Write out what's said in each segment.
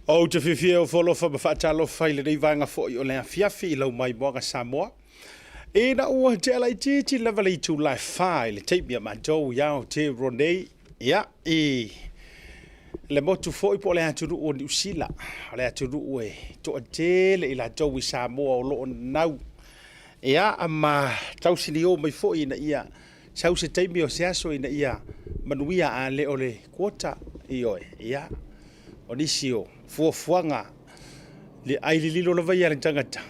Ou te fiafia e ofo alofa ma faatalofa i lenei vaega foi o le afiafi i lau maimoaga Samoa. Ina ua tea laitiiti lava le itula e 4 i le taimi a matou i Aotearoa nei, ia, i le motu foi po o le atunuu o Niu Sila, o le atunuu e toatele i latou i Samoa o lo o nanau, ia, ma tausinio mai foi ina ia sau se taimi o se aso ina ia manuia a le o le quota, ioe, ia, o nisi o fuafuaga le ai lililo lava ia a le tagata,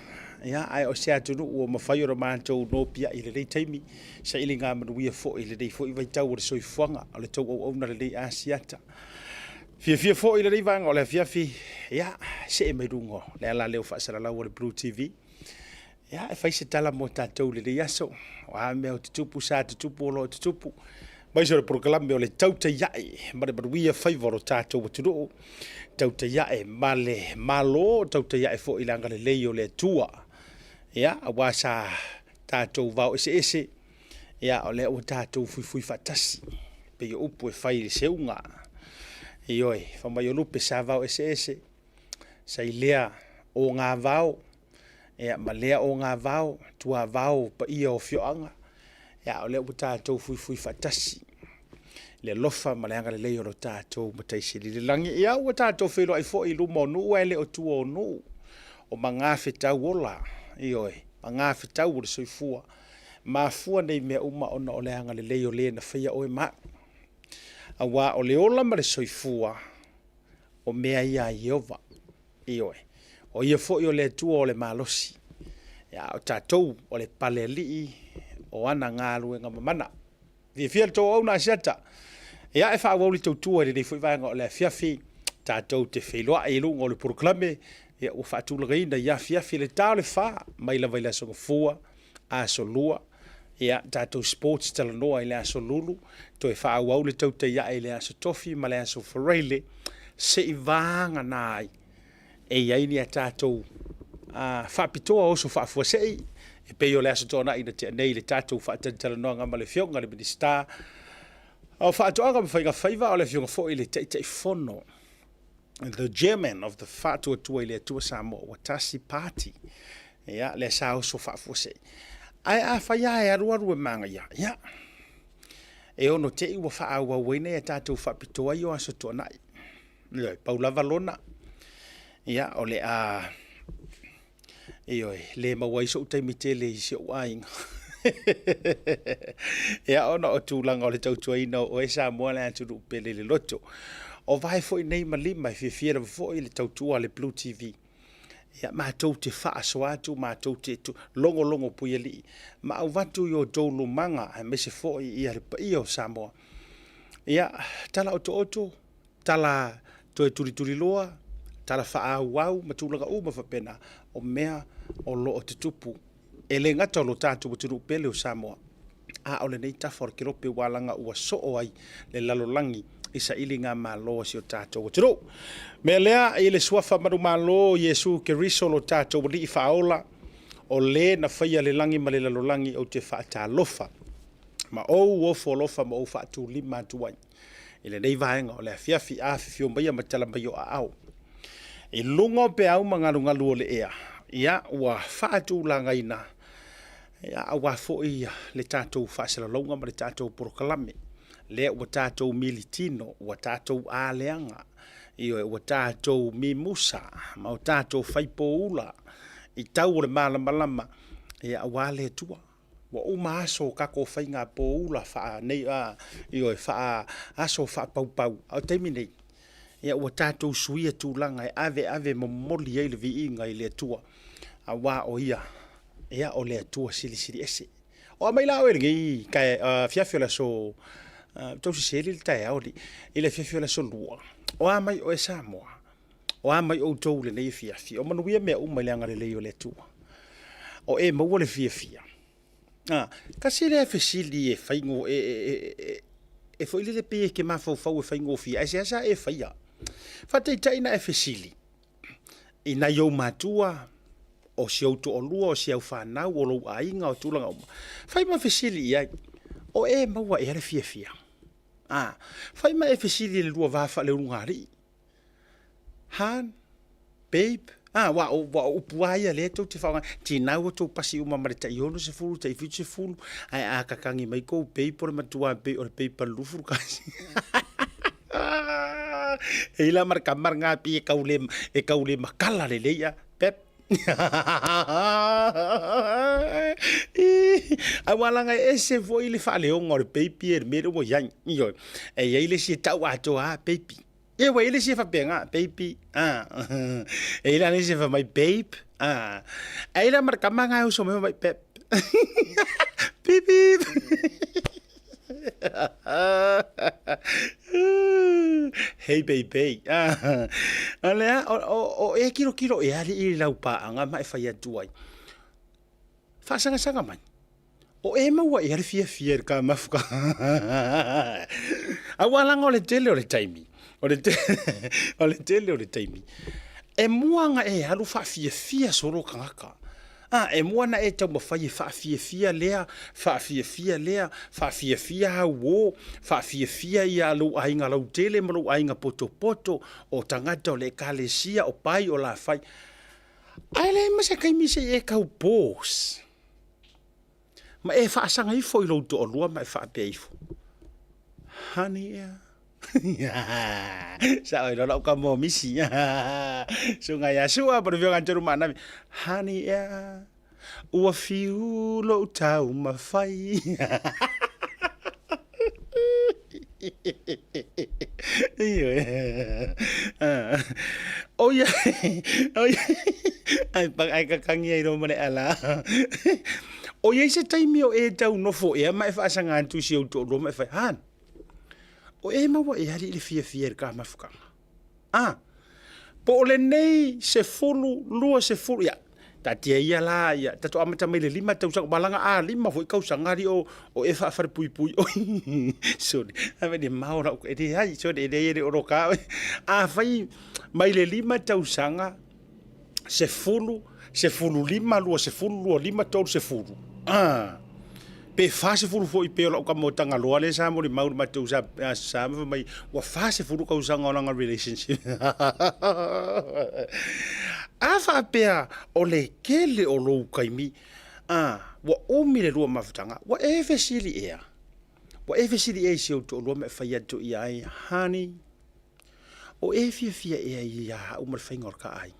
ia, ae o se atunuu ua mafai ona matou nopiai i lenei taimi, sailiga manuia foi i lenei foi vaitau o le soifuaga, o le tou auauna lenei Asiata. Fiafia foi i lenei vaega o le afiafi, ia, see mai luga o le alaleo faasalalau o le Blue TV. Ia, e fai se tala mo tatou i lenei aso. O a mea o tutupu, sa tutupu, o lo o tutupu. Aemaise o le polokalame o le tautai ae ma le manuia faiva o lo tatou atunuu. Tautai ae ma le Malo, tautai ae foi i le agalelei o le Atua. Ia, aua sa tatou vao eseese, ia, o lea ua tatou fuifui faatasi. Pei o upu e fai i le seuga. Ioe, fai mai o lupe sa vao eseese, sa i lea o ngā vao, ia, ma lea o ngā vao, tuavao paia o afioaga, ia, o lea ua tatou fuifui faatasi le alofa ma le agalelei o lo tatou Matai Sili i le lagi. Ia, ua tatou feiloai foi i luma o nuu ae le o tua o nuu, o magafetau ola, ioe, magafetau o le soifua. Mafua nei mea uma ona o le agalelei o le na faia oe ma au. Aua o le ola ma le soifua, o mea ia a Ieova. Ioe, o Ia foi o le Atua o le malosi, a o tatou o le palealii o ana galuega mamana. Fiafia le tou auauna Asiata. Ia, e faaauau le tautua i lenei foi vaega o le afiafi, tatou te feiloai i luga o le polokalame, ia ua faatulagaina i afiafi i le ta o le 4 mai lava i le Aso Gafua, Aso Lua, ia, tatou sports talanoa i le Aso Lulu, toe faaauau le tautai ae i le Aso Tofi ma le Aso Faraile, se i vagana ai e i ai ni a tatou faapitoa oso faafuasei, e pei o le Aso Toonai na tea nei i le tatou faatalatalanoaga ma le Afioga i le Minisita o Faatoaga ma Faiga Faiva, o le Afioga foi i le Taitaifono, the Chairman of the Faatuatua i le Atua Samoa Ua Tasi Party, ia, lea sa oso faafuasei. Ae afai lava e alualu e magaia, ia, e ono te i ua faaauau ai nai a tatou faapitoa ia o Aso Toonai. Ioe, pau lava lona, ia, o le a, ioe, le maua ai sou taimi tele i si ou aiga. Ia, ona o tulaga o le tautuaina o oe Samoa le atunuu pele i le loto. O vae foi nei ma lima e fiafia lava foi le tautua a le Blue TV. Ia, matou te faasoa atu, matou te logologo puialii ma avatu i outou lumaga aemaise foi ia le paia o Samoa. Ia, tala otooto, tala toe tulituliloa, tala faaauau ma tulaga uma faapena, o mea o lo o tutupu. E le gata o lo tatou atunuu pele o Samoa, a o lenei tafa o le kelope ua alaga ua soo ai le lalolagi i sailiga malo a si o tatou atunuu. Mea lea, i le suafa manumalo o Iesu Keriso lo tatou Alii faaola, o le na faia le lagi ma le lalolagi, ou te faatalofa ma ou ofo alofa ma ou faatulima atu ai i lenei vaega o le afiafi, afifio maia ma tala mai o aao i luga o peau ma galugalu o le ea, ia ua faatulagaina, ia, aua foi le tatou faasalalauga ma le tatou polokalame lea ua tatou militino, ua tatou aleaga, ioe, ua tatou mimusa ma o tatou faipoula i tau o le malamalama, ia, aua le Atua. Ua uma aso o tatou faiga poula faa nei a ioe faa aso faapaupau, a o le taimi nei, ia ua tatou suia tulaga e aveave momoli ai le viiga i le Atua, aua o Ia, ia o le Atua Silisili Ese. O a mai la oe i lenei afiafi o le aso, tau sese le taeao alii, i le afiafi o le aso Lua, o a mai oe Samoa? O a mai outou i lenei afiafi? O manuia mea uma i le agalelei o le Atua. O e maua le fiafia. A, tasi lea fesili e faigo, e, e, e, e foi lele pei e te mafaufau e faigofie, ae seasea e faia. Faataitai na e fesili i nai ou matua, o si ou toalua, o si au fanau, o lou aiga, o tulaga uma. Fai ma fesili i ai, o e maua ea le fiafia? A, fai ma e fesili i le lua va faaleulugalii. Han. Babe, ah, aua o, aua o upu lava ia lea tou te faaaogaina, tinau ua tou pasi uma ma le tai 60, tai 70, ae a kakagi mai kou babe o le matua pei o le babe palulufu le kasi. E i la ma le kama lena pei e tau le, e tau le matala lelei a, pep. Aua leaga e ese foi le faaleoga o le baby e le mea lea ua i ai. Ioe. E i ai le isi e tau atoa lava baby. Ia ua i ai le isi e faapena, baby, a. E i ai la le isi e fai mai, babe, a. Ae i ai la ma le tama lena e uso mai fai mai, pep. Beep beep. Hey baby. O lea, o e kilokilo ea alii i lau paaga ma e fai atu ai. Faasagasaga mai. O e maua ea le fiafia i le ka mafuka. Aua laga o le tele o le taimi. O le o le tele o le taimi. E mua na e alu faafiafia solo tagata. A, e mua na e taumafai e faafiafia lea, faafiafia lea, faafiafia au uo, faafiafia ia lou aiga lautele ma lou aiga potopoto, o tagata o le ekalesia, o pai, o lafai. Ae leai ma se taimi se i e tau pause ma e faasaga ifo i lou toalua ma e faapea ifo, Honey ea. Sao ai loa lau kamo misi. Suga ia Sua po le afioga Antonu Maanami. Honey ea, ua fiu lou taumafai. Ioe. O ia, o ia, ai, ai kakangi ai roma le ala. O ia i se taimi o e tau nofo ea ma e faasaga atu i si ou toalua ma e fai, Han, o e maua e alii le fiafia i le ka mafukaga. A, po o lenei 10, 20, ia, taatia ia la, ia, tatou amata mai le 5 tausaga, malaga a 5 foi tausaga alii o, o e faafalepuipui oi. Sorry, a me le mao lau, e leai, sorry, e leai e le o loka oe. Afai mai le 5 tausaga, 10, 15, 20, 25, 30, a, pe 40 foi pei o lau tama o Tagaloa lea sa molimau i le matou sa, sa ma fai mai ua 40 tausaga o lana relationship. A faapea o le tele o lou taimi, a, ua umi le lua mafutaga, ua e fesili ea? Ua e fesili ea i si ou toalua ma e fai atu i ai, honey, O e fiafia ea ia au ma le faiga o le ka aiga?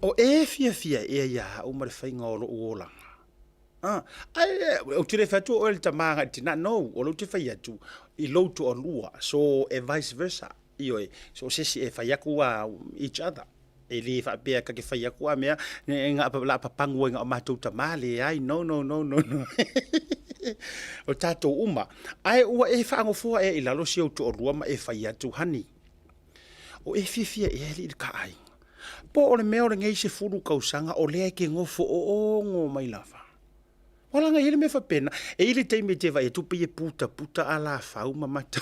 O e fiafia ea ia au ma le faiga o lou olaga? Ah, ai, ou te le fai atu o oe le tama agai i le tina, no, o lea ou te fai atu i lou toalua, so e vice versa, ioe, so o se isi e fai atu a each other. E le faapea ta te fai atu a mea na la papagu ai na o matou tama, leai, no, no, no, no, no. O tatou uma. Ae ua e faanofoa ea i lalo si ou toalua ma e fai atu, honey, o e fiafia ea alii i le ta aiga? Po o le mea o lenei 10 tausaga o lea e te nofo oogo mai lava. Ua laga i ai le mea faapena. E i ai le taimi e te vaai atu pei e putaputa alafau ma mata.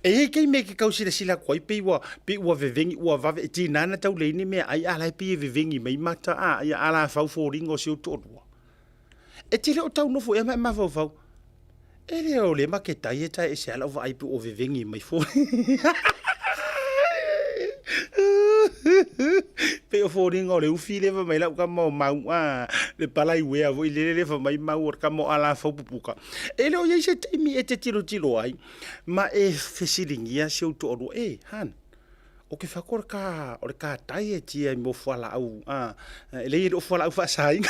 E i ai taimi e te tau silasila atu ai pei ua, pei ua veveni, ua vave, e tiga ona tau leai ni meaai a o la e pei e veveni mai mata a, ia alafau foliga o si ou toalua. E te le o tau nofo ea ma e mafaufau, e le o le maketai e tae ese lava lau vaai pe ua veveni mai foliga. Pei o foliga o le ufi lea fai mai lau tama o mau a, le palai uea foi lele lea fai mai mau o le tama o alafau pupuka. E le o i ai se taimi e te tilotilo ai ma e fesiligia si ou toalua, e, Han, Ou te fai atu o le ka, o le ka diet ia mo fualaau, a, e leai e le o fualaau faasaina.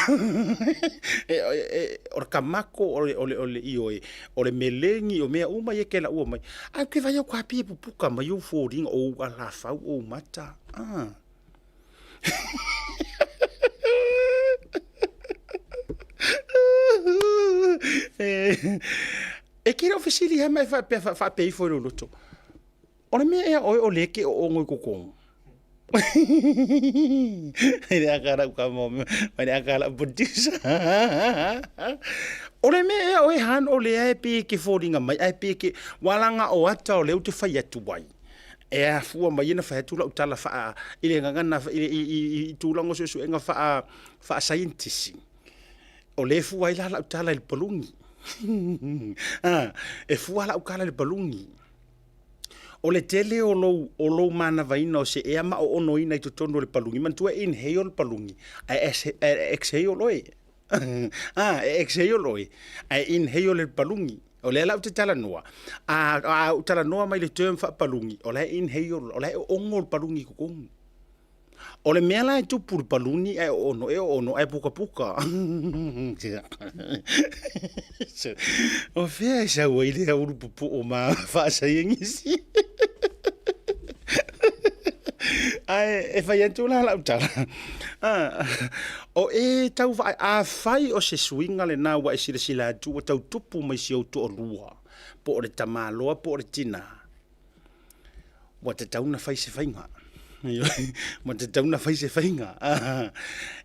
E, e, o le kamako, o le, o le, o le, ioe, o le meleni, o mea uma ia e te laua mai. Ae ou te vaai atu lava pei e pupuka mai ou foliga, o ou alafau, o ou mata, a. E te le o fesili lava ma e faapea, faapea ifo i lou loto. O le mea ea oe o lea e te oogo i totonu? Mai le aka lau kama, mai le aka lau producer. O le mea ea oe Han o lea e pei e te foliga mai ae pei e te, walaga o ata o lea ou te fai atu ai. E afua mai ai na fai atu lau tala faa, i le gagana, i, i, i, i tulaga o suesuega faa, faasaienitisi. O lea e fua ai la lau tala i le paluni. E fua lau tala i le paluni. O le tele o lou, o lou manavaina o se ea ma oonoina i totonu o le paluni, manatua e inhale le paluni, ae exhale oe. A, e exhale oe, ae inhale le paluni. O lea la ou te talanoa, a ou talanoa mai le term faapaluni, o la e inhale, o la e oono le paluni i totonu. O le mea la e tupu i le paluni ae oono, e oono ae pukapuka. O fea e sau ai lea ulu pupuu ma faasaienisi? Ae e fai atu la lau tala, o e tau vaai, afai o se suiga lena ua e silasila atu ua tau tupu mai si ou toalua, po o le tamaloa po o le tinā, ua tatau ona fai se faiga. Ua tatau ona fai se faiga.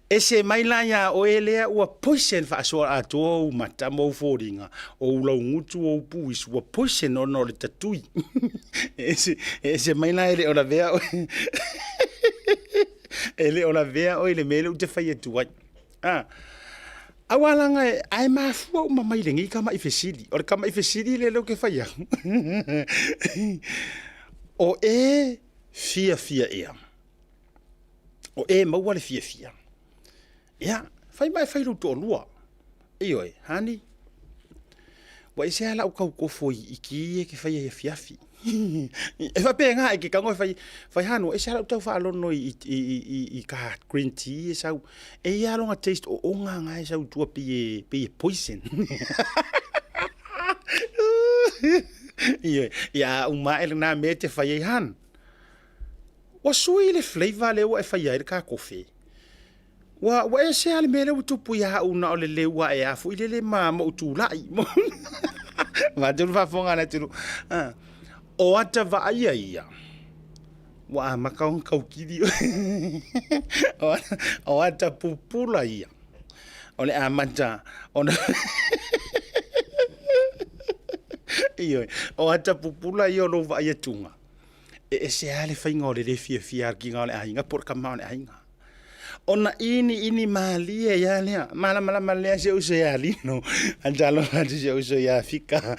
Ese mai la iā oe lea ua poison faasoa atoa ou mata ma ou foliga, o ou laugutu, o ou puisu, ua poison ona o le tatui. E ese mai la e le o lavea oe. E le o lavea oe i le mea lea ou te fai atu ai. Aua leaga ae mafua uma mai lenei tamai fesili. O le tamai fesili lea ou te fai atu, o e fiafia ea? O e maua le fiafia? Ia, fai ma e fai lou toalua. Ioe, honey, ua ese lava lau tautofo i ki ia e te faia i afiafi. E faapena, e te tago e fai, fai hana, ua ese lava lau tau faalono i ka green tea e sau. E i ai lava lona taste oona na e sau i tua pei e poison. Ioe, ia a uma ae lena mea e te fai ai hana. Ua sui le flavour lea ua e faia ai le ka kofe. Ua, ua ese lava le mea lea ua tupu ia au na o le leu ae a foi lele ma ou tulai. Vaeatu le faafofoga a le atunuu. O ata vaaia ia, ua amata ona taukili oe. O ata pupula ia, o le amata ona Ioe, o ata pupula ia o lou vaai atuga, e ese lava le faiga o le le fiafia atu o le aiga po o le tama o le aiga. Ona iniini malie ai lava lea, malamalama lea si ou uso ia Lino, talofa atu si ou uso ia Fika.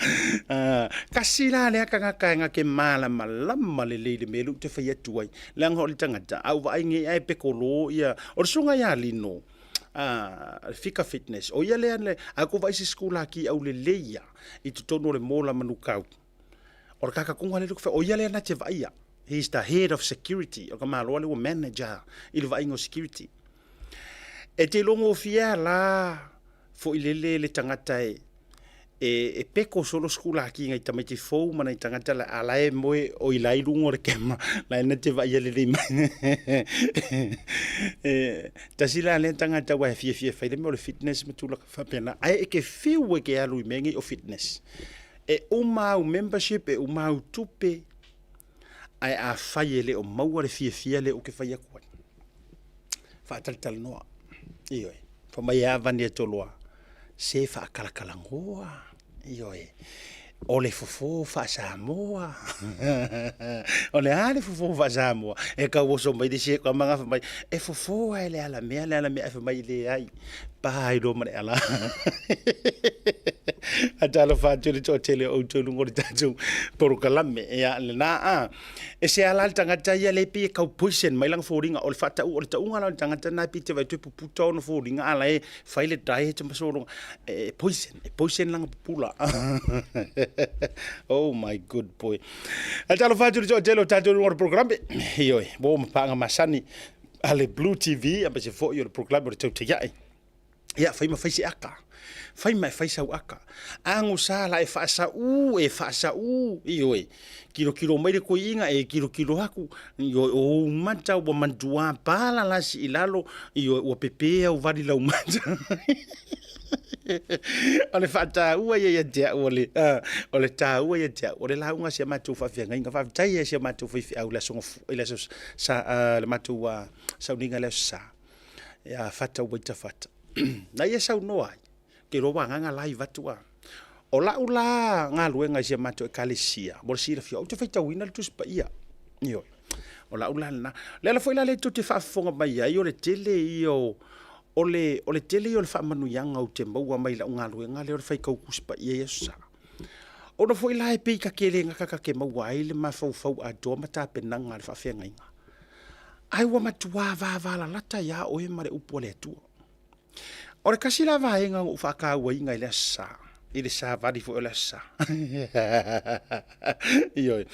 Tasi la lea tagata e na te malamalama lelei i le mea lea ou te fai atu ai, leaga o le tagata, a ou vaai nei ae pekolo ia, o le susuga ia Lino, Fika Fitness, o ia lea, a outou vaai i se sikulaki aulelei ia i totonu o le mall a Manukau, O le kakatuga lea o ia lea na te vaaia. He is the head of security. O ka maloa lea ua manager i le vaaiga o security. E te iloa gofie a la foi lele le tagata e e peko solo sikulaki nai tamaiti fou ma nai tagata la a la e moe o i la i luga o le kema la e na te vaaia lelei mai. E tasi la lea tagata ua e fiafia e fai le mea o le fitness ma tulaga faapena. Ae e ke fiu e ke alu i mea nei o fitness. E uma au membership, e uma au tupe, ae afai e le o maua le fiafia lea ou te fai atu ai, faatalatalanoa. Ioe, fai mai e avane e Toloa, se faakalakalanoa, ioe, o le fofo faa-Samoa. O le a le fofo faa-Samoa? E tau oso mai le isi tama na fai mai, e fofo lava e le alamea le alamea, ae fai mai, leai, pa ai loa ma le ala. A talofa atu i le toatele o outou i luga o le tatou polokalame. Ia, lena a. E se ala le tagata ia le pei e kau poison mai lana foliga. O le faatau, o le tauga la o le tagata na e pei te vaai atu e puputa ona foliga a la e fai le diet ma sologa. E poison, e poison lana pupula. Oh my good boy. A talofa atu i le toatele o tatou i luga o le polokalame. Ioe, ua ma paaga masani a le Blue TV, aemaise foi o le polokalame o le Tautai Ae. Ia, fai ma fai se aka. Fai ma e fai sau aka. Agosa la e faasaū, e faasaū, ioe. Kilokilo mai le koiiga, e kilokilo aku, ioe, o ou mata ua matua palalasi i lalo, ioe, ua pepe au vali lau mata. O le faataua ia ia te au o le, o le taua ia te au, o le lauga a si a matou faafeagaiga. Faafetai i si a matou faifeau i le aso, i le aso sa, le matou sauniga i le aso Sa. Ia Fata Uaita Fata. Na ia saunoa ai, ke iloa ua agaga la i vatu a. O lau la galuega i si a matou ekalesia, mo le silafia, ou te faitauina le Tusi Paia. Ioe. O lau la lena. O le ala foi la lea tou te faafofoga mai ai, o le tele ia o, o le, o le tele ia o le faamanuiaga ou te maua mai lau galuega lea o le faitau Tusi Paia i Aso Sa. Ona foi la e pei ka ke le gaka ka ke maua ai le mafaufau atoa ma tapenaga a le faafeagaiga. Ae ua matua vavalalata iā oe ma le upu a le Atua. O le tasi la vaega na ou faatauaina i le Aso Sa, i le savali foi o le Aso Sa. Ioe.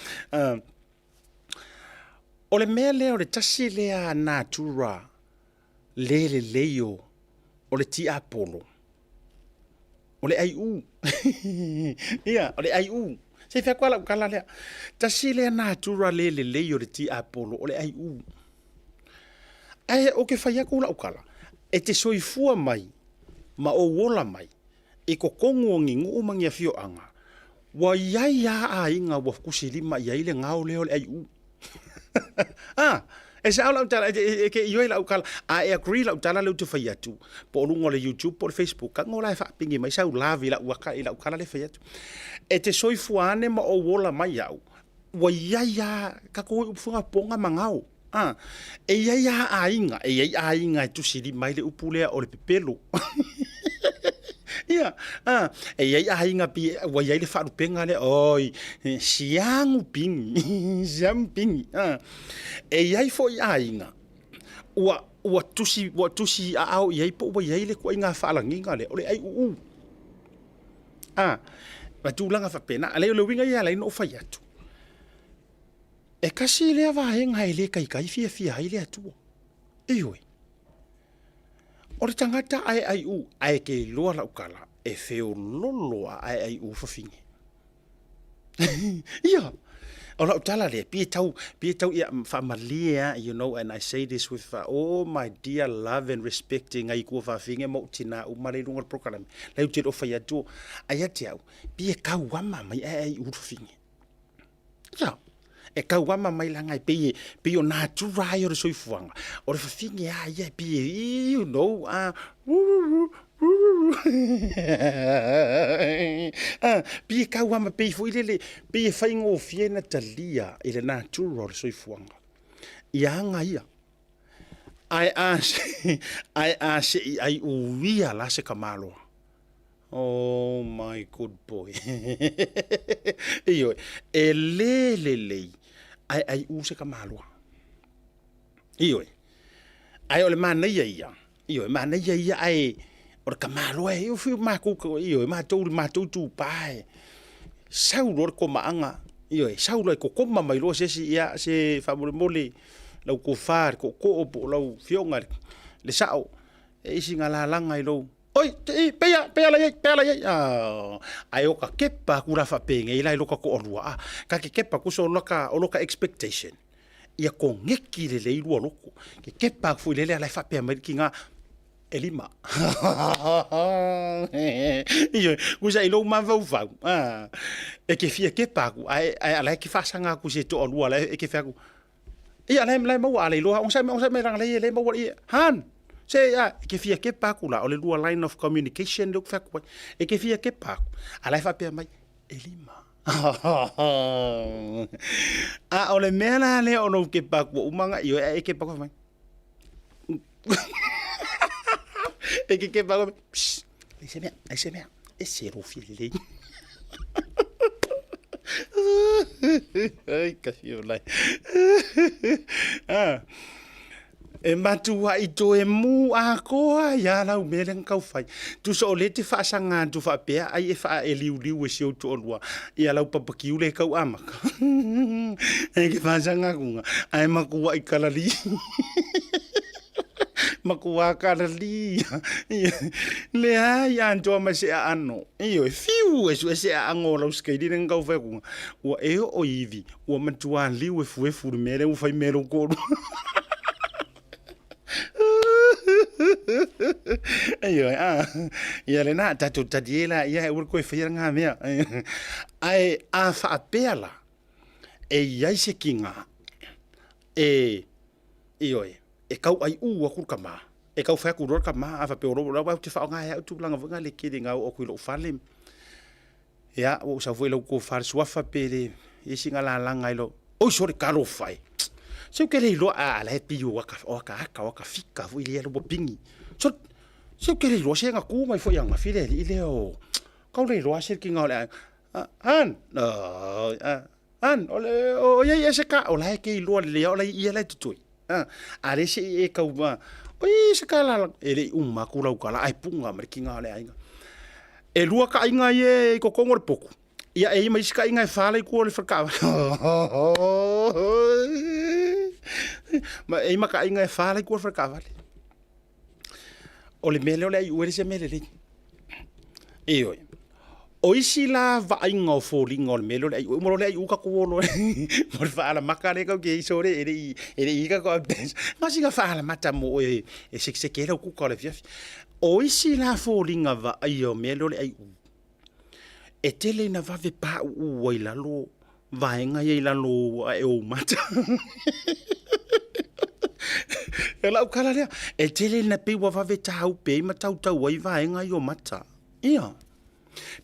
O le mea lea o le tasi lea natura le lelei o le tiapolo, o le aiu. Ia, o le aiu. Se i fai atu lava lau tala lea. Tasi lea natura le lelei o le tiapolo, o le aiu. Ae ou te fai atu lau tala, e te soifua mai ma ou ola mai i totonu o ni nuu ma ni afioaga, ua i ai lava aiga ua tusilima i ai le gao lea o le aiu. A, e sao lau tala, e te ioe lau tala. A e agree lau tala lea ou te fai atu, po o luga o le YouTube po o le Facebook, tago la e faapigi mai sau love i lau ata i lau tala lea e fai atu. E te soifua ane ma ou ola mai au, ua i ai lava, tatou o i upu foi na poga ma gao. A, e i ai lava aiga, e i ai aiga e tusilima ai le upu lea o le pepelo. Ia, a, e i ai aiga pei ua i ai le faalupega lea, oi, siagu pigi, siagu pigi. A, e i ai foi aiga ua ua tusi ua tusi aao i ai po ua i ai le ituaiga faalagiga lea o le aiuu. A, ma tulaga faapena. A leai o le uiga ia e ala ai ona ou fai atu, E tasi lea vaega e le taitai fiafia ai le Atua. Ioe. O le tagata aeaiu, ae te iloa lau tala, e feololo a aeaiu fafine. Ia, o lau tala lea, pei e tau, pei e tau, ia, faamalie lava, you know, and I say this with all my dear love and respect i ngai tuafafine ma ou tina uma la i luga o le polokalame, la ou te le o fai atu, ae ia te au, pei e tauama mai aeaiu fafine. Ia, e tauama mai leaga e pei e, pei o natura ai o le soifuaga, o le fafine lava ia e pei e, you know, a, a, pei e tauama, pei foi lele, pei e faigofie ona talia i le natura o le soifuaga, ia aga ia. Ae a, ae a se i ai uia la se tamaloa. Oh my good boy. Ioe, e le lelei ae aiu se tamaloa. Ioe, ae o le manaia ia, ioe, manaia ia ae o le tamaloa e fiu matou, ioe, matou, matou itupa e sau loa le komaaga, ioe, sau loa e kokoma mai loa se isi, ia se faamolemole lau tofa i le tootoo po o lau afioga i le sao, e isi na lalaga i lou Oi, te i, peia, peia la iai, peia la iai. Ah, ae o ka kepa aku la faapenei la i loka toalua, ah, ka ke kepa aku so loka, o loka expectation. Ia koneki lelei lua loko. Ke kepa aku foi lele ala e faapea mai le kiga, e lima. Ioe, kusa i lou mafaufau, ah, e ke fia kepa aku, ae, ae ala e ke faasaga aku i se toalua la e ke fai aku, Ia, la e maua, a le iloa, onosai mai, onosai mai, leaga lea e le maua, ia, Han, se, a, e ke fia kepa aku la, o le lua line of communication lea ou te fai atu ai, e ke fia kepa aku, a la e faapea mai, e lima. A o le mea la lea o lou kepa aku ua uma ona ioe, ae e kepa aku fai mai, e ke kepa aku, pss, leai se mea, leai se mea, ese lou fia lelei. Ai, ka fia lai. Ah. E matuai toe mu atoa ai lava lau mea lea na tau fai. Tusa o lea e te faasaga atu faapea ai e faaeliuliu e si ou toalua ia lau papakiu lea e tau amata. E ke faasaga atuga, ae matuai kalali. Matua kalali. Leai atoa ma se aano. Ioe, fiu e sue se aano o lau skeili lea na tau fai atuga. Ua e oo i ivi, ua matua liu efuefu le mea lea ua fai mea lou toalua. Ioe, a, ia lena, tatou talie laia e aua le toe faia lena mea. Ae a faapea la, e i ai se kiga e, ioe, e tau aiu atu le tama, e tau fai atu loa le tama, a faapea o lou, ou te faaaoga e au tulaga foi na le tele na oo atu i lou fale. Ia, ua ou sau foi i lau tofa le suafa pe le i ai sina lalaga i lou, oi sole talofa e. Se ou te le iloa, a la e pei o aka, o akaaka, o akafika foi lea ua pigi. Sole, se ou te le iloa se na tu mai foi ananafi le alii lea o, kau le iloa se kiga o le aiga. An, an, o le, o iai e se ka, o la e ke iloa lelei o la ia la e totoe. A le se i e kau ma, o i se ka la, e le i uma aku lau kala, ai punga ma le kinga o le aiga. E lua ka aiga ia i totonu o le potu, ia e i ai ma isi ka aiga e fa la i tua o le faletaavale. Ma e i ai ma ka aiga e fa la i tua o le faletaavale. O le mea lea o le aiu e le se mea lelei. Ioe. O isi la vaaiga o foliga o le mea lea o le aiu, uma loa le aiu tatou o loa mo le faalamata lea tatou te i ai sole e le i i ai tatou updates. Na o sina faalamata mo oe e sekeseke ai lau kuka o le afiafi. O isi la foliga vaaia o mea lea o le aiu, e tele ina vave pauu ai i lalo vaega ia i lalo o ae o ou mata. O lau tala lea, e tele ina pei ua vave tāupe ai ma tautau ai vaega ia o mata. Ia,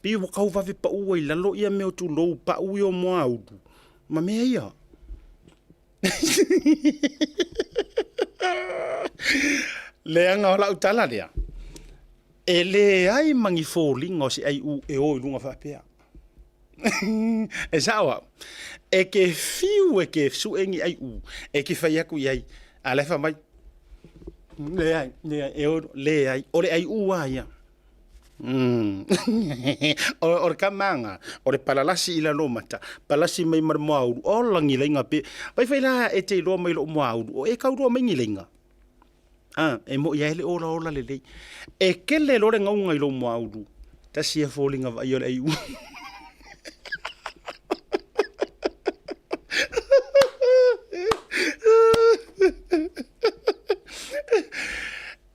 pei ua tau vave pau ai i lalo ia mea o tulou pau ia o moaulu ma mea ia. Leaga o lau tala lea, e leai ma ni foliga o se aiu e o i luga faapea. E sao au, e te fiu e te sue ni aiu, e te fai atu i ai, a la e fai mai, leai, leai, e o, leai, o le aiu lava ia. O le tamaga, o le palalasi i lalo o mata, palasi mai ma le moaulu, ola ni laina pe, vai fai la e te iloa mai lou moaulu, o e tau iloa mai ni laina. A, e moi lava e le olaola lelei. E kele loa le gauga i lou moaulu, tasi ia foliga vaaia o le aiu.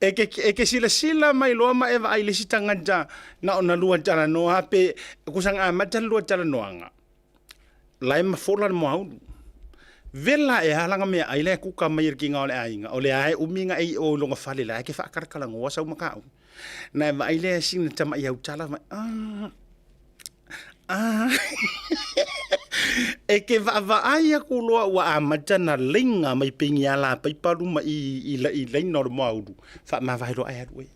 E ke, e ke silasila mai loa ma e vaai i le isi tagata na ona lua talanoa pe kusa na amata le lua talanoaga la e mafola le moaulu. Vela e a lana meaai la e kuka mai e le kiga o le aiga, o lea e umi na e i o i lona fale la e ke faakalakalanoa sau mataupu. Na e vaai lea e sina tamai autala mai, ah, ah. E ke vaavaai aku loa ua amata na laina mai pei ni ala paipa luma i, i, i laina o le moaulu, faamavae loa ae alu e.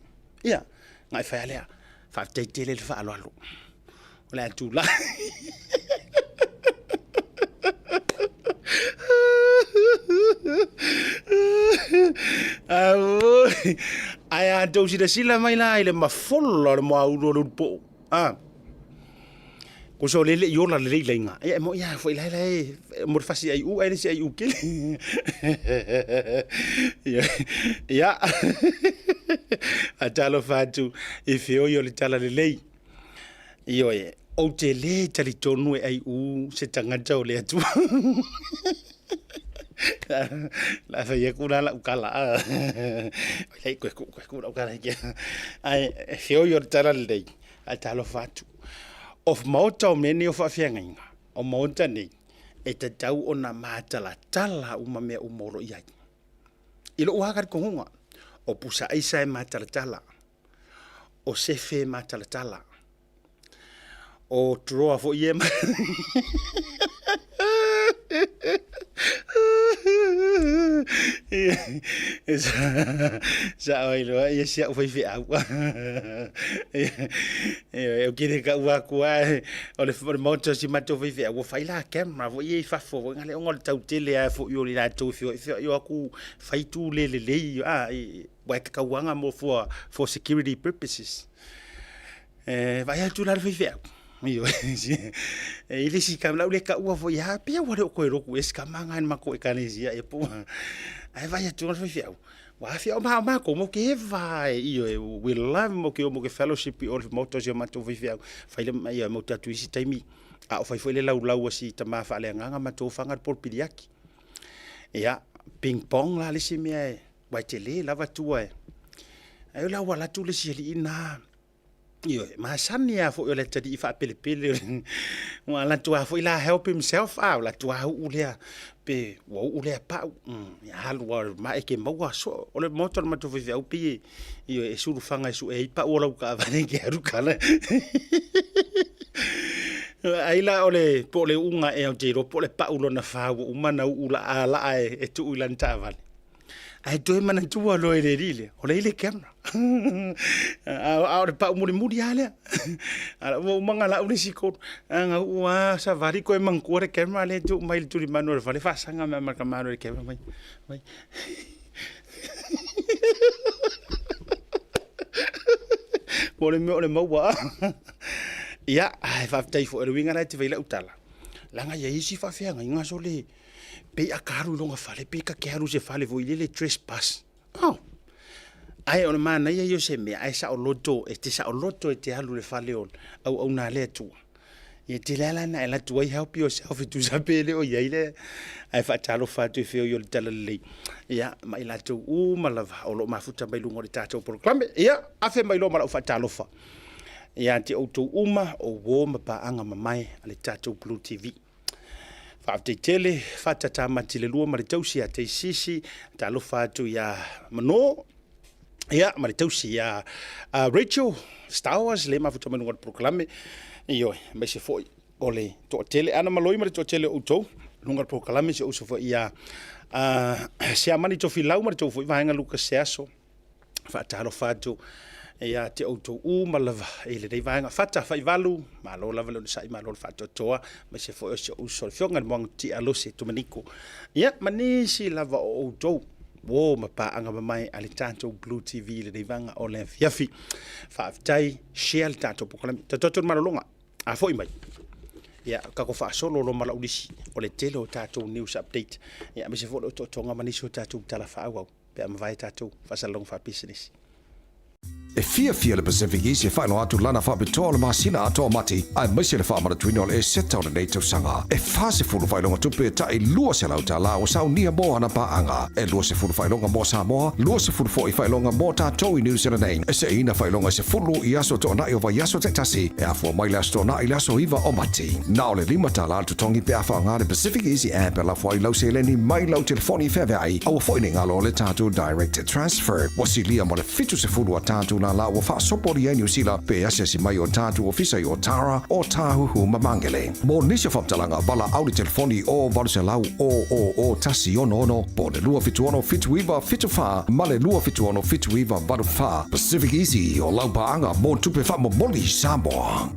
Ia, na e fai a lea, faafetai tele le faaaloalo. O le a tulai. Auoi. Ae a tou silasila mai la i le mafola o le moaulu o le ulupoo. A. Ko so lele i ola lelei laina. Ia e moi a foi lai lai mo le fasi ai u ai le si ai u kele. Ia. Ia. A talofa atu i feoi o le tala lelei. Ioe, ou te lē talitonu e aiʻū se tagata o le Atua. La fai aku la lau tala. Oi lai koe ku koe ku lau tala kia. Ae e feoi o le tala lelei, ae talofa atu. O maota o mea nei o faafeagaiga, o maota nei, e tatau ona matalatala uma mea uma o lo o i ai. I lou lava talitonuga, o pusa aisa e matalatala, o sefe e matalatala, o drawer foi ia e Sao ai loa ia si au faifeau. Ou te le taua atu lava o le maota o si matou faifeau ua fai la camera foi ia i fafo foi na le ona o le tau tele lava foi o i latou e feoai feoai o atu fai tu le lelei Ua e tatauaga mo for security purposes. E vaai atu la le faifeau. Ioe. E i le isi tama, lau le taua foi, a pea ua le o toe lotu ea si tama na i le matou ekalesia ea po o a. Ae vaai atu la le faifeau, ua afea, o matou matou te eva e, ioe, we love matou te o matou te fellowship i o i le maota o si o matou faifeau. Fai le, ia matou te o atu i isi taimi, a o fai foi le laulau a si tama faaleagaga matou faga le polo piliaki. Ia, ping pong la le isi mea e, Ua e tele lava tua e. Ai o le au alu atu le isi alii na. Ioe, masani lava foi o le atalii faapelepele. Ua alu atu lava foi la help himself, a o le atu lava uu lea, pe ua uu lea pau. Alu lava ma e te maua soo. O le maota o le matou faifeau pei e, ioe, e sulufaga e sue ai pau o lau taavale e te alu kala. Ai la o le, po o le uuga ea ou te iloa po o le pau lona fa ua uma ona uu laa laa e tuu i lana taavale. Ae toe manatua loa e le alii lea, o la e i le camera. A o le pau mulimuli lava lea. A ua uma ona lau le isi 3, ana uu lava savali toe manatua le camera lea e tuu mai i le tulimanu o le fale faasaga mai ma le tamaloa i le camera mai. Mai. Po o le mea o le maua. Ia, ae faafetai foi o le uiga la e te fai lau tala, leaga e i ai isi faafeagaiga sole pe a ta alu i lona fale pe ta te alu i se fale foi lele trespass. Oh. Ae o le manaia ia o se mea, ae saoloto, e te saoloto e te alu i le fale o auauna a le Atua. Ia te lea la na e alu atu ai help yourself e tusa pe le o i ai le ae faatalofa atu i feoi o le talalelei. Ia, ma i latou uma lava o lo o mafuta mai luga o le tatou polokalame. Ia, afe mai loa ma lau faatalofa ia te outou uma o uo ma paaga mamae a le tatou Blue TV. Faafetai tele, faatatamati le lua ma le tausi ia Teisisi, talofa atu ia Mano, ia ma le tausi ia Rachel Stowers, le mafuta mai luga o le polokalame, ioe, aemaise foi o le toatele, Ana Maloi ma le toatele o outou, luga o le polokalame, si ou uso foi ia Siamani Tofilau ma le tou foi vaega Lucas Seaso, faatalofa atu ia te outou uma lava i lenei vaega. Fata Faivalu, malo lava le onosai, malo le faatoatoa, aemaise foi o si ou uso le Afioga i le Moaguti Alose Tumaniko. Ia, ma nisi lava o outou uo ma paaga mamae a le tatou Blue TV i lenei vaega o le afiafi. Faafetai, share le tatou polokalame. Tatou atu i le malologa. A foi mai, ia tatou faasolo loa ma lau lisi o le tele o tatou news update, ia aemaise foi o le otootoga ma nisi o tatou tala faaauau pe a mavae tatou faasalalauga faapisinisi. E fiafia le Pacific East e faailoa atu lana faapitoa o le masina atoa o Mati, aemaise le faamanatuina o le Eseta o lenei tausaga. E 40 faailoga tupe e tai $200 ua saunia mo ana paaga. E 20 faailoga mo Samoa, 20 foi faailoga mo tatou i New Zealand nei. E seeina faailoga e 10 i aso toonai o vaiaso taitasi, e afua mai le Aso Toonai i le aso 9 o Mati. Na o le $5 le totogi pe a faaaoga le Pacific Easy App e lafo ai lau seleni mai lau telefoni feaveai. Aua foi ne i galo le tatou Direct Transfer. Ua silia ma le 70 a tatou lālā ua faasopolia i Niu Sila pe asiasi mai o tatou ofisa i Otara, Ōtāhuhu ma Māngere. Mo nisi o faamatalaga, valaau le telefoni o 800 000 166 po o le 276 79 74 ma le 276 79 84. Pacific Easy o lau paaga mo tupe faamomoli Samoa.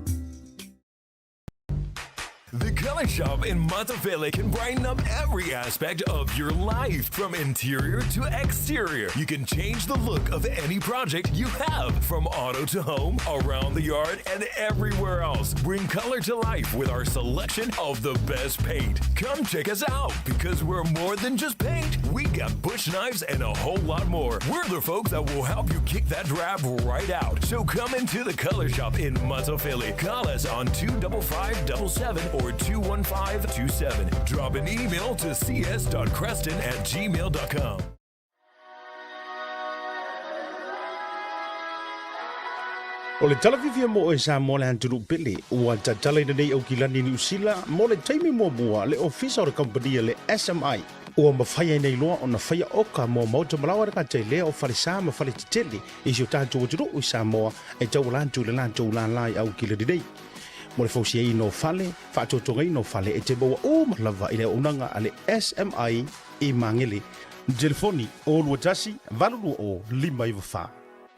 The Color Shop in Matafele can brighten up every aspect of your life, from interior to exterior. You can change the look of any project you have, from auto to home, around the yard, and everywhere else. Bring color to life with our selection of the best paint. Come check us out because we're more than just paint. We got bush knives and a whole lot more. We're the folks that will help you kick that drab right out. So come into the Color Shop in Matafele. Call us on 25577 or 21527. Drop an email to cs.creston@gmail.com. O le tala fiafia mo oe Samoa le atunuu pele, ua tatala i lenei Aukilani Niu Sila mo le taimi muamua le ofisa o le kamupani a le SMI. Ua mafai ai nei loa ona faia oka mo maota malaoa le gata i lea o falesa ma faletetele i si o tatou atunuu i Samoa e tauala atu i le latou lālā i Aukilani nei. Mo le fausiaina o fale, faatotogaina o fale e te maua uma lava i le auaunaga a le SMI i Magele. Telefoni, 021 820 594.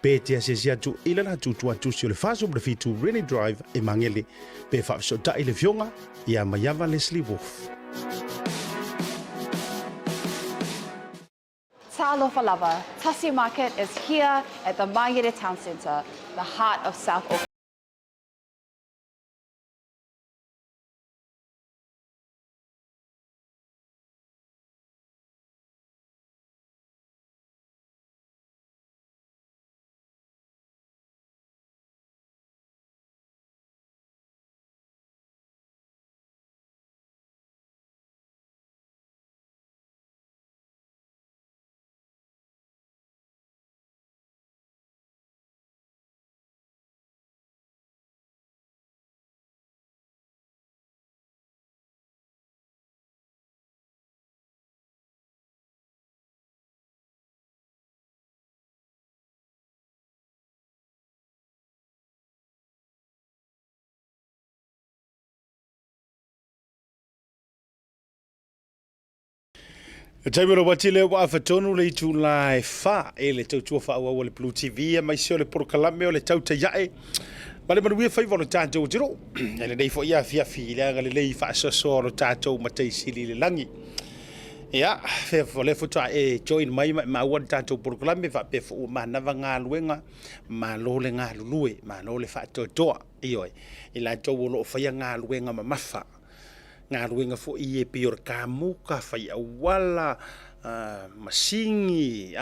Pe te asiasi atu i le latou tuatusi o le 47 Rennie Drive i Magele, pe faafesootai le Afioga ia Maiava Leslie Wolfe. Talofa lava, Tasi Market is here at the Mangere Town Centre, the heart of South Auckland. Le taimi o le uati lea ua afatonu le itula e fa e le tautua faaauau a le Blue TV aemaise o le polokalame o le Tautai Ae ma le manuia faiva o le tatou atunuu. E lenei foi afiafi i le agalelei faasoasoa o lo tatou Matai Sili i le lagi. Ia, o lea faatoa e join mai ma e maua le tatou polokalame faapea foi ua manava galuega, malo le galulue, malo le faatoatoa. Ioe, i latou o lo o faia galuega mamafa galuega foi ia e pei o le kamuka, fai auala, masini,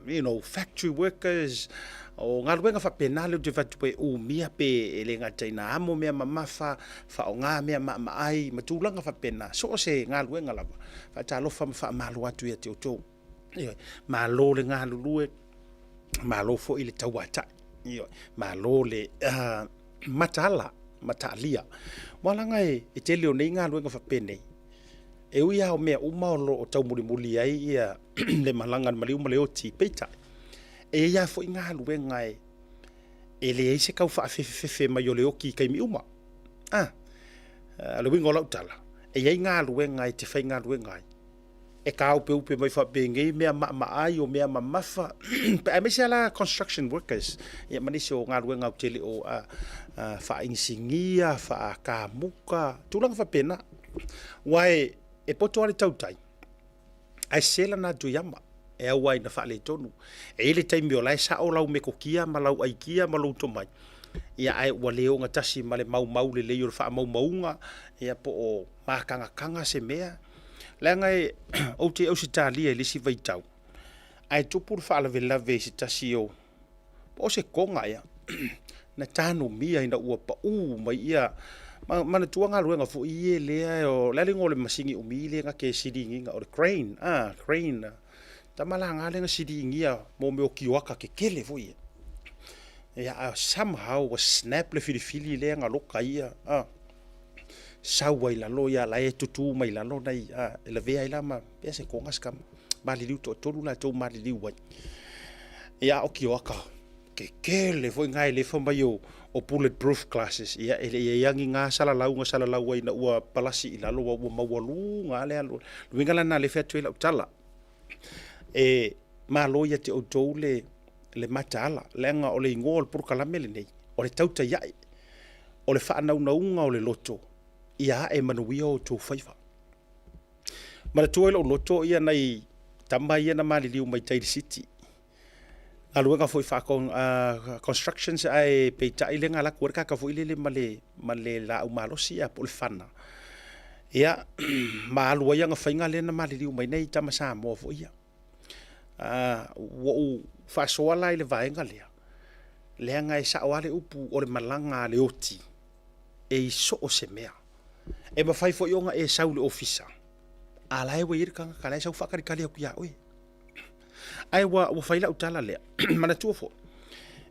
you know, factory workers, o galuega faapena lea ou te fai atu e umia pe e le gata ina amo mea mamafa, faaaoga mea maamaai ma tulaga faapena, so o se galuega lava. Faatalofa ma faamalo atu ia te outou. Ioe, malo le galulue, malo foi le tauatai. Ioe, malo le mataala, mataalia. Aua leaga e tele o nei galuega faapenei, e ui lava o mea uma o lo o taumulimuli ai ia le malaga a le maliu ma le oti, peitai, e i ai lava foi galuega e leai se tau faafefefefe mai o le oti i taimi uma. A, o le uiga o lau tala, e i ai galuega e te faigaluega ai, e tāupeupe mai faapenei mea maamaai o mea mamafa aemaise lava la construction workers ia ma nisi o galuega autele o faainisinia, faakamuka, tulaga faapena. Aua e poto lava le tautai ae sese lana atu i ama e au ai ina faaletonu. E i ai le taimi o la e sao lau metotia ma lau aikia ma lou tomai, ia ae ua le ogatasi ma le maumau lelei o le faamaumauga ia po o matagataga se mea. Leaga e, ou te i Ausetalia i le isi vaitau, ae tupu le faalavelave i se tasi o, po o se toga ea, na tanumia ina ua pau mai ia, manatua galuega foi ia lea, o le a le igoa o le masini umi lea na te siligiina, o le crane, a, crane, tama laga lea na siligia mo mea o tioata tetele foi ia. Ia, a somehow ua snap le filifili lea na loka ia, a. sau ai lalo ia la e tutu mai lalo nai a, e lavea ai la ma pea se toga se tama maliliu toatolu latou maliliu ai ia o kioaka kekele foi na e le fai mai o, o bullet proof glasses ia e le i ai ni ngā salalau na salalau ai na ua palasi i lalo ua, ua maualuga le alu luiga lana le fai atu ai lau tala e malo ia te outou le le mataala leaga o le igoa o le polokalame lenei o le tautai ae o le faanaunauga o le loto, ia ae manuia outou faiva. Manatua i lou loto ia nai tama ia na maliliu mai tai i le City. Galuega foi faa constructions ae peitai le na alu atu ai le tagata foi lele ma le ma le laau malosi po o le fana. Ia ma alu ai ana faiga lea na maliliu mai nei tama Samoa foi ia. Ua ou faasoa la i le vaega lea, leaga e sao lava le upu o le malaga a le oti e i so o se mea. E mafai foi ona e sau i le ofisa, a la e ua i ai le tagata la e sau faatalitali atu ia oe. Ae ua, ua fai lau tala lea, manatua foi,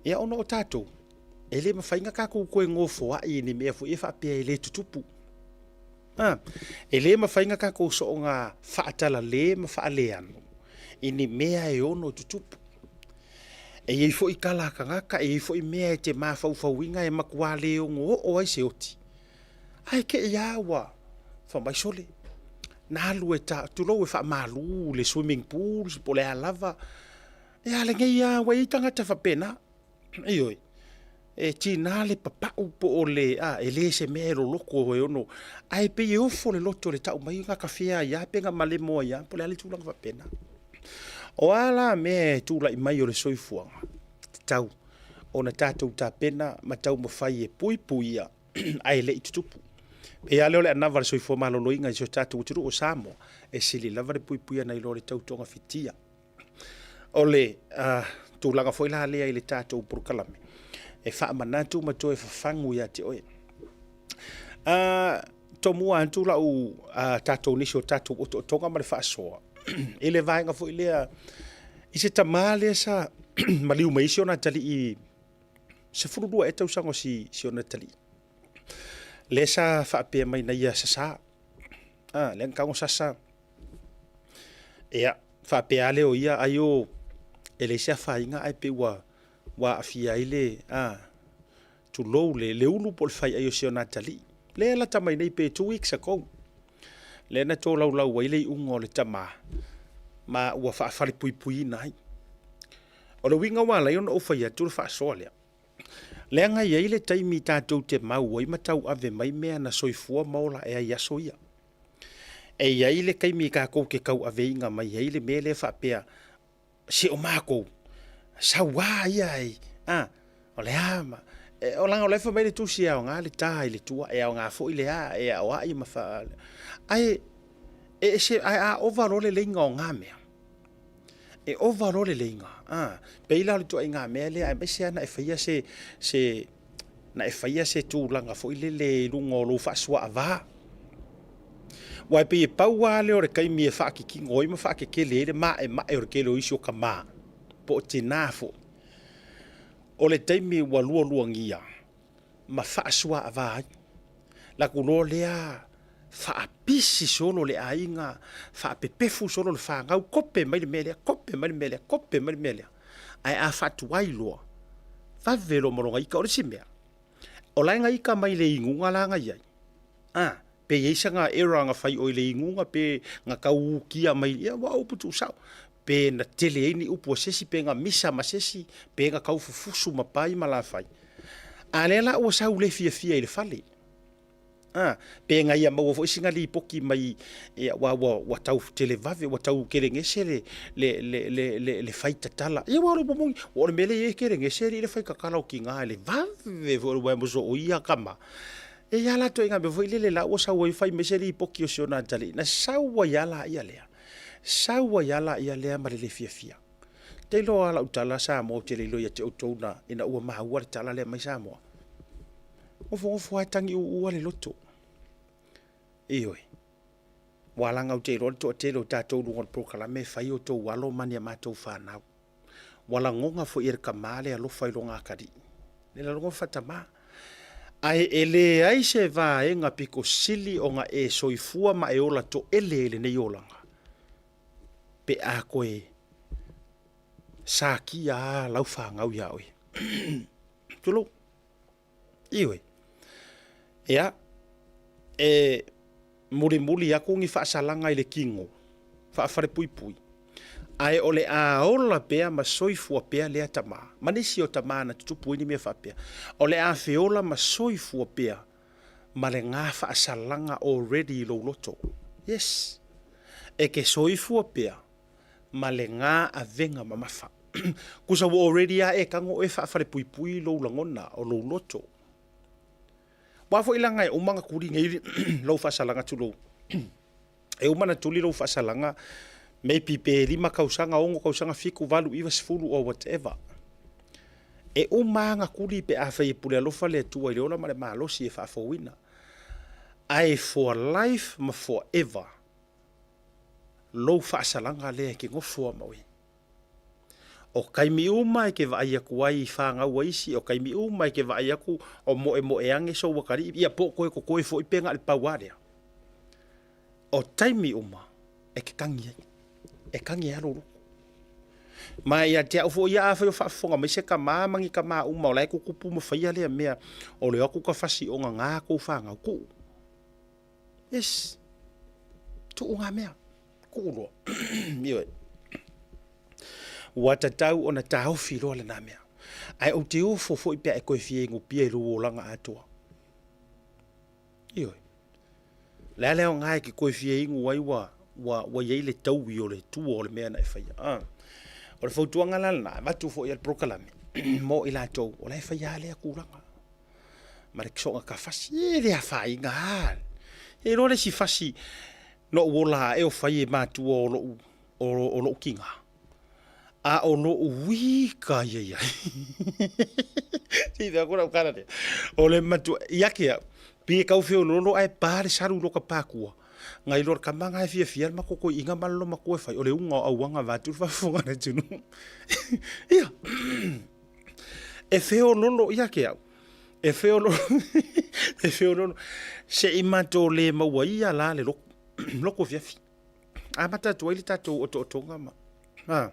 ia ona o tatou, e le mafai ona tatou toe nofoai i ni mea foi ia faapea e le tutupu. A, e le mafai ona tatou soona faatalale ma faaleano i ni mea e ono tutupu. E i ai foi tala a tagata, e i ai foi mea e te mafaufauina e matua le ono oo ai se oti. Ae te i lava ua fai mai sole, na alu e ta, tulou e faamalu le swimming pools po o le a lava. Ia a lenei lava ua i ai tagata faapena. Ioe, e tiga le papau po o le, a, e le se mea e loloto e ono, ae pei e ofo le loto i le tau mai na tafea ai lava pe na malemo ai lava po o le a le tulaga faapena. O a la mea e tulai mai o le soifuaga, tatau ona tatou tapena ma taumafai e puipuia ae le i tutupu. E pei lava lea o le anava a le soifua maloloina i si o tatou atunuu o Samoa, e sili lava le puipuia nai lo le tau togafitia. O le tulaga foi la lea i le tatou polokalame, e faamanatu ma toe fafagu ia te oe. Tomua atu lau tatou nisi o tatou otootoga ma le faasoa i le vaega foi lea i se tama lea sa maliu mai ai si ona atalii 12 ea tausaga o si, si ona atalii lea sa faapea mai na ia sasa lea na tago sasa Ia, faapea lava lea o ia, ai o, e leai se afaina ae pei ua, ua aafia ai le, a, tulou le, le ulu po o le faiai o si ona atalii. Lea e lata mai nei pe 2 weeks ago, lea na tolaulau ai le iuga o le tama. Ma ua faafalepuipuiina ai. O le uiga ua ala ai ona ou fai atu le faasoa lea, leaga e i ai le taimi tatou te mau ai ma tauave mai mea na soifua ma ola ae ai i aso ia. E i ai le taimi tatou te tauaveina mai ai le mea lea faapea, se o matou, saua ia e, a, o le a ma, e, o leaga o la e fai mai le tusi e aoga le ta i le tua, e aoga foi le a e aoai ma fa, ae e ese, ae a ova loa le leiga o na mea, e ova loa le leiga, a, pei la o le ituaiga mea lea, aemaise lava na e faia se, se, na e faia se tulaga foi lele i luga o lou faasuaava. Aua e pei e pau lava lea o le taimi e faakikino ai ma faakekele ai le maemae o le tele o isi o tama po o tina foi, o le taimi ua lualuagia ma faasuaava ai. Latou loa lea faapisi solo le aiga, faapepefu solo le fanau, kope mai le mea lea, kope mai le mea lea, kope mai le mea lea. Ae a faatuai loa, vave loa ma lona ita. O le isi mea, o la e na ita mai le inuga la na i ai, a, pe i ai sana error na fai oi le inuga pe na tau ukia mai, ia ua upu tuusao, pe na tele ai ni upu a se isi, pe na misa ma se isi, pe na tau fufusu ma pai ma lafai. A lea la ua sau le fiafia i le fale. A, pe na ia maua foi sina lipoti mai, ia, ua, ua, ua tau televave, ua tau kelegese le, le, le, le, le, le fai tatala. Ia, ua o le upu moni, ua o le mea lea e i ai e kelegese alii le fai tatala o tiga i le vave foi o le uaea moso o ia tama. E i ai la ituaiga mea foi lele la ua sau ai fai mai se lipoti o si ona atalii, na sau ai lava laia lea, sau ai lava laia lea ma le le fiafia. Te iloa lava lau tala Samoa ou te le iloa ia te outou na ina ua maua le tala lea mai Samoa. Nofonofo lava e tagiuua le loto. Ioe. Ua laga ou te iloa le toatele o tatou i luga o le polokalame e fai outou alo ma ni a matou fanau. Ua lagona foi e le tama le alofa i lona atalii. Le lagona faatama. Ae e leai se vaega pito sili ona e soifua ma e ola toele i lenei olaga pe a toe sakia lava lau fanau ia oe. Tulou. Ioe. Ia, e mulimuli atu ni faasalaga i le kino, faafalepuipui, ae o le a ola pea ma soifua pea lea tama, ma nisi o tama na tutupu ai ni mea faapea, o le a feola ma soifua pea ma le ga faasalaga already i lou loto. Yes. E ke soifua pea ma le ga avega mamafa. Kusa ua already a e tago oe faafalepuipui lou lagona o lou loto. Ua foi laga e uma na tuli nei lou faasalaga tulou. E uma na tuli lou faasalaga maybe pe 5 tausaga, 6 tausaga, 7, 8, 9, 10 or whatever. E uma na tuli pe afai e pule alofa le Atua i le ola ma le malosi e faafouina. Ae for life ma forever lou faasalaga lea e ke nofo a ma oe. O taimi uma e ke vaai atu ai i fanau a isi, o taimi uma e ke vaai atu o moemoe ane sou atalii, ia po o toe totoe foi pe na o le pau lava lea. O taimi uma e ke tagi ai, e tagi ai lou loto. Ma ia te au foi ia afai o faafofoga mai se tama ma ni tama uma o la e tutupu ma faia lea mea o le o atu ka fasi o gagā kou fanau, tuu. Yes. Tuu ngā mea. Tuu loa. Ioe. Ua tatau ona taofi loa lena mea. Ae ou te ofo foi pe a e toe fia inupia i lou olaga atoa. Ioe. Le a le aoga e ke toe fia inu ai ua, ua, ua i ai le taui o le tua o le mea na e faia. Ah. O le fautuaga la lena, avatu foi e le polokalame mo i latou, o la e faia lava lea tulaga. Ma le soga ka fasi, e le afaina lava. E iloa le isi fasi na ou ola ae o fai e matua o lou, o lou tiga. A o lou ika ia i ai. Se i aku lau kala lea. O le matua, ia ke au, pi e kau feololo ae pa le salu i loka pākua. Ngai loa le kama nga e fiafia le makoko i inga ma le lomatua e fai, o le uga o auanga vaeatu le faafofoga a le atunuu. Ia, e feololo ia ke au, e feololo, e feololo, se i matou le maua ia la le loku, loku afiafi. Amata atu ai le tatou otootoga ma, a,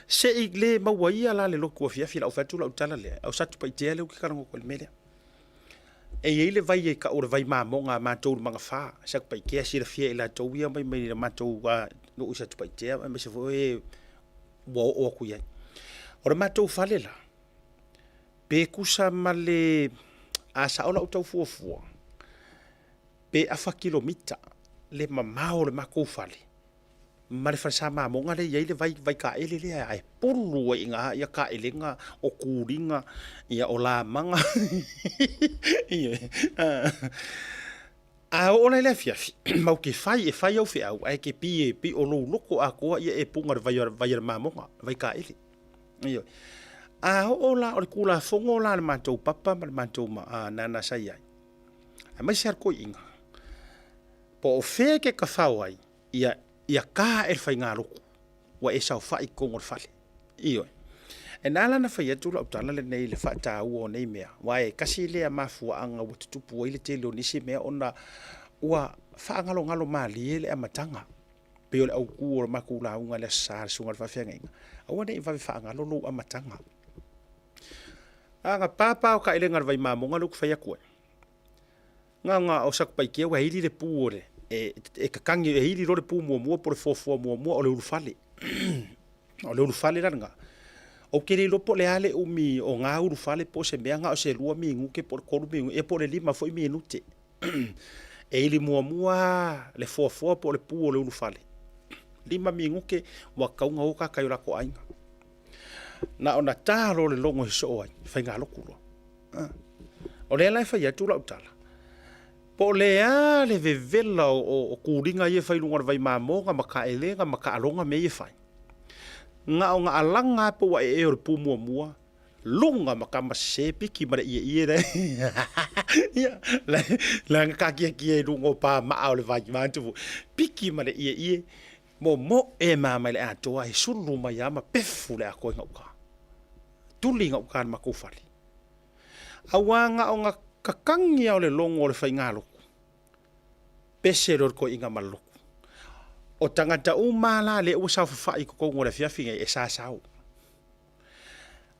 se i le maua ia la le lotu afiafi, lau fai atu lau tala lea, au Satupaitea lea ou te talanoa atu ai i le mea lea. E i ai le vai e tau o le vai mamoga a matou i le Magafa, Satupaitea, silafia e i latou ia mai mai le matou nuu i Satupaitea aemaise foi o e ua oo atu i ai. O le matou fale la, pe tusa ma le, a sao lau tau fuafua, pe afa kilomita le mamao o le matou fale ma le falesa mamoga lea e i ai le vai, vaitaele lea e pulu ai i ina ia taelega o tuliga, ia o lamaga. A oo la i le afiafi, matou te fai, e fai au feau ae te pie pei o lou loto atoa ia e puna i le vai, vai a le mamoga, vaitaele. Ioe. A oo la, o le Tulafono la a le matou papa ma le matou nana sa i ai, aemaise lava le toeaina, po o fea e te tafao ai, ia, ia ta ae le faigalotu, ua e saofai i totonu o le fale. Ioe. E na ala ona fai atu lau tala lenei i le faataua o nei mea, aua e tasi lea mafuaaga ua tutupu ai le tele o nisi mea ona ua faagalogalo malie le amataga. Pei o le autu o le matou lauga i le Aso Sa a le Susuga i le Faafeagaiga, aua ne i vave faagalo lou amataga. A na papa o taelega o le vai mamoga lea ou te fai atu ai, Na ona o Satupaitea ua ili le pu o le, e, e tatagi, e ili loa le pu muamua po o le foafoa muamua o le ulufale. O le ulufale la lena. Ou te le iloa po o le a le umi o na ulufale po o se mea na o se 2 minute po o le 3 minute, ia po o le 5 foi minute. E ili muamua le foafoa po o le pu o le ulufale. 5 minute ua tatau ona o tagata i o latou aiga. Na ona ta loa le logo e sosoo ai, faigalotu loa. O lea la e fai atu lau tala, po o le a le vevela o tuliga ia e fai i luga o le vai mamoga ma taelega ma taaloga mea ia e fai, na ona alaga lava pe ua ee o le pu muamua, luga ma tama sese piki ma le ieie la ia la na taatiatia i luga o pamaa o le vai vaeatu foi, piki ma le ieie, momoe ma mai le atoa e sulu mai lava ma pefu le atoa i gauta. Tuli gauta i le matou fale. Aua na ona tatagi lava o le logo o le faigalotu, pese loa le toeaina ma le lotu. O tagata uma lava la lea ua saofafai i totonu o le afiafi nei, e sasao.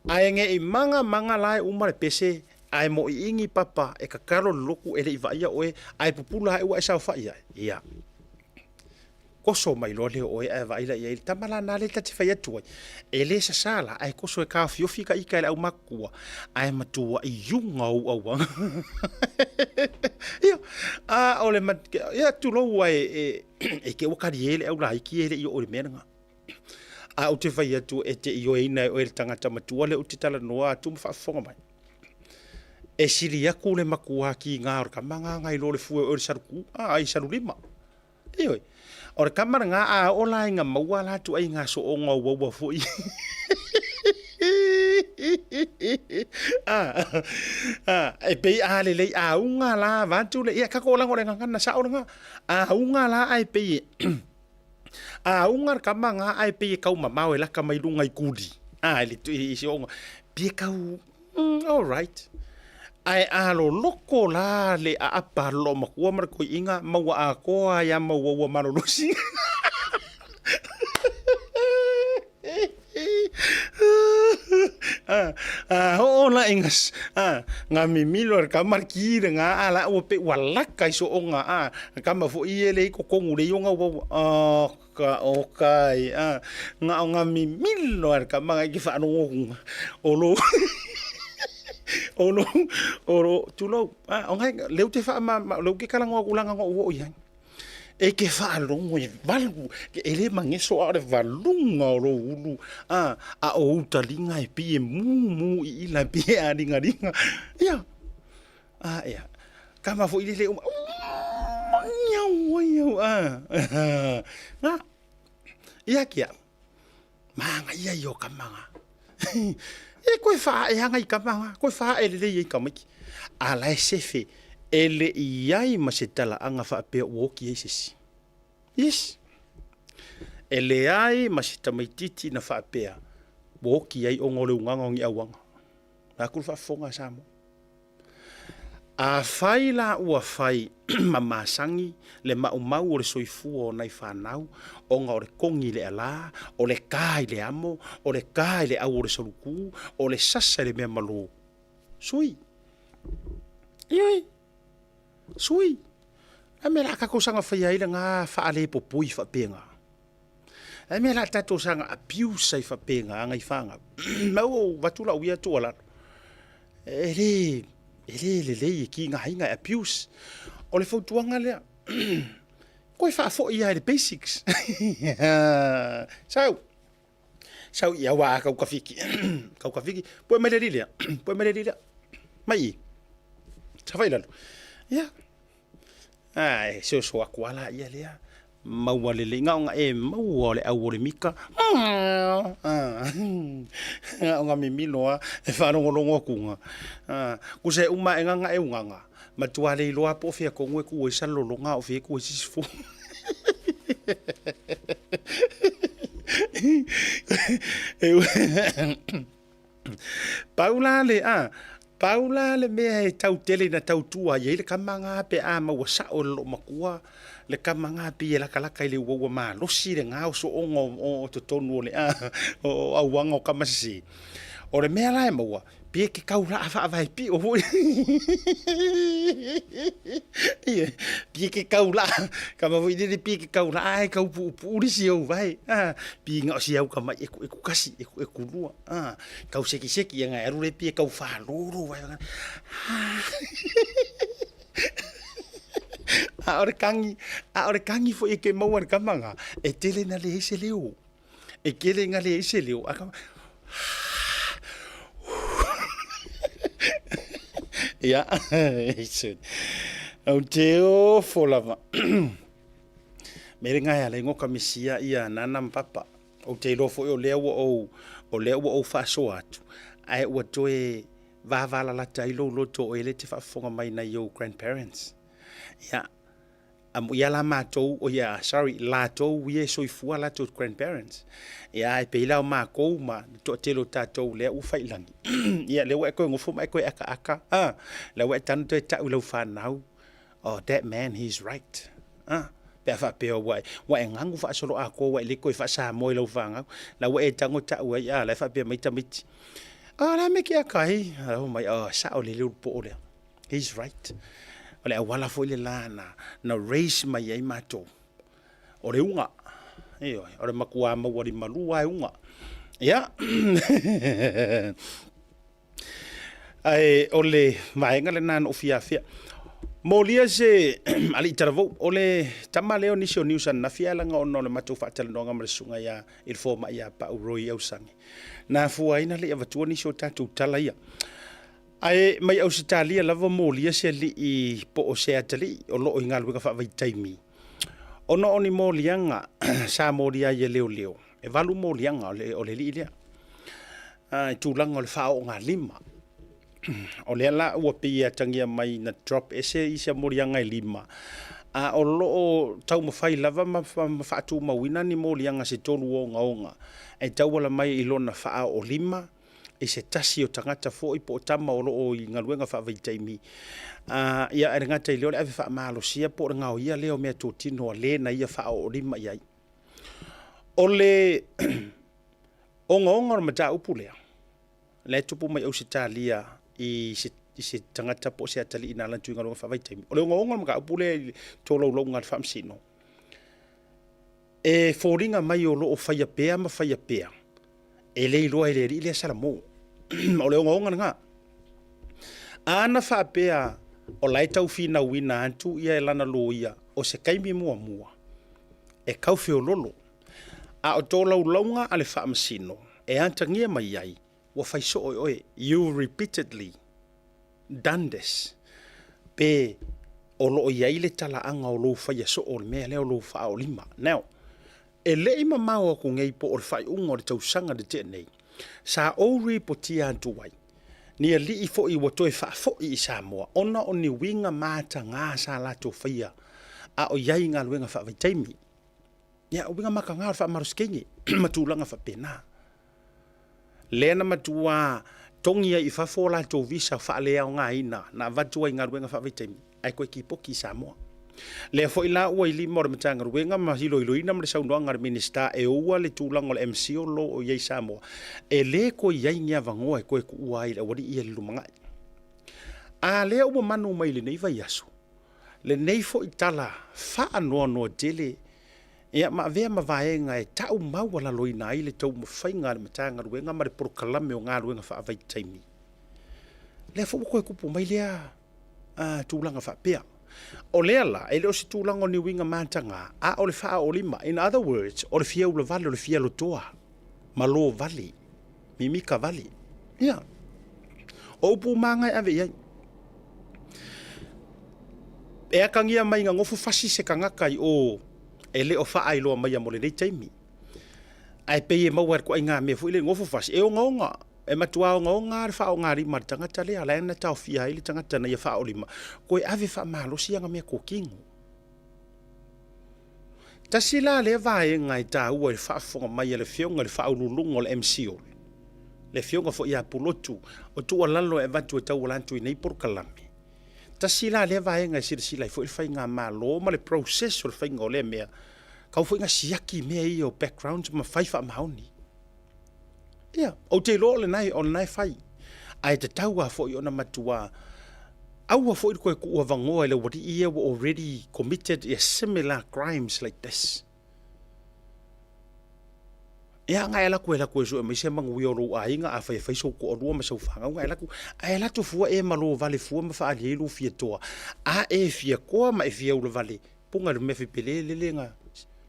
Ae ne i maga maga la e uma le pese ae moiini papa e tatalo le lotu e le i vaaia oe ae pupula ae ua e saofai ai, ia toso mai loa lea o oe ae vaai la i ai le tama lana lea ta te fai atu ai, e le sasa la ae toso e taofiofi ta ita e le aumatutua ae matuai iuga ou auaga. Ia, a o le ia tulou ae e te ua talie le aulaiti e le i oo i le mea lena. A ou te fai atu e te ioeina e oe le tagata matua lea ou te talanoa atu ma faafofoga mai. E sili atu le matua kiga o le tama lena nai lo le fue o oe i le salutu, a, i salulima. Ioe. O le tama lena a oo la ina maua la ituaiga sooga uaua foi. A, a, e pei a lelei auga la vaeatu le, ia tatou lago le gagana sao lena. Auga la ae pei e Auga le tama na ae pei e tau mamao e laka mai luga i kuli a i le i si ona pei e tau mm, all right ae a loloko la le aapa loomatua ma le toeaina ma ua atoa ai a ma ua ua malolosi. A oo la i nga nga mimilo a le tama le ki le nga a la ua pei ua laka i soonga a le tama foi ia e leai totonu le ioga ua ua oka oka ai a nga o nga mimilo a le tama i ke faalogo o lo o lo o lo tulou a o ngai lea ou te faamama lea ou te talanoa atu leaga na ou oo i ai. E ke faalogo e valu, e le mageso a o le valuga o lou ulu, a, a o ou taliga e pei e mumu i ila, e pei e aligaliga. Ia, a ia, kama foi lele uma, iau, iau, a, na, ia ki au, manaia ia o kama nga. E koe faaeaga i kama nga, koe faae lelei ai tamaiti. A la e sefe, e le i ai ma se talaaga faapea ua oki ai se isi. Yes. E leai ma se tamaititi na faapea ua oki ai ona o le ugaga o ni auaga. Vaeatu le faafofoga a Samoa. Afai la ua fai ma masani le maumau o le soifua o nai fanau ona o le kogi i le alā, o le kā i le amo, o le kā i le au o le soluku, o le sasa i le mea malo, sui. Ioe. Sui, a mea la tatou saga faia ai lena faalepopoi faapena? A mea la tatou saga abuse ai faapena nai fanau? Ma ua ou avatu lau ia tuualalo, e le e le lelei e tigaina e abuse. O le fautuaga lea, toe faafoi lava i le basics. Sau, sau i aua kau kafiki, kau kafiki, pue mai le alii lea, pue mai le alii lea, mai i, saofai i lalo. Ia, a e soso atu lava laia lea, maua lelei, na ona e maua o le au o le mita, na ona mimilo lava e faalogologo atu, tusa e uma ae na e ugaga, matua le iloa lava po o fea tonu e tu ai Salelologa a o fea e tu ai Sisifo. Pau la le, a, pau la le mea e tau tele ina tautua ai le tama na pe a maua sao e le loomatua le tama na pei e latalata i le uaua malosi le gaosooga o totonu o le a, o auaga o tama sese. O le mea la e maua, Pei e te tau laa faavae pio foi. Ia, pei e te tau laa, kama foi lele pei e te tau laa e tau puupuu le isi ou vai. Ah, pei na o si au kama e ku kasi, e ku, e ku lua. Ah, tau sekiseki ia ngai alu le pei e tau whālolo vai. Ah. A o le kangi, a o le kangi foi e ke maua le kama nga, e tele na le ese leo. E kele nga le ese leo. A kama, Ia, ou te ofo lava. Mere ngai ala ingo kamisia ia nana ma papa. Ou te iloa foi o lea ua ou, o lea ua ou faasoa atu, ae ua toe vavalalata ai lou loto o oe lea e te faafofoga mai nai ou grandparents. Ia, Amuia la matou, oh yeah, sorry, latou ia e soifua latou grandparents. Ia, e pei la o makou ma le toatele o tatou lea ua fai i lagi. Ia, lea ua e toe nofo ma e toe akaaka, ah, lea ua e tanu toe tau i lau fanau, oh, that man, he's right. Ah, pe a faapea ua e, ua e ganu faasoloatoa ua e le toe faa-Samoa i lau fanau, la ua e tago tau ai, ah, la e faapea mai tamaiti, ah, la me ke aka ai, la fai mai, oh, sao lelei le poo lea. He's right. O le auala foi le la na, na raise mai ai matou. O le uga. Ioe, o le matua maualimalua lava e uga. Ia. Ae o le vaega lena na ou fia afea. Molia se alii talavou, o le tama lea o nisi o news ananafi ae laga ona o le matou faatalanoaga ma le susuga ia i le fomai ia Pau Roy Ausage. Na afua ai na le i avatua nisi o tatou tala ia. Ae mai Ausetalia lava molia se alii po o se atalii o lo o i galuega faavaitaimi. Ona o ni moliaga sa molia ai e leoleo, e valu moliaga o le, o le alii lea, i tulaga o le faaoogalima. O lea la ua pei e atagia mai na drop ese isi moliaga e lima, a o lo o taumafai lava ma, ma faatumauina ni moliaga se tolu ogaoga e tauala mai i lona faaoolima, i se tasi o tagata foi po o tama o lo o i galuega faavaitaimi, a, ia, e le gata i lea o le ave faamalosia po o le gaoia lea o meatotino a le na ia faaoolima i ai. O le ogaoga o le mataupu lea, lea e tupu mai Ausetalia i se, i se tagata po o se atalii na ala atu i galuega faavaitaimi. O le ogaoga o le mataupu lea i le tolaulauga a le Faamasino, E foliga mai o lo o faia pea ma faia pea, e le iloa e le alii lea Salamo. O le ogaoga lena. A na faapea o la e tau finauina atu ia e lana loia o se taimi muamua e tau feololo, a o tolaulauga a le Faamasino e atagia mai ai ua fai soo e oe, you repeatedly done this, pe o lo o i ai le talaaga o lou faia soo o le mea lea o lou faaolima. Now, e le i mamao aku nei po o le faaiuga o le tausaga na tea nei, sa ou ripotia atu ai ni alii foi ua toe faafoi i Samoa ona o ni uiga mataga sa latou faia a o i ai i galuega faavaitaimi. Ia, uiga mataga o le faamalosi teine ma tulaga faapena. Lea na matua togi ai i fafo o latou visa faaleaogaina na avatu ai i galuega faavaitaimi ae toe tipoti i Samoa. Lea foi la ua i lima o le Matagaluega ma iloiloina ma le saunoaga a le Minisita e oua le tulaga o le MCIL o lo o i ai i Samoa, e le toe i ai ni avanoa e toe tuua ai i le aualii ia i le lumanai. A lea ua manu mai i lenei vaiaso, lenei foi tala faanoanoa tele, ia ma avea ma vaega e tau maualaloina ai le taumafaiga a le Matagaluega ma le polokalame o galuega faavaitaimi. Lea foi ua toe tupu mai lea tulaga faapea. O lea la, e le o se tulaga o ni uiga mataga, a o le faaoolima. In other words, o le fia ulavale, o le fia lotoa, malo vale, mimika vale. Ia, o upu maga e ave i ai. E akagia mai ga gofo fasi se tagata i o e le o faailoa maia mo lenei taimi. Ae pei e maua e le ituaiga mea foi lea gofo fasi, e ogaoga. E matua ogaoga lava le faaaogalima a le tagata lea, la e na taofia ai le tagata na ia faaolima, toe ave faamalosi ana meatotino. Tasi la lea vaega e taua i le faafofoga mai a le Afioga i le Faauluuluga o le MCIL, le Afioga foi ia Pulotu, o tuualalo e avatu e tauala atu i nei polokalame. Tasi la lea vaega e silasila ai foi le faigamalo ma le process o le faiga o lea mea, tau foi na siaki mea ia o backgrounds ma fai faamaoni. Ia, ou te iloa o lena o lena e fai, ae tatau lava foi ona matua aua foi le toe tuuavanoa i le aualii ia ua already committed ia similar crimes like this. Ia, na e alu atu e alu atu e sue mai se manuia o lou aiga, afai e fai sou toalua ma sau fanau, na e alu atu, ae alu atu fua e malo vale fua ma faaali ai lou fia toa. A e fia toa ma e fia ulavale, puna i le mea faipele lele na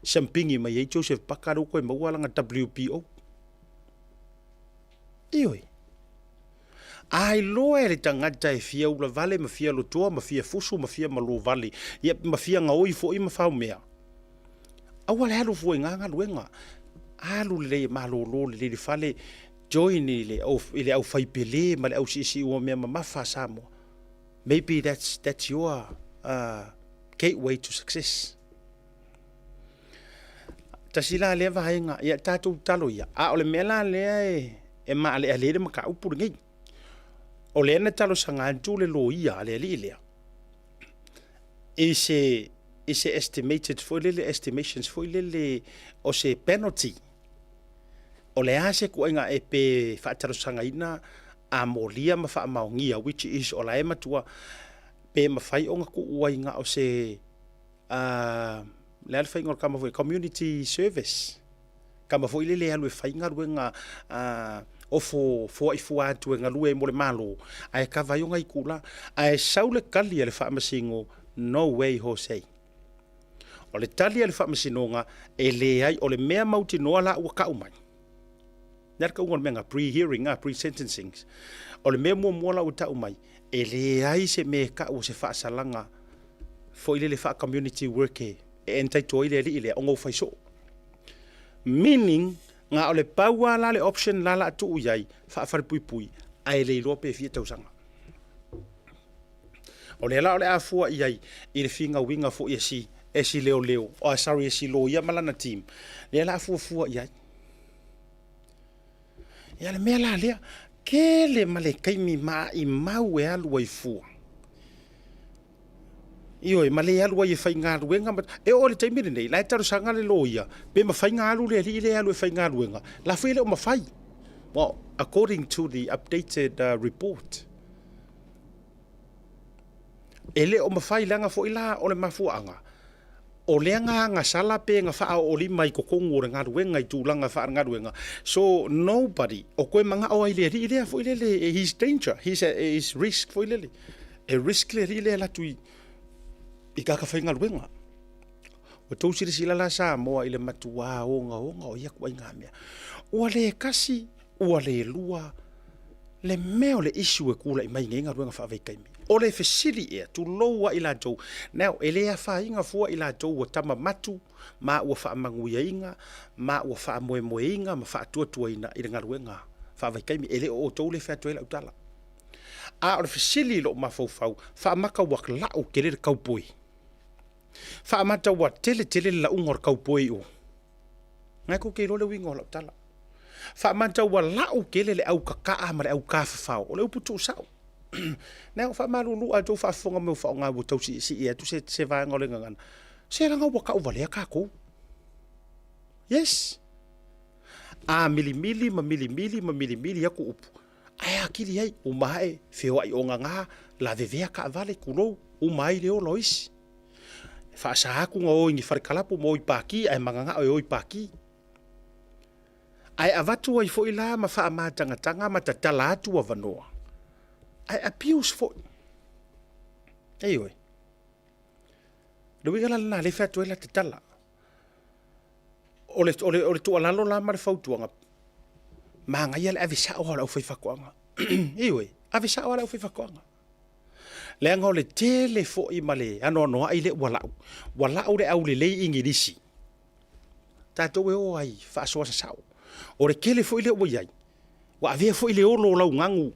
siampigi mai ai Joseph Paka lea ua toe maua lana WPO. Ioe. A iloa e le tagata e fia ulavale ma fia lotoa ma fia fusu ma fia malo vale, ia ma fia gaoi foi ma faumea, aua le alu fua i nga galuega. Alu lelei e malolo lelei i le fale, join i le, i le aufaipele ma le ausiisiu o mea mamafa a Samoa. Maybe that's your gateway to success. Tasi la lea vaega, ia tatou talo ia. A o le mea la lea e, e maaleale ai le mataupu lenei. O lea na talosaga atu le loia a le alii lea i se, i se estimated foi lele, estimations foi lele o se penalty. O le a se ituaiga e pe faatalosagaina a molia ma faamaonia, which is o la e matua pe mafai ona tuu ai na o se le a le faiga o le tama foi community service tama foi lele e alu e fai galuega ofo foai fua atu e galue ai mo le Malo ae kava ai ona itula ae sau le tali a le faamasino no way Jose. O le tali a le faamasinoga e leai o le mea mautinoa la ua tau mai. Le a le tauga o le mea na pre-hearing a pre-sentencing. O le mea muamua la ua tau mai e leai se mea e tau o se faasalaga foi lele faa-community work e entitle ai le alii lea ona ua fai soo. Meaning, na o le pau lava la le option la la a tuu i ai, faafalepuipui, ae le iloa pe fia tausaga. O lea la o le a fua i ai i le finauina foi e si, e si leoleo, oh, sorry, e si loia ma lana team, lea la a fuafua i ai. Ia le mea la lea, tele ma le taimi maimau e alu ai fua. Ioe, ma le alu ai e faigaluega ma, e oo i le taimi lenei, la e talosaga le loia, pe mafai ona alu le alii lea e alu e faigaluega, la foi e le o mafai. Well, according to the updated report, e le o mafai leaga foi la o le mafuaaga, o lea na agasala pe na faaoolima i totonu o le galuega i tulaga faalegaluega, so nobody o toe manao ai i le alii lea foi lele, he's danger, he's at he's risk foi lele, e risk le alii lea e alu atu i i tagata faigaluega. Ua tou silasila la Samoa i le matuā ogaoga o ia ituaiga mea. Ua le tasi, ua le lua le mea o le issue e tulai mai i nei galuega faavaitaimi. O le fesili ea, tulou a i latou, now, e le afaina fua i latou ua tama matu ma ua faamanuiaina ma ua faamoemoeina ma faatuatuaina i le galuega faavaitaimi. E le o outou lea e fai atu ai lau tala. A o le fesili i lou mafaufau, faamata ua lau tele le kaupoe? Faamata ua tele tele le lauga o le kaupoe i o? Ngai kou te iloa le uiga o lau tala. Faamata ua lau tele le au kakaa ma le au tafafao. O le upu tuusao. Now, faamalulu a outou faafofoga mai ua faaaoga ua tau siisii atu se, se vaega o le gagana. Se leaga ua tau valea tatou. Yes. A milimili ma milimili ma milimili atu upu, ae atili ai, uma ae, feoai ogagā, lavevea taavale, tulou, uma ai le ola o isi. Faasa atu na o i ni fale kalapu ma o i pākī ae mananao e o i pākī. Ae avatu ai foi la ma faamatagataga ma tatala atu avanoa, ae abuse foi. Ioe. Le uiga la lena lea e fai atu ai la tatala. O le, o le, o le tuualalo la ma le fautuaga, manaia le ave sao lava o le aufaifaatoaga. Ioe, ave sao lava le aufaifaatoaga. Leaga o le tele foi ma le anoanoai lea ua lau, ua lau le aulelei Igilisi, tatou e o ai faasoa sasao. O le tele foi lea ua i ai, ua avea foi le olo o lau gagu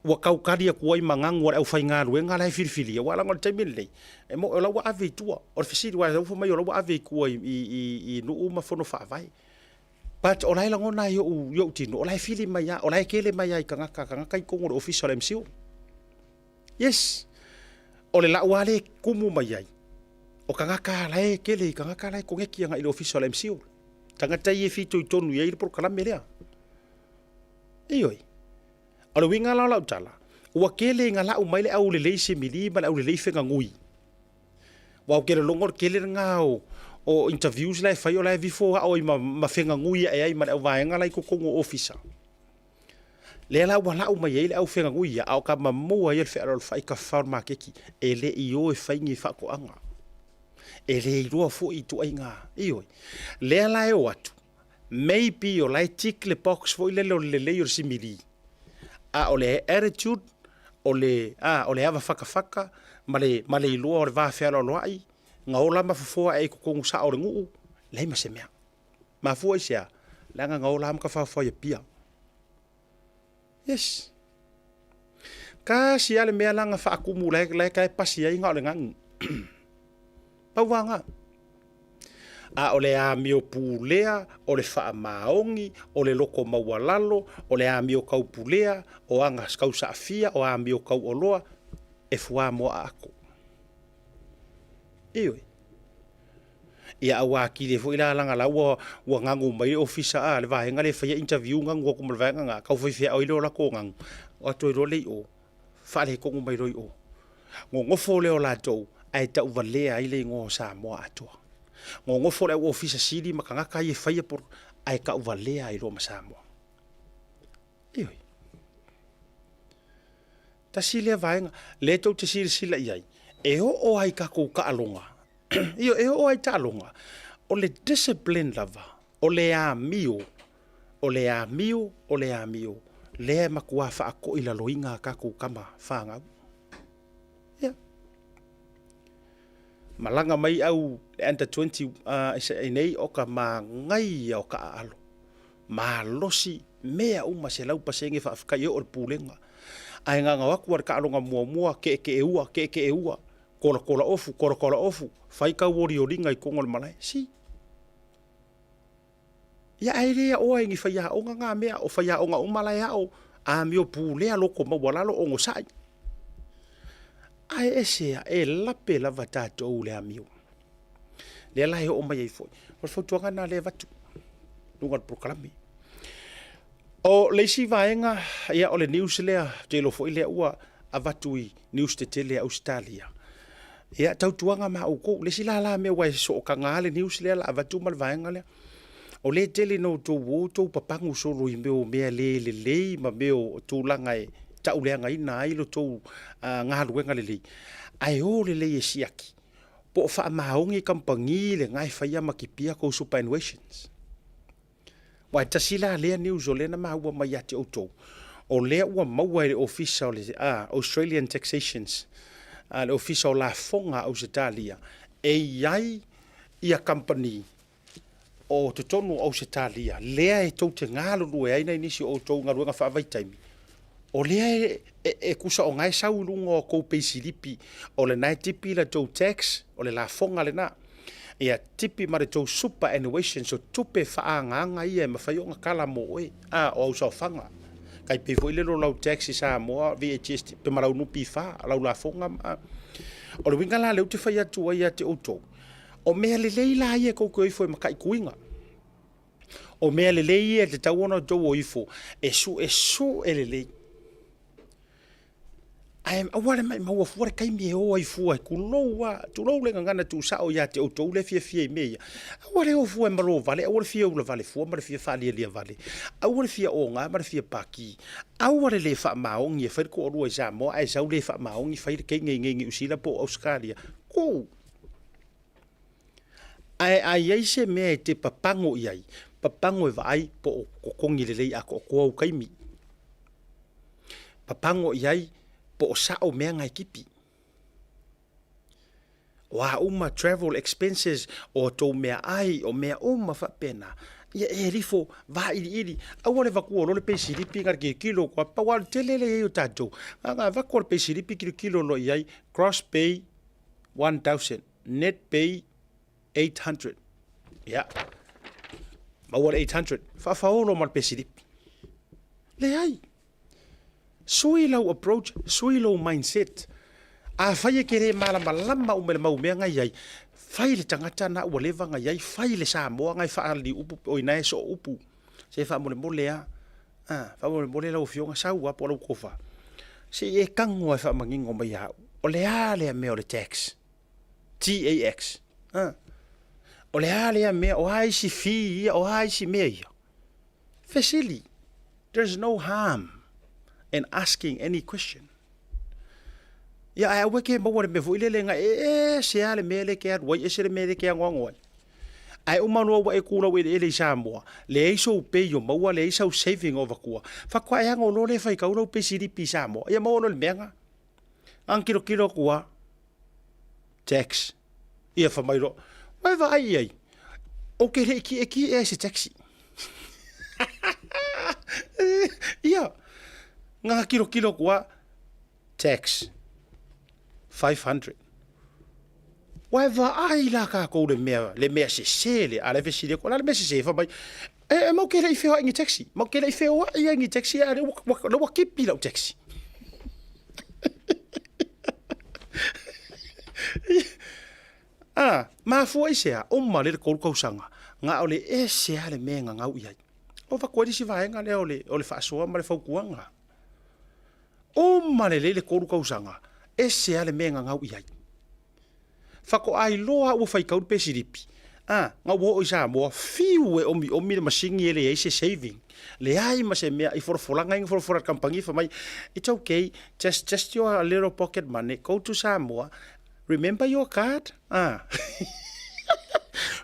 ua tau tali atu ai ma gagu a le aufaigaluega la e filifilia, aua leaga o le taimi lenei, e moni o la ua ave i tua. O le fesili, aua o la ua fai mai o la ua ave i tua i nuu ma fono faavae. But o la e lagona i ou tino, o la e fili mai lava, o la e kele mai lava i tagata, tagata i totonu o le ofisa o le MCIL. Yes, o le lau lava lea e tumu mai ai, o tagata la e kele i tagata la e koneti agai i le ofisa o le MCIL. Tagata ia e fitoitonu i ai le polokalame lea. Ioe. O le uiga la o lau tala, ua tele ina lau mai le aulelei semili ma le aulelei fegagui. Aua ou te lologo o le tele lena o, o interviews la e fai o la e vifo ao ai ma, ma fegagui ae ai ma le auvaega la i totonu o ofisa. Lea la ua lau mai ai le au fegagui ia, a o ka mamua ia le fealoalofai ka fafao le maketi, e le i o e fai ni faatoaga. E le iloa foi ituaiga, ioe. Lea la e o atu, maybe o la e tick le box foi lele o le lelei o le simili, a o le attitude, o le, a, o le ava fakafaka ma le, ma le iloa o le va fealoaloai, na ola ma fofoa ae i totonu sao o le nuu, leai ma se mea. Mafua i se a? Leaga na ola ma ka faofaoi Apia. Yes. Tasi lava le mea la na faatumu la e, la e pasi ai na o le ganu. Pau vaga. A o le amio pulea, o le faamaoni, o le loko maualalo, o le amio tau pulea, o aga tau saafia, o amio tau oloa, e fuamoa aako. Ioe. Ia aua atili ai foi la leaga la ua ua ganu mai le ofisa a le vaega lea e faia interview ganu atu ma le vaega na tau faifeau ai lea o latou ganu o atu ai loa lea i o faaletonu mai loa i o. Nonofo lea o latou ae tauvalea ai le igoa o Samoa atoa. Nonofo le au ofisa sili ma tagata ia e faia ae tauvalea ai loa ma Samoa. Ioe. Tasi lea vaega lea tou te silasila i ai, e oo lava i tatou taaloga, ioe, e oo lava i taaloga, o le discipline lava, o le amio, o le amio, o le amio, lea e matua faatoilaloina a tatou tama fanau. Ia. Malaga mai au le under 20 uh, i nei o ka manaia o ka aalo. Malosi mea uma 100% faafetai e oo i le pulega. Ae gagau atu a le taaloga muamua, keekeeua, keekeeua, kolakola ofu, kolakola ofu, fai tau olioliga i totonu o le malae. Si. Ia ae le aoa e ni faiaoga na mea, o faiaoga uma la e ao, amio pulea, loko maualalo, onosai. Ae ese a, e lape lava tatou le amio. Lea la e oo mai ai foi. O le fautuaga lena lea e avatu luga o le polokalame. O le isi vaega, ia o le news lea, ou te iloa foi lea ua avatu i news tetele a Ausetalia. Ia, tautuaga ma outou. Le isi lala mea ua e sootaga lava le news lea la avatu ma le vaega lea. O lea e tele ina outou o outou papagu solo i mea o mea le lelei ma mea o tulaga e tauleagaina ai lo outou galuega lelei. Ae o lelei e siaki po o faamaoni kamupani lena e faia ma kipia tou superannuations. Aua e tasi la lea news o lea na maua mai ia te outou, o lea ua maua e le Ofisa o le Australian Taxations, le Ofisa o Lafoga a Ausetalia, e i ai ia kamupani o totonu o Ausetalia, lea e tou te galulue ai nai nisi o outou i galuega faavaitaimi, o lea e, e, e tusa o na e sau i luga o tou peisilipi, o lena e tipi la tou tax, o le lafoga lena. Ia tipi ma le tou superannuation, so tupe faaagaaga ia e mafai ona kala mo oe, a o au saofaga. Tai pei foi lele o lau tax i Samoa, VHST, pe ma lau NPF, lau lafoga. O le uiga la lea ou te fai atu ai ia te outou, o mea lelei la ia tou te o ifo e mataituina. O mea lelei ia e tatau ona outou o ifo e suesue lelei. Ae aua le maumau fua le taimi e o ai fua, tulou lava, tulou le gagana tuusao ia te outou lea e fiafia i mea ia. Aua le o fua e malo vale, aua le fia ulavale fua ma le fia faalialia vale, aua le fia oga ma le fia paki, aua le le faamaoni e fai le toalua i Samoa ae sau le faamaoni fai le teine i inei i Niu Sila po o Ausetalia. Tuu! Ae a i ai se mea e te papago i ai, papago e vaai po o totogi lelei atoatoa ou taimi. Papago i ai po o sao mea na e tipi. O a uma travel expenses, o tou meaai, o mea uma faapena, ia e lifo vailiili. Aua le avatua loa le peisilipi na le tilotilo atu lava, pau lava o le tele lea e i ai o tatou, na ona avatu lava o le peisilipi tilotilo loa i ai, gross pay 1000, net pay 800. Ia, maua le 800, faafaolo ma le peisilipi. Leai. Sui lau approach, sui lou mindset. Afai e te le malamalama uma i le mau mea na i ai, fai le tagata na ua leva na i ai, fai le Samoa na e faaliliupu, o i ina e sooupu. Se faamolemole lava, a, faamolemole lau Afioga, sau lava po o lau tofa, se i e tago lava e faamanino mai ia au, o le a lea mea o le tax? TAX. A. O le a lea mea, o a isi fee ia, o a isi mea ia? Fesili. There's no harm in asking any question. Ia, ae aua e ke maua le mea foi lele na e ese lava le mea lea e te alu ai, ese le mea lea e te anoano ai. Ae uma loa ua e tu laueleele i Samoa, leai sou pay o maua, leai sau saving o avatua, faatoa e ano loa lea e faitau lau peisilipi i Samoa, ia maua loa le mea lena. Ana tilotilo atu lava, tax. Ia fai mai loa, ua e vaai i ai, ou te le i tietie i se taxi. Ia, na tilotilo atu lava, tax, 500. Ua e vaai la tatou le mea, le mea sese lea, a o la e fesili atu, o le a le mea sese? Fai mai, e matou te le i feoai i ni taxi, matou te le i feoai lava i ni taxi, a o lea ua tipi lau taxi. A, mafua i se a? Uma lea le 3 tausaga, na o le ese lava le mea e gagau i ai. Ua avatu ai le isi vaega lea o le, o le faasoa ma le fautuaga. Uma lelei le 3 tausaga, ese lava le mea e gagau i ai. Faatoa iloa ua faitau le pesilipi, a, na ua oo i Samoa, fiu e omiomi le masini e leai se saving, leai ma se mea, i folafolaga ia na folafola e le kamupani fai mai, it's okay, just, just your little pocket money, go to Samoa, remember your card, a,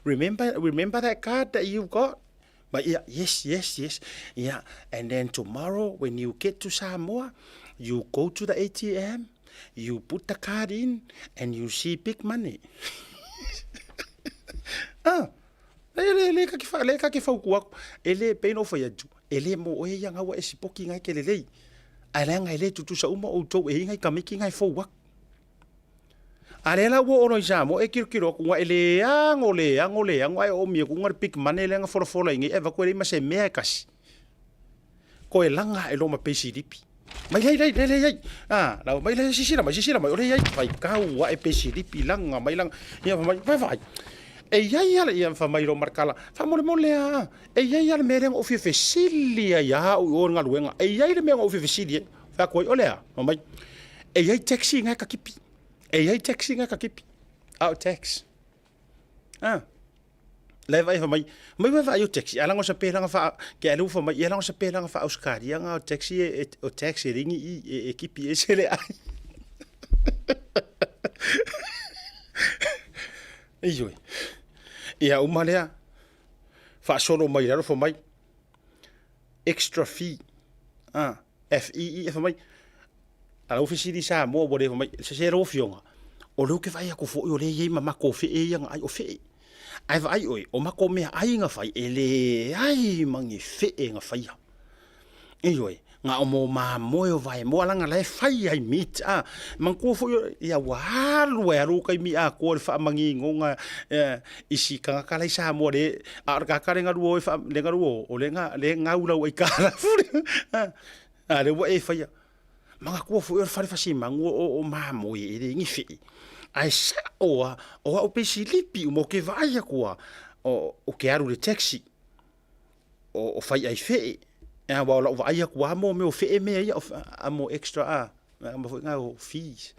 remember, remember that card that you got? But yeah, yes, yes, yes. Yeah. And then tomorrow when you get to Samoa, you go to the ATM, you put the card in and you see big money. ah, le le le ka ke fa le ka ke fau ku e le pe no fa atu e le mo e ia ngaua e sipoki ngai ke lelei a le ngai le tutusa uma o tou e ngai kamiki ngai fou aku A lea la ua oo loa i Samoa e kilokilo atu e le ago le ago le ago ae oomi atu le big money lea na folafola i nei ae avatu e leai ma se mea e kasi. Koe laga ae loa ma peisilipi. Mai lei lei lei lei a lau mai lei sisila mai sisila mai o lea i ai faitau ae peisilipi laga mai laga ia fai mai vai vai. E i ai lava ia fai mai loa ma le tala faamolemole lava e i ai lava le mea lea na ou fia fesili ai lava au i o i le galuega e i ai le mea na ou fia fesili ai. Fai atu ai, o le a? Fai mai, e i ai taxi nga e ka kipi. E i ai taxi nga e ka kipi. A o tax. Ah. Le vai fai mai, mai vai vai o taxi. Ala ngosa pe langa fa ke alu fa mai, ala ngosa pe langa fa Australia nga o taxi e o taxi e ringi i e, e kipi e sele ai. Ioe. Ia uma lea faasolo mai lalo fa mai extra fee. Ah. FEE fai mai, a lau fesili i Samoa ua le fai mai, se se lau afioga, o lea ou te vaai atu foi o lea e i ai ma matou fee ia na ai o fee. Ae vaai oe, o matou meaai na fai, e leai ma ni fee na faia. Ioe, na o mo mamoe o vaemoa leaga la e fai ai meat a. Manatua foi ia ua alu ai alu taimi atoa i le faamaginoga i si tagata la i Samoa le a o le tagata le galue o e faa le galue o o le ga le gau lau aitalafu a lea ua e faia. Manatua foi o le fale fasimanu o mamoe e leai ni fee ae sao lava o au peisilipi uma ou te vaai atu lava ou te alu i le taxi o fai ai fee aua o lau vaai atu lava mo mea o fee mea ia a mo extra a. Vaega foi na o fees.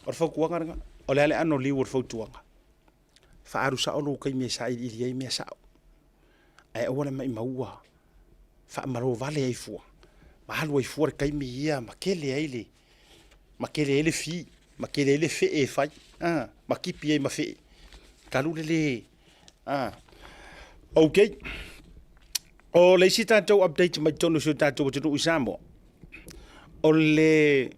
O le fautuaga lena, o le a le aano liu o le fautuaga? Faaalu sao lou taimi e sailiili ai mea sao, ae aua le maimaua faamalo vale ai fua, ma alu ai fua le taimi ia ma tele ai le ma tele ai le fee, ma tele ai le fee e fai, a, ma tipi ai ma fee, talu le le, a. Ok, o le isi tatou update mai totonu o si o tatou atunuu i Samoa, o le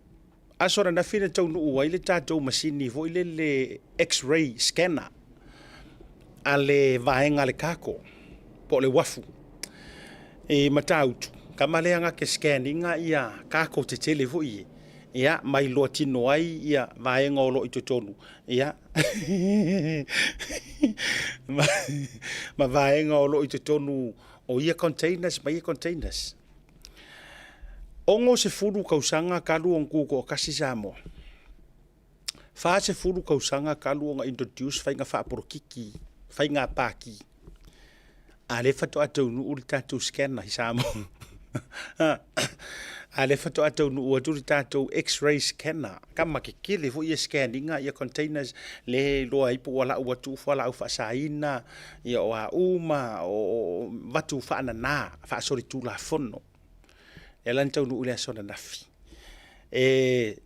aso ananafi na taunuu ai le tatou masini foi lele X-ray scanner a le vaega a le cargo po o le uafu i Matautu, tama lea na te scan ina ia cargo tetele foi ia, ia ma iloa tino ai ia vaega o lo o i totonu, ia ma vaega o lo o i totonu o ia containers ma ia containers. 60 tausaga talu ona tutoatasi Samoa. 40 tausaga talu ona introduce faiga faapolokiki, faiga pati, a lea faatoa taunuu le tatou scanner i Samoa. A lea faatoa taunuu atu le tatou x-ray scanner, tama tetele foi ia scan ina ia containers le iloa ai po ua lau atu fualaau faasaina, ia o a uma, o vatu faanana, faasolitulafono. Lea la na taunuu i le aso ananafi. E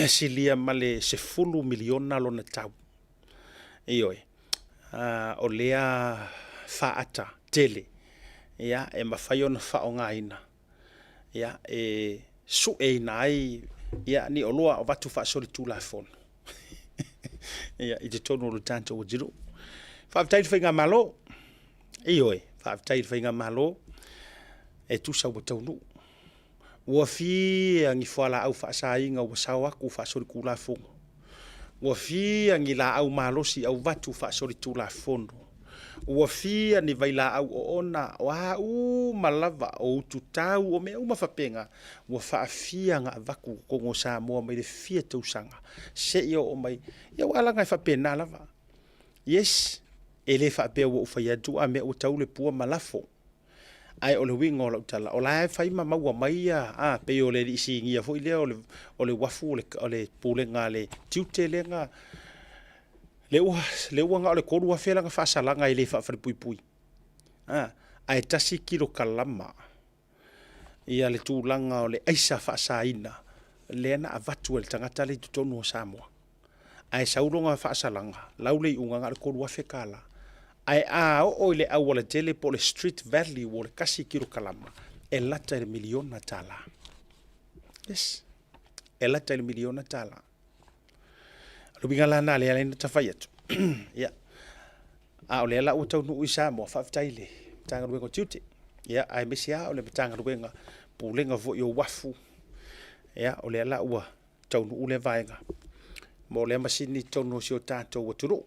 silia ma le $10 miliona lona tau. Ioe, o lea faata tele ia, e mafai ona faaaogaina ia, e sueina ai ia, ni oloa o vatu faasolitulafono ia, i totonu o le tatou atunuu. Faafetai i le Faigamalo. Ioe, faafetai i le Faigamalo e tusa ua taunuu. Ua fia ni fualaau faasaina ua sao atu faasolitulafono. Ua fia ni laau malosi auvatu faasolitulafono. Ua fia ni vailaau oona, o a uma lava, o ututau, o mea uma faapena, ua faafia ona avatu i totonu o Samoa mai le fia tausaga seia oo mai. Ia aua leaga e faapena lava. Yes, e le faapea ua ou fai atu a mea ua tau le pua ma lafo. Ae o le uiga o lau tala, o la e fai ma maua mai ia, a, pei o le alii sinia foi lea o le, o le uafu o le, o le pulega a le tiute lea na, lea ua, lea ua na o le 3,000 lana faasalaga e le faafalepuipui. A, ae 1 kilokalama ia le tulaga o le aisa faasaina lea na avatu e le tagata lea i totonu o Samoa. Ae sau lona faasalaga, lau le iuga na o le $3,000. Ae a oo i le aualatele po o le street value o le 1 kilokalama, e lata i le miliona tala. Yes, e lata i le miliona tala. O le uiga la lena lea na ta fai atu. Ia, a o lea la ua taunuu i Samoa, faafetai i le Matagaluega o Tiute. Ia, aemaise lava o le Matagaluega Pulega foi o Uafu. Ia, o lea la ua taunuu lea vaega mo lea masini i totonu o si o tatou atunuu.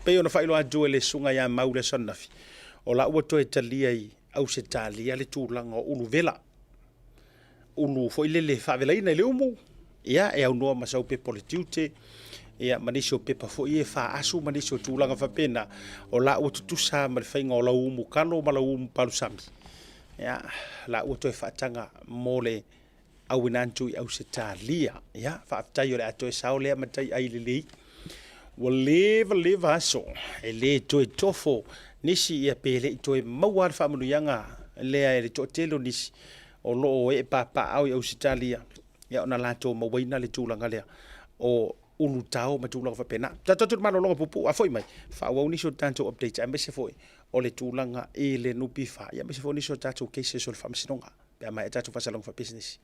Pei ona faailoa atu e le susuga ia Mau i le aso ananafi, o la ua toe talia i Ausetalia le tulaga o ulu vela, ulu foi lele faavelaina i le umu, ia e aunoa ma sau pepa o le tiute, ia ma nisi o pepa foi e faaasu ma nisi o tulaga faapena, o la ua tutusa ma le faiga o lau umu kalo ma lau umu palusami. Ia, la ua toe faataga mo le auina atu i Ausetalia. Ia, faafetai o le a toe sao lea matai ai lelei. Ua leva leva aso e le toe tofo nisi ia pe le i toe maua le faamanuiaga lea e le toatele o nisi o lo o ee papaaao i Ausetalia, ia ona latou mauaina le tulaga lea o ulutao ma tulaga faapena. Tatou atu i le malologa puupuu, a foi mai, faaauau nisi o tatou updates aemaise foi o le tulaga i le NPF, ia aemaise foi nisi o tatou cases o le faamasinoga pe a maea tatou faasalalauga faapisinisi.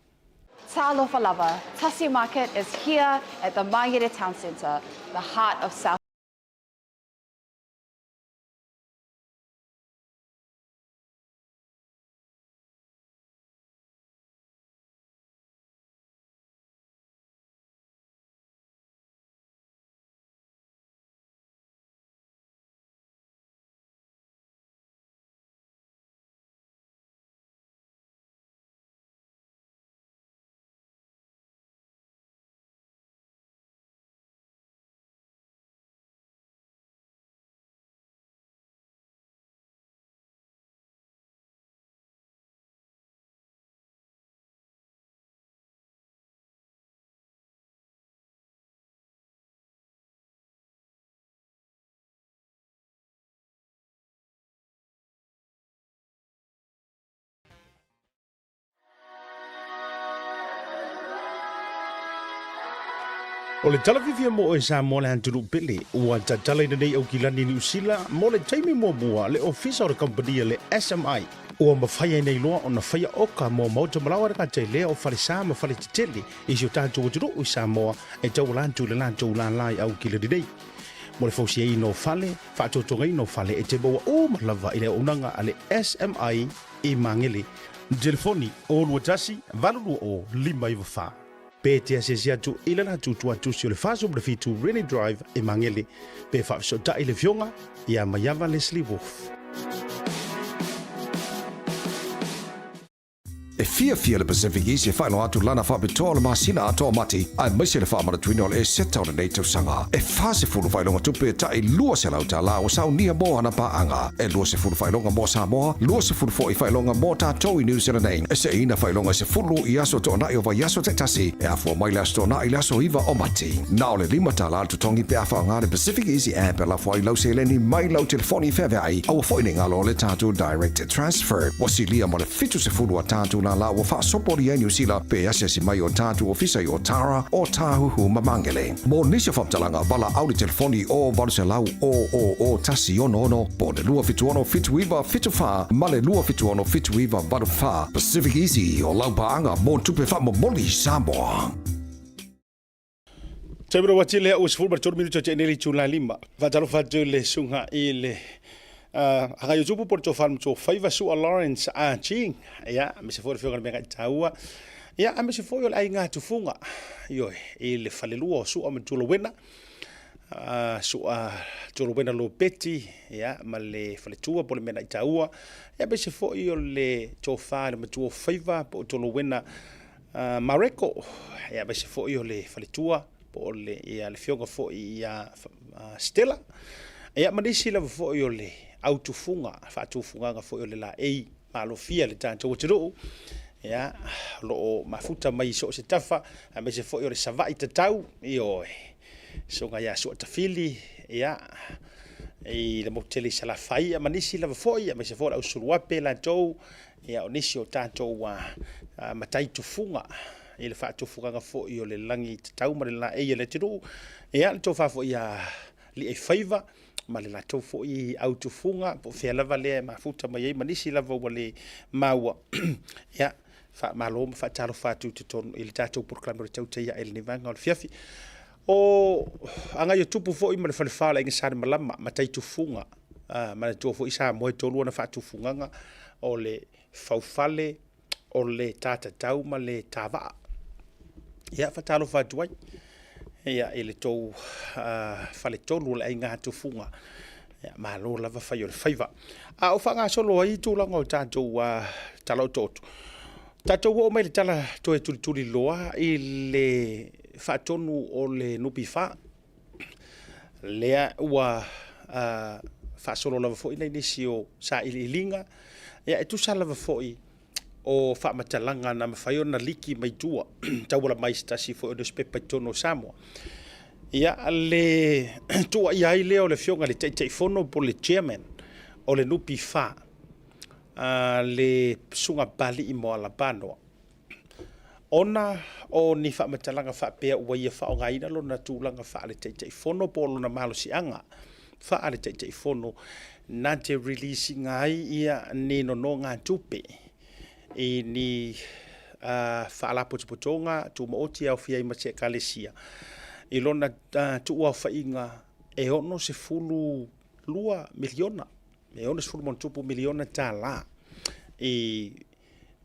Talofa lava, Tasi Market is here at the Mangere Town Centre, the heart of South. O le tala fiafia mo oe Samoa le atunuu pele, ua tatalaina nei Aukilani Niu Sila mo le taimi muamua le ofisa o le kamupani a le SMI. Ua mafai ai nei loa ona faia oka mo maota malaoa le gata i lea o falesa ma faletetele i si o tatou atunuu i Samoa e tauala atu i le latou lala i Aukilani nei. Mo le fausiaina o fale, faatotogaina o fale e te maua uma lava i le auaunaga a le SMI i Magele. Telefoni, 021 820 594. Pe te asiasi atu i le latou tuatusi o le 47 Rennie Drive i Magele, pe faafesootai le Afioga ia Maiava Leslie Wolfe. E fiafia le Pacific East e faailoa atu lana faapitoa o le masina atoa o Mati, aemaise le faamanatuina o le Eseta o lenei tausaga. E 40 faailoga tupe ta'i $200 ua saunia mo ana paaga. E 20 faailoga mo Samoa, 20 foi faailoga mo tatou i New Zealand nei. E seʻiina faailoga e 10 i aso toonai o vaiaso taitasi, e afua mai le aso Toonai i le aso 9 o Mati. Na o le $5 le totogi pe a faaaoga le Pacific Easy App e lafo ai lau seleni mai lau telefoni feaveai, aua foi ne i galo le tatou Direct Transfer. Ua silia ma le 70 a tatou lala ua faasopolia i Niu Sila pe asiasi mai o tatou ofisa i Otara, Otāhuhu ma Māngere. Mo nisi o faamatalaga, valaau le telefoni o 800 000 166 po o le 276 79 74 ma le 276 79 84. Pacific Easy, o lau paaga mo tupe faamomoli Samoa. Taimi ua tele ua 13 minuto te nei itula lima. Faatalofa atu le suga i le uh, agai o tupu po le tofa le faiva sua Lawrence a Ching. Ia, me se foi le fioga le mea taua. Ia, a me se foi o le aiga tufunga. Ioe, i le falelua o sua ma tulowena. Uh, sua tulowena lo peti, ia, ma le faletua po le mea taua. Ia, me se foi o le tofa le matua faiva po o tulowena Mareko, ia aemaise foi o le faletua po o le, ia, le afioga foi ia Stella, ia ma nisi lava foi o le autufuga, faatufugaga foi o le laei malofia le tatou atunuu, ia, o lo o mafuta mai i so o se tafa, aemaise foi o le Savaii tatau, ioe, susuga ia Suatafili, ia, i le motu tele i Salafai, ia ma nisi lava foi, aemaise foi o le au Suluape latou, Ia, o nisi o tatou matai tufuga i le faatufugaga foi o le lagi tatau ma le laei o le atunuu, ia, le tofa foi ia Liaifaiva ma le latou foi au tufuga, po o fea lava lea e mafuta mai ai ma nisi lava ua le maua. Ia, faamalo ma faatalofa atu i totonu i le tatou polokalame o le Tautai Ae i lenei vaega o le afiafi. O agai o tupu foi ma le falefa o le Aiga Salemalama, matai tufuga, manatua foi Samoa e tolu ona faatufugaga, o le faufale, o le tatatau ma le tavaa. Ia, faatalofa atu ai ia, i le tou faletolu o le aiga tufuga. Ia, malo lava fai o le faiva. A o faagasolo ai tulaga o tatou tala otooto, tatou oo mai le tala toe tulituli loa i le faatonu o le NPF. Lea ua faasolo lava foi nai nisi o sailiiliga, ia e tusa lava foi o faamatalaga na mafai ona liki mai tua tauala mai se tasi foi o newspaper i totonu o Samoa. Ia le tuuaia ai lea o le afioga i le Taitaifono po o le Chairman o le NPF, le Susuga Papalii Moala Panoa. Ona o ni faamatalaga faapea ua ia faaaogaina lona tulaga faale-Taitaifono po o lona malosiaga faale-Taitaifono na te release ina ai ia ni nonogatupe i ni faalapotopotoga tumaoti e aofia ai ma se Ekalesia i lona tuuaofaiga e 62 miliona, e $60+ miliona i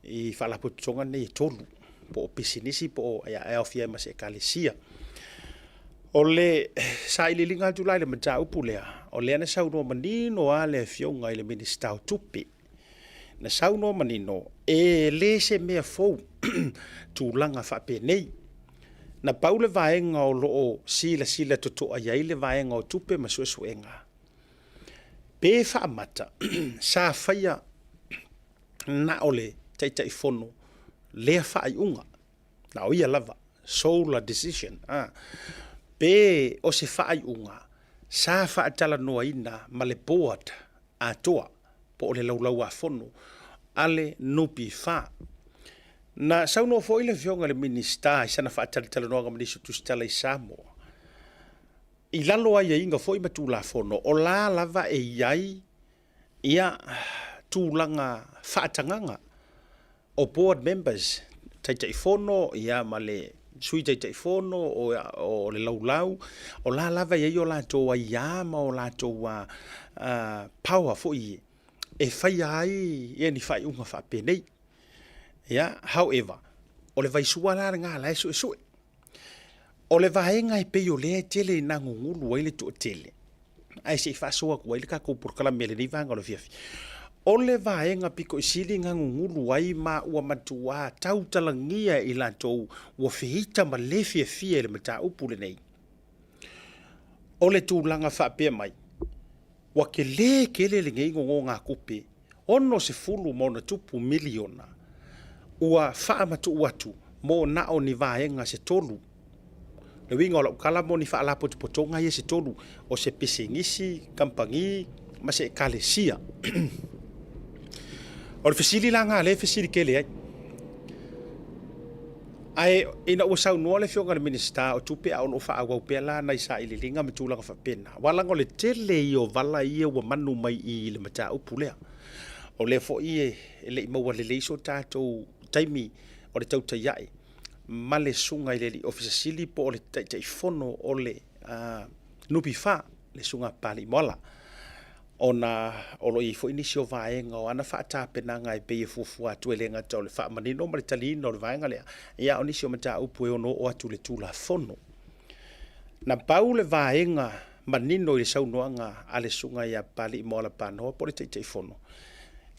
i faalapotopotoga nei e tolu, po o pisinisi po o e aofia ai ma se ekalesia. O le sailiiliga atu la i le mataupu lea, o lea na saunoa manino lava le Afioga i le Minisita o Tupe, na saunoa manino e le se mea fou tulaga faapenei. Na pau le vaega o lo o silasila totoa i ai le vaega o tupe ma suesuega, pe faamata sa faia na o le Taitaifono lea faaiuga, na o ia lava, sole decision, a, pe o se faaiuga sa faatalanoaina ma le board atoa po o le Laulau-a-Fono a le NPF. Na saunoa foi le Afioga i le Minisita i sana faatalatalanoaga ma nisi o tusitala i Samoa. I lalo o aiaiga foi ma Tulafono, o la lava e i ai ia tulaga faatagaga o board members, Taitaifono ia ma le Sui Taitaifono o le laulau, o la lava e i ai o latou aia ma o latou power foi e faia ai ia ni faaiuga faapenei. Ia, however, o le vaisua la lena la e suesue. O le vaega e pei o lea e tele ina gugulu ai le toatele, ae se i faasoa atu ai le tatou polokalame i lenei vaega o le afiafi. O le vaega pito i sili ona gugulu ai ma ua matua tautalagia e i latou ua feita ma le fiafia i le mataupu lenei, o le tulaga faapea mai, ua tele tele lenei nonogatupe $60+ miliona ua faamatuu atu mo na o ni vaega se tolu. Le uiga o lau tala mo ni faalapotopotoga ia se tolu, o se pisinisi, kamupani ma se ekalesia. O le fesili la lena lea e fesili tele ai. Ae ina ua saunoa le Afioga i le Minisita o Tupe a o lo o faaauau pea la nai sailiiliga ma tulaga faapena, aua leaga o le tele ia o vala ia ua manu mai i le mataupu lea. O lea foi e le i maua lelei so tatou taimi o le tautai ae ma le susuga i le alii Ofisa Sili po o le Taitaifono o le NPF, le Susuga a Papalii Moala, ona o lo o i ai foi nisi o vaega o ana faatapenaga e pei e fuafua atu e le gata o le faamanino ma le taliina o le vaega lea, ia a o nisi o mataupu e ono oo atu i le Tulafono. Na pau le vaega manino i le saunoaga a le Susuga ia Papalii Moala Panoa po o le Taitaifono,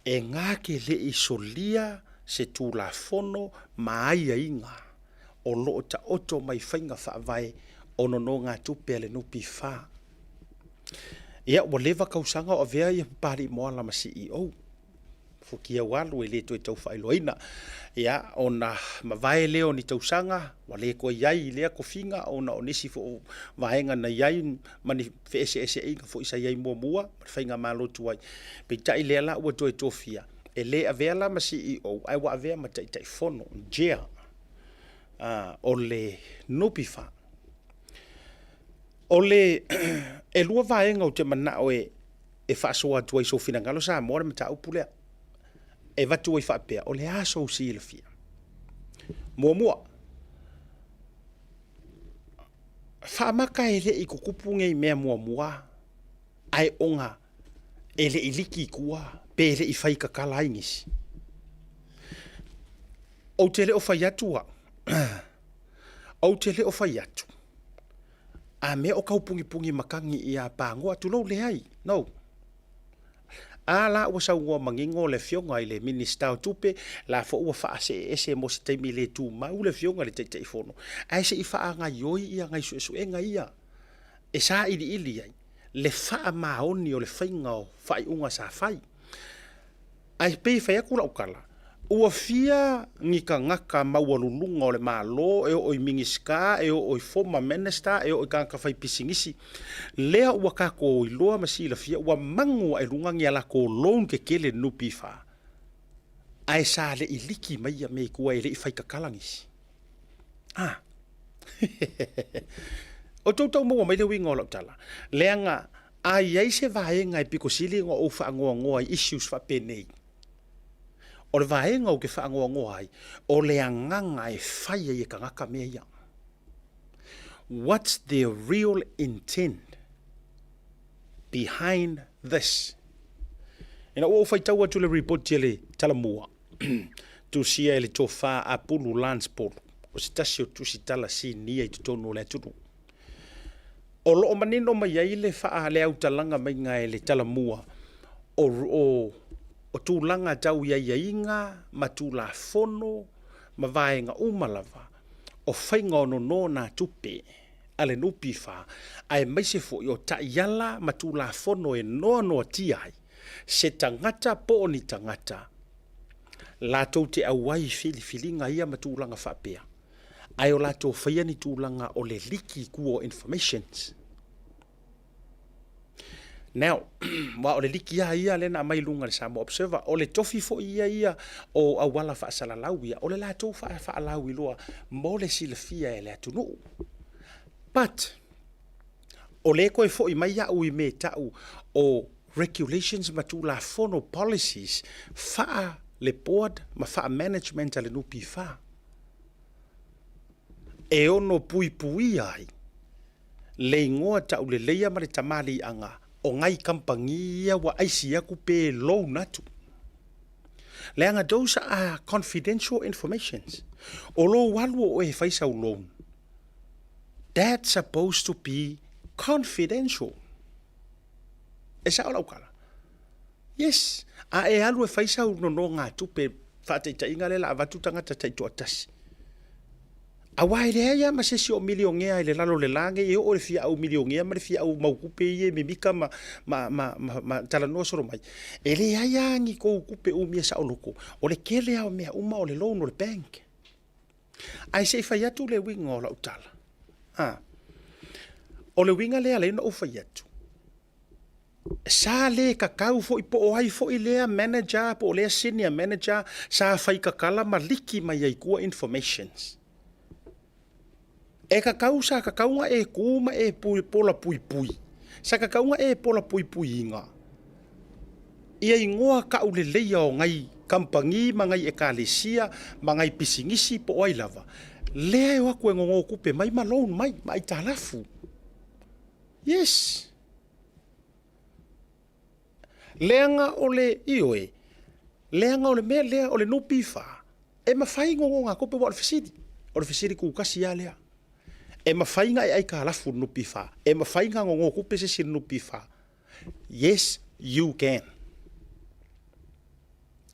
e na te le i solia se Tulafono ma aiaiga o lo o taoto mai faiga faavae o nonogatupe a le NPF. Ia, ua leva tausaga o avea ia Papalii Moala ma CEO. Futia ua alu e le toe tau faailoaina. Ia, ona mavae lea o ni tausaga, ua le toe i ai i lea tofiga ona o nisi foi o vaega na i ai ma ni feeseeseaiga foi sa i ai muamua ma le faigamalo tuai. Peitai lea la ua toe tofia, e le avea la ma CEO, ae ua avea ma Taitaifono, Chair, o le NPF. O le e lua vaega ou te manao e e faasoa atu ai i sou finagalo Samoa le mataupu lea. E avatu ai faapea, o le a sou silafia? Muamua, faamata e le i tutupu nei mea muamua ae ona e le i liki i tua pe le i fai tatala ai nisi. Ou te le o fai atu au, ou te le o fai atu, a mea o taupunipuni matagi ia Pagoa, tulou, leai, no. A la ua saunoa manino le Afioga i le Minisita o Tupe, la foi ua faasee ese mo se taimi le tumau le Afioga i le Taitaifono, ae se i faagaioi ia nai suesuega ia e sailiili ai le faamaoni o le faiga o faaiuga sa fai. Ae pei e fai atu lau tala, ua fia ni tagata maualuluga o le Malo, e oo i Minisita, e oo i former Minister, e oo i tagata faipisinisi, lea ua tatou iloa ma silafia ua manu ae luga ni a latou loan tetele i le NPF, ae sa le i liki mai ia mea i tua e le i fai tatala nisi. A. O tou tau maua mai le uiga o lau tala, leaga A i ai se vaega e pito sili ona ou faanoanoa i issues faapenei, o le vaega ou te faanoanoa ai, o le agaga e fai ai e tagata mea ia. What's their real intent behind this? Ina ua ou faitau atu i le ripoti a le Talamua, tusia e le Tofa Apulu Lance Polu, o se tasi o tusitala sinia i totonu o le atunuu, O lo o manino mai ai le faaleautalaga maiga e le Talamua o, o, o tulaga tau i aiaiga ma Tulafono ma vaega uma lava o faiga o nonogatupe a le NPF, aemaise foi o taiala ma Tulafono e noanoatia ai se tagata po o ni tagata latou te auai i filifiliga ia ma tulaga faapea. ae o latou faia ni tulaga o le liki i tua o informations. Now, aua o le liki lava ia lea na aumai i luga i le Samoa Observer, o le tofi foi ia ia o auala faasalalau ia, o le latou faalauiloa mo le silafia e le atunuu. But, O lea e toe foi mai au i mea e tau o regulations ma tulafono policies faa le board ma faa management a le NPF e ono puipuia ai le igoa tauleleia ma le tamaliiaga o nai kamupani ia ua aisi atu pe loan atu. Leaga those are confidential informations. O lou alu o oe e fai sau loan, that's supposed to be confidential. E sao lau tala? Yes. A e alu e fai sau nonogatupe, faataitaiga lea o le a avatu tagata taitoatasi. Aua e leai lava ma se isi o milionea i le lalo o le la nei e oo i le fia au milionea ma le fia au mau tupe ia e mimika ma, ma, ma, ma, ma talanoa solo mai. E leai lava ni tou tupe umia saoloto. O le tele lava o mea uma o le loan o le bank. Ae se i fai atu le uiga o lau tala. A. O le uiga lea lea na ou fai atu. Sa le kakau foi po o ai foi lea manager po o lea senior manager sa fai kakala ma liki mai ai tua informations. E kakau sa kakau na e ku ma e pui, pola puipui. Sa kakau na e pola puipuiga. Ia igoa kauleleia o nai kamupani ma nai ekalesia ma nai pisinisi po o ai lava, lea e o atu e nono tupe mai ma loan mai ma aitalafu. Yes. Leaga o le, ioe, leaga o le mea lea o le NPF, e mafai nonogatupe aua o le fesili, o le fesili tutasi lava lea. E mafai ona e aitalafu i le NPF, e mafai ona nonotupe se isi i le NPF. Yes, you can.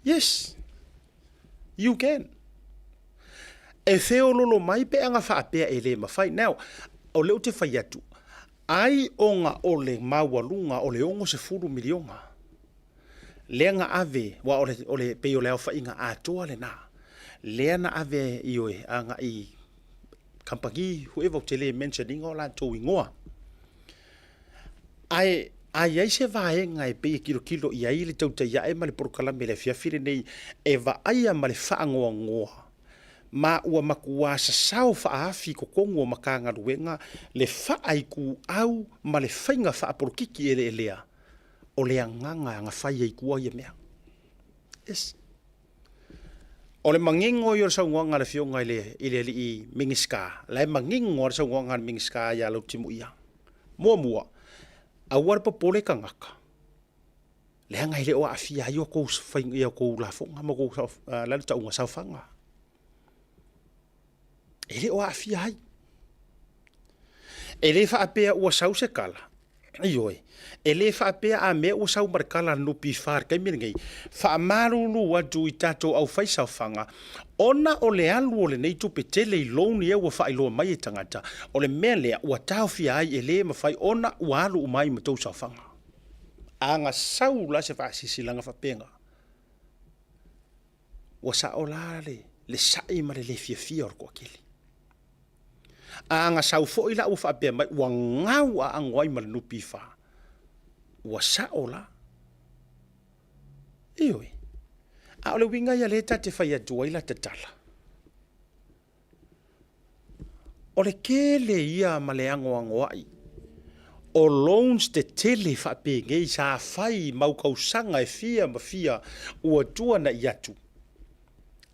Yes, you can. E feololo mai pe ana faapea e le mafai. Now, o lea ou te fai atu, ai ona o le maualuga o le 60 miliona, lea na ave, aua o le, o le, pei o le aofaiga atoa lena, lea na ave, ioe, agai kamupani, whoever, ou te le mention ina o latou igoa. Ae a i ai se vaega e pei e tilotilo i ai le tautai ae ma le polokalame i le afiafi lenei e vaaia ma le faanoanoa, ma ua matuā sasao faaafi i totonu o Matagaluega le faaituau ma le faiga faapolokiki eleelea, o le agaga na fai ai tua ia mea. Yes. O le manino ia o le saunoaga a le Afioga i le, i le alii Minisita, la e manino lava le saunoaga a le Minisita ia Lautimuia. Muamua, aua le popole tagata, leaga e le o aafia ai outou ia outou lafoga ma outou la le tauga saofaga. E le o aafia ai. E le faapea ua sau se tala, ioe, e le faapea a mea ua sau ma le tala a le NPF i le taimi lenei, faamalulu atu i tatou aufaisaofaga, ona o le alu o lenei tupe tele i loan ia ua faailoa mai e tagata, o le mea lea ua taofia ai e le mafai ona ua alu uma ai ma tou saofaga. A na sau la se faasilasilaga faapena, ua sao la le, le sa'i ma le le fiafia o le toatele. A na sau foi la ua faapea mai ua gau aano ai ma le NPF, ua sao la. Ioe. A o le uiga ia lea ta te fai atu ai la tatala. O le tele ia ma le anoanoai o loans tetele faapenei sa fai mau tausaga e fia ma fia ua tuanai atu,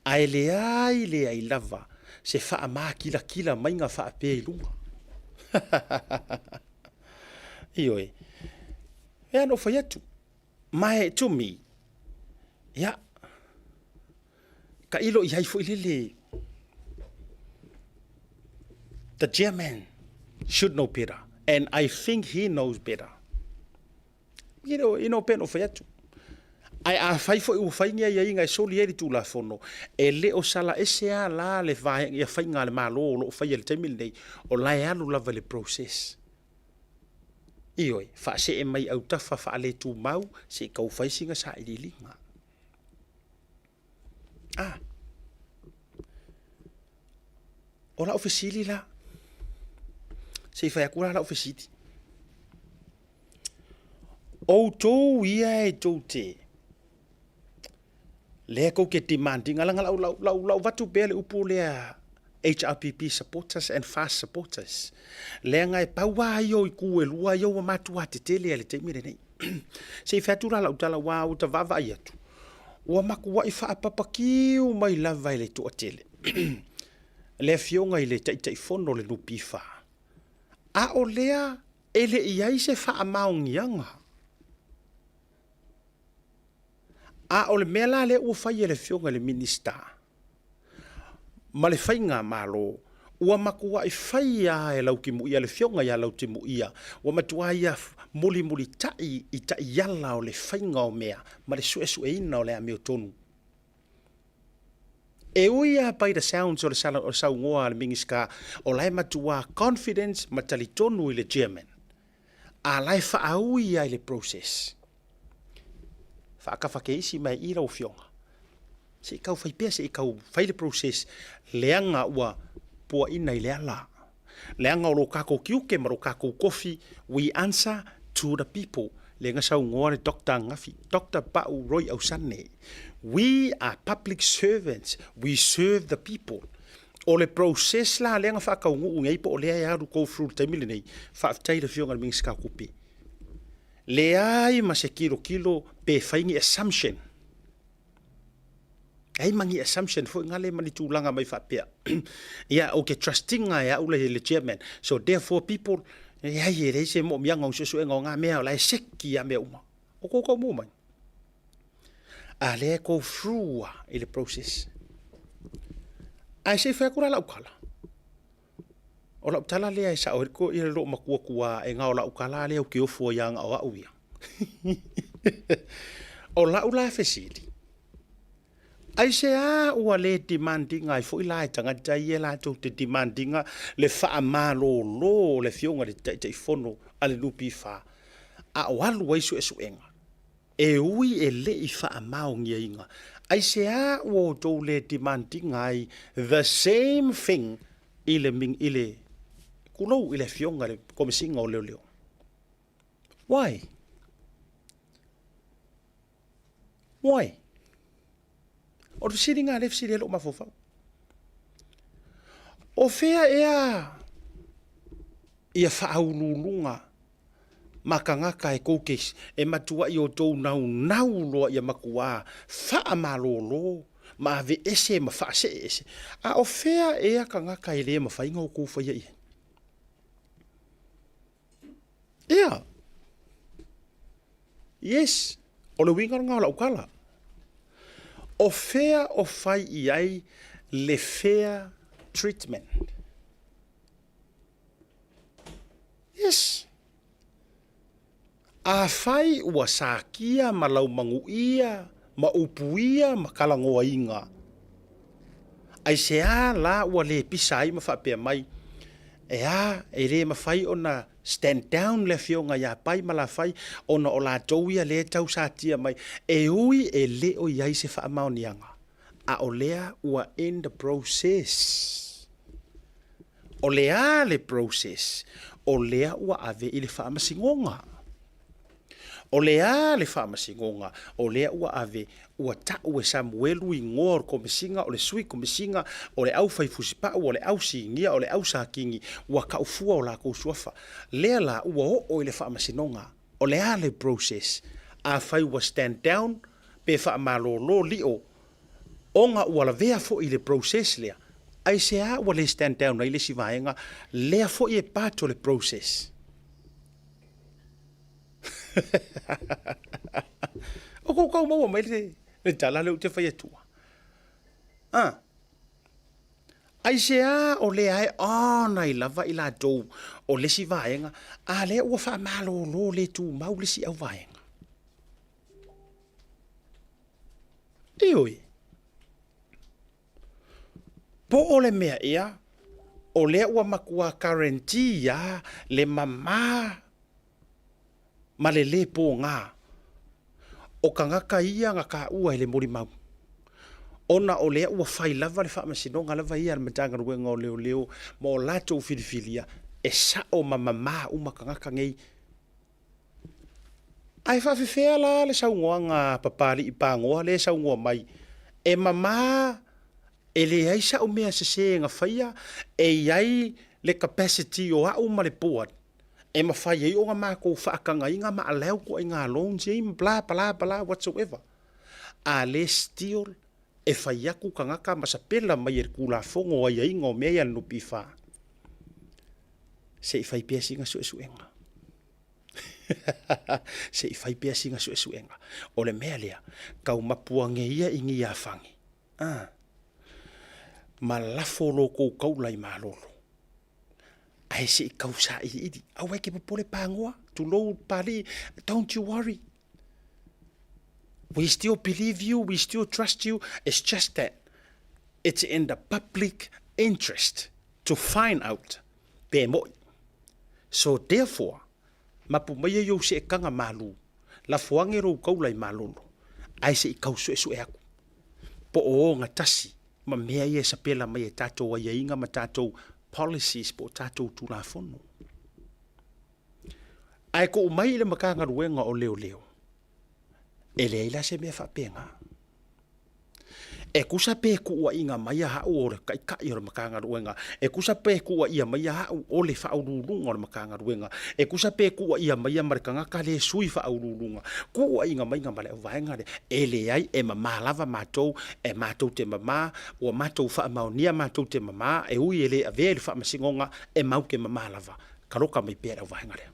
ae leai leai lava se faamakilatila maiga faapea i luga. Ioe. E ana ou fai atu, ma e to me, ia, tailo i ai foi lele, the chairman should know better, and I think he knows better. You know, you know, pei ona ou fai atu. Ae afai foi ua fai ni aiaiga e soli ai le Tulafono, e le o sala ese lava la le vaega, ia faiga a le Malo o lo o faia i le taimi lenei, o la e alu lava i le process. Ioe, faasee mai autafa faaletumau se i tau fai sina sailiiliga. Ah. O lau fesili la, se i fai atu la lau fesili. Outou ia e tou te, lea tou te demand ina, leaga lau, lau, lau, lau avatu pea le upu lea HRPP supporters and FAST supporters. Leaga e pau lava ia o itu e lua ia ua matua tetele lava i le taimi lenei. Se i fai atu la lau tala aua ua ta vaavaai atu, ua matuai faapapakiu mai lava e le toatele le Afioga i le Taitaifono o le NPF, a o lea e le i i ai se faamaoniaga. A o le mea la lea ua fai e le Afioga i le Minisita ma le Faigamalo, ua matuai fai lava e Lautimuia, le Afioga ia Lautimuia, ua matua ia mulimulitai i taiala o le faiga o mea ma le suesueina o le amiotonu. E ui lava by the sounds o le saunoa a le Minisita, o la e matua confidence ma talitonu i le Chairman, a la e faaui lava i le process. Faatafakeisi mai i lau Afioga, se i tau fai pea, se i tau fai le process, leaga ua puaina i le ala. Leaga o lo tatou tiute ma lo tatou tofi, we answer to the people. Lea na saunoa le Doctor ananafi, Doctor Pau Roy Ausane, we are public servants, we serve the people. O le process la lea na faataunuu nei po o lea e alu go through i le taimi lenei, faafetai i le Afioga i le Minisita o Tupe. Leai ma se tilotilo pe fai ni assumption. Leai ma ni assumption foi ngale ma ni tulaga mai faapea. Ia, ou te trust ina e au le chairman. So therefore people, leai e leai se moomiaga o suesuega o nga mea, o la e seki a mea uma. O kou mua mai. A lea e go through a i le process. Ae se i fai atu la lau tala. O lau tala lea e sao ai le loo matua tua e ga o lau tala lea ou te ofo ai ia o au ia. O lau la fesili, aisea ua le demand ina ai foi la e tagata ia latou te demand ina le faamalolo o le Afioga i le Taitaifono a le NPF a o alu ai suesuega? E ui e le i faamaoniaina, aisea ua outou le demand ina ai the same thing i le, i le, tulou i le Afioga i le Komesina o Leoleo? Why? Why? O le fesili lena lea e fesili ai lou mafaufau. O fea ea ia faauluuluga ma tagata e tou te e matuai outou naunau loa ia matuā faamalolo ma aveese ma faaseeese, a o fea ea tagata e le mafai ona outou faia i ai? Ia. Yes, o le uiga lena o lau tala. O fea o fai i ai le fair treatment? Yes. Afai ua sakia ma laumanuia ma upuia ma talanoaina, aisea la ua le pisa ai ma faapea mai, Ea, e le mafai ona stand down le afioga ia Pai ma Lafai ona o latou ia lea e tau satia mai, e ui e le o i ai se faamaoniaga, a o lea ua in the process. O le a le process? O lea ua ave i le faamasinoga. O le a le faamasinoga? O lea ua ave, ua tau e Samuelu igoa o le Komesina, o le Sui Komesina, o le au fai fusipau, o le au sinia, o le au sakini, ua tau fua o latou suafa. Lea la ua oo i le faamasinoga. O le a le process? Afai ua stand down pe faamalolo lio ona ua lavea foi i le process lea, aisea ua le stand down ai le isi vaega lea foi e part o le process? O kou kau maua mai le, le tala lea ou te fai atua. Ah. Aisea o lea e ona i lava i latou o le isi vaega, a lea ua faamalolo le tumau le isi au vaega. Ioe. Po o le mea ea, o lea ua matua guarantee lava le mama ma le lē pogā o tagata ia na taua e le molimau, ona o lea ua fai lava le faamasinoga lava ia a le Matagaluega o Leoleo ma o latou filifilia e sao ma mama uma tagata nei. Ae faafefea la le saunoaga a Papalii Pagoa lea e saunoa mai, e mama. E leai sa'u mea sesē na faia, e i ai le capacity o a'u ma le board e mafai ai ona matou faatagaina ma allow ituaiga loans nei ma bla bla bla whatsoever. A le still e fai atu tagata ma sapela mai e le Tulafono o aiaiga o mea ia a le NPF, se i fai pea sina suesuega. Se i fai pea sina suesuega. O le mea lea, tau mapu ane ia i Niafane, a, ma lafo lo tou taula i malolo, ae se i tau sailiili. Aua e te popole pagoa, tulou Papalii, don't you worry. We still believe you, we still trust you, it's just that it's in the public interest to find out pe mo'i. So therefore, mapu maia i ou seekaga malū, lafo age lou taula i malolo, ae se i tau suesue aku, po o ogatasi ma mea ia e sapela mai e tatou aiaiga ma tatou policies po o tatou Tulafono. Ae tuu mai i le Matagaluega o Leoleo, e leai la se mea faapena. E tusa pe tuuaiga mai a'u o le Taitai o le Matagaluega, e tusa pe tuuaia mai a'u o le Faauluuluga o le Matagaluega, e tusa pe tuuaia mai ma le tagata lea e sui faauluuluga, tuuaiga mai ma le auvaega lea, e leai, e mama lava matou, e matou te mama, ua matou faamaonia matou te mama, e ui e le avea i le faamasinoga, e mau te mama lava, taloka mai pea le auvaega lea.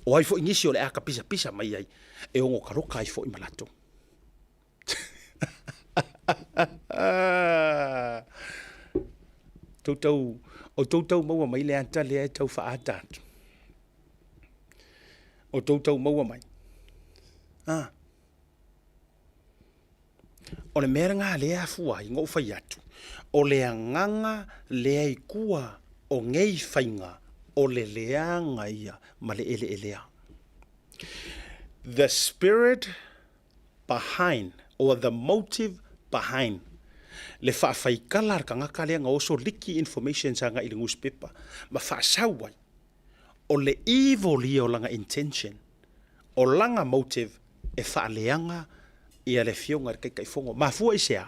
O ai foi nisi o le a tapisapisa mai ai e ono taloka ai foi ma latou. Tou o tou tau maua mai le ata lea e tau faaata atu. O tou tau maua mai. Ah. O le mea lena lea e afua ai ona ou fai atu, o le agaga lea i tua o nei faiga o le leaga ia ma le eleelea. The spirit behind or the motive behind le faafaikala a le tagata lea na oso liki informations agai i le nusipepa ma faasau ai, o le evil ia o lana intention, o lana motive e faaleaga ia le afioga i le Taitaifono. Mafua i se a?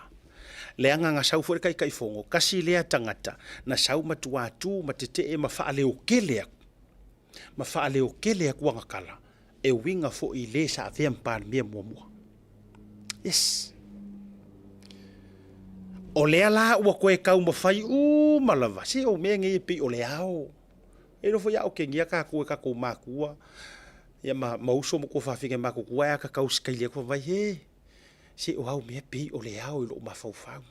Leaga na sau foi le Taitaifono, tasi lea tagata na sau ma tuā tu ma tetee ma faaleotele atu, ma faaleotele atu ana tala e uiga foi i le sa avea ma Palemia muamua. Yes. O lea la ua toe taumafai uma lava, se o mea nei e pei o le ao. E iloa foi a okegia tatou e tatou matua ia ma, ma uso ma tuafafine matutua e a tatau sikaili atu fai mai, he, se o au mea pei o le ao i lou mafaufau.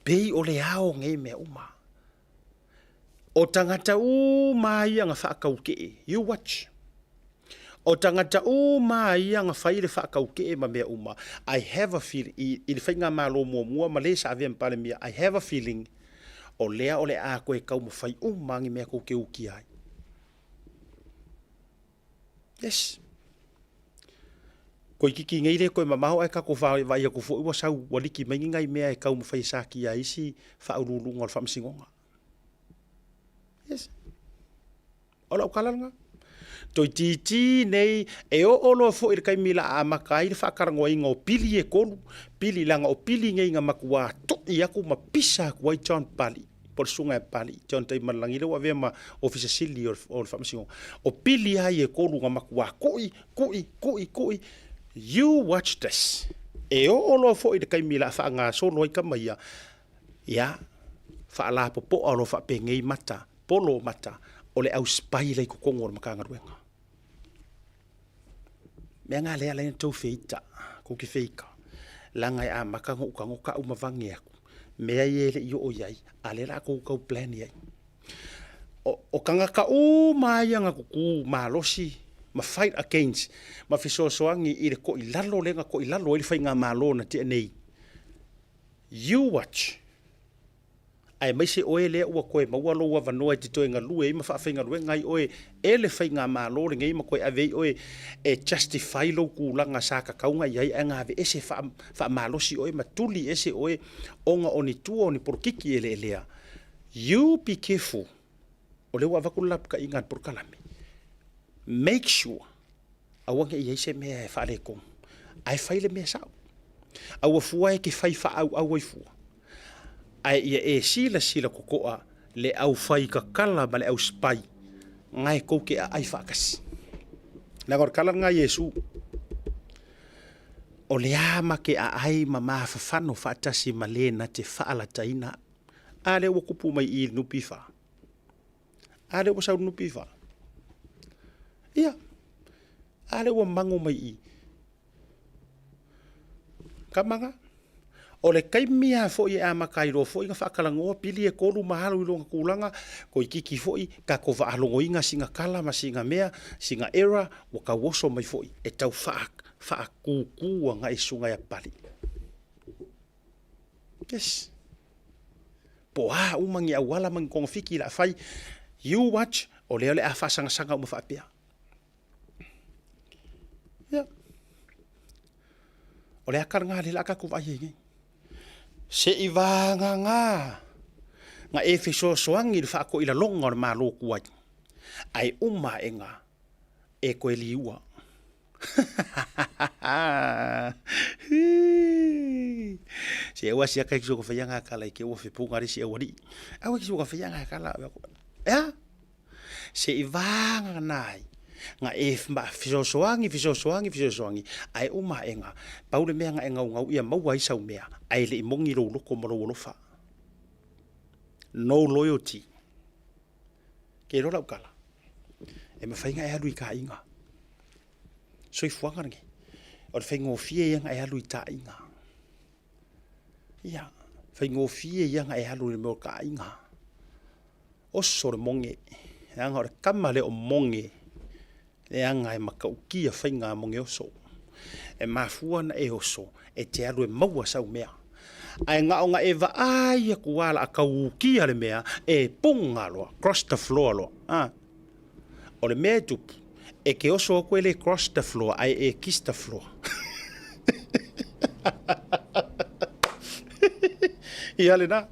Pei o le ao nei mea uma. O tagata uma ia na faataukee, you watch. O tagata uma ia na fai le faataukee ma mea uma, I have a feel, i, i le faigamalo muamua ma le sa avea ma Palemia, I have a feeling, o lea o le a toe taumafai uma ni mea tou te ukia ai. Yes. Toeitiiti nei le toe mamao ae tatou vaai atu foi ua sau ua liki mai ni nai mea e taumafai e satia ai isi faauluuluga o le faamasinoga. Yes. O lau tala lena. Toeitiiti nei e oo loa foi i le taimi la amata ai le faatalanoaina o pili e tolu, pili leaga o pili nei na matua to'i atu ma pisa atu ai John Pali po o le susuga ia Papalii, John Taimalelagi lea ua avea ma Ofisa Sili o le Faamasinoga. O pili lava ia e tolu na matua ku'i, ku'i, ku'i, ku'i. You watch this. E oo loa foi i le taimi o le a faagasolo ai tama ia, ia, faalapopoa loa faapenei mata, polo mata o le au spy la i totonu o le Matagaluega. Mea na lea ala ai ona tou feita, tou te feita, leaga e amata ona ou tago tau ma vage atu, mea ia e le i oo i ai, a o lea o le a tou tau plan i ai. O tagata uma lava ia na tutu malosi ma fight against ma fesoasoani i le toilalo lea na toilalo ai le faigamalo na tea nei, you watch. Aemaise oe lea ua toe maua lou avanoa e te toe galue ai ma faafaigaluega ai oe e le faigamalo lenei ma toe ave ai oe e justify lou tulaga sa tatau ona i ai ae na aveese faamalosi oe ma tuli ese oe ona o ni tua o ni polokiki eleelea. You be careful. O lea ua avatu le lapataiga a le polokalame. Make sure aua ne i i ai se mea e faaletonu, ae fai le mea sao. Aua fua e ke fai faaauau ai fua, ae ia e silasila totoa le au fai kakala ma le au spy nga e tou te aai faatasi. Leaga o le tala lena a Iesu, O le a ma te aai ma mafafano faatasi ma le na te faalataina au. A lea ua tupu mai i i le NPF? A lea ua sau le NPF? Ia, a lea ua mago mai i i? Tama na. O le taimi lava foi e amata ai loa foi ona faatalanoa pili e tolu ma alu i lona tulaga, toeitiiti foi tatou faalogoina sina tala ma sina mea, sina error ua tau oso mai foi e tau faatutu agai i susuga ia Papalii. Yes. Po o a uma ni auala ma ni togafiti o le a fai, you watch, o lea o le a faasagasaga uma faapea. Ia. O le aka lena lea o le a tatou vaai ai nei. Seivagana na e fesoasoani i le faatoilaloga o le Malo tuai, ae uma aena e toe liua. Se aua siaka ki soka whaianga kala i ke ua whipunga risi aualii. Aua ki soka whaianga kala. Ea? Se i vāngana ai, nga e fesoasoani, fesoasoani, fesoasoani, ae uma aʻega, pau le mea na e gaugau ia maua ai sau mea, ae le i moni lou loto ma lou alofa. No loyalty. Ke iloa lau tala, e mafai ona e alu i ta aiga. Soifuaga lenei, o le faigofie ia ona e alu i ta aiga. Ia, faigofie ia ona e alu i le mea o ta aiga. Oso le moge, leaga o le tama lea o Moge, leaga e matautia faiga a Moge oso. E mafua ona e oso, e te alu e maua sau mea. Ae na ona e vaai atu lava o le a tau ukia le mea, e puga loa, cross the floor loa. A. O le mea e tupu, e te oso atu e le cross the floor, ae e kiss the floor. Ia lena.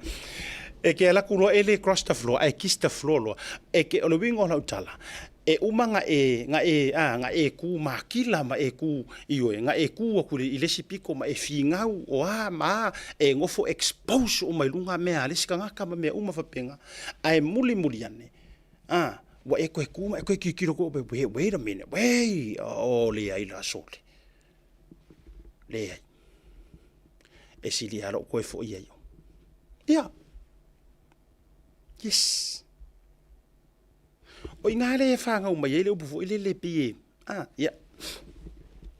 E ke ala atu loa e le cross the floor, ae kiss the floor loa. E ke, o le uiga o lau tala, e uma na e, na e, a, na e kū makila ma e kū, ioe, na e kū atu i le isi pito ma e finau, o a ma a, e nofo expose uma i luga mea a le isi tagata ma mea uma faapena. Ae mulimuli ane, a, ua e toe kū ma e toe tilotilo atu, wait, wait a minute, wait, oh, leai la sole. Leai. E sili lava lou toe foi ai. Ia. Yes. O i ina lea e fanau mai ai le upu foi lele pei e, a, ia.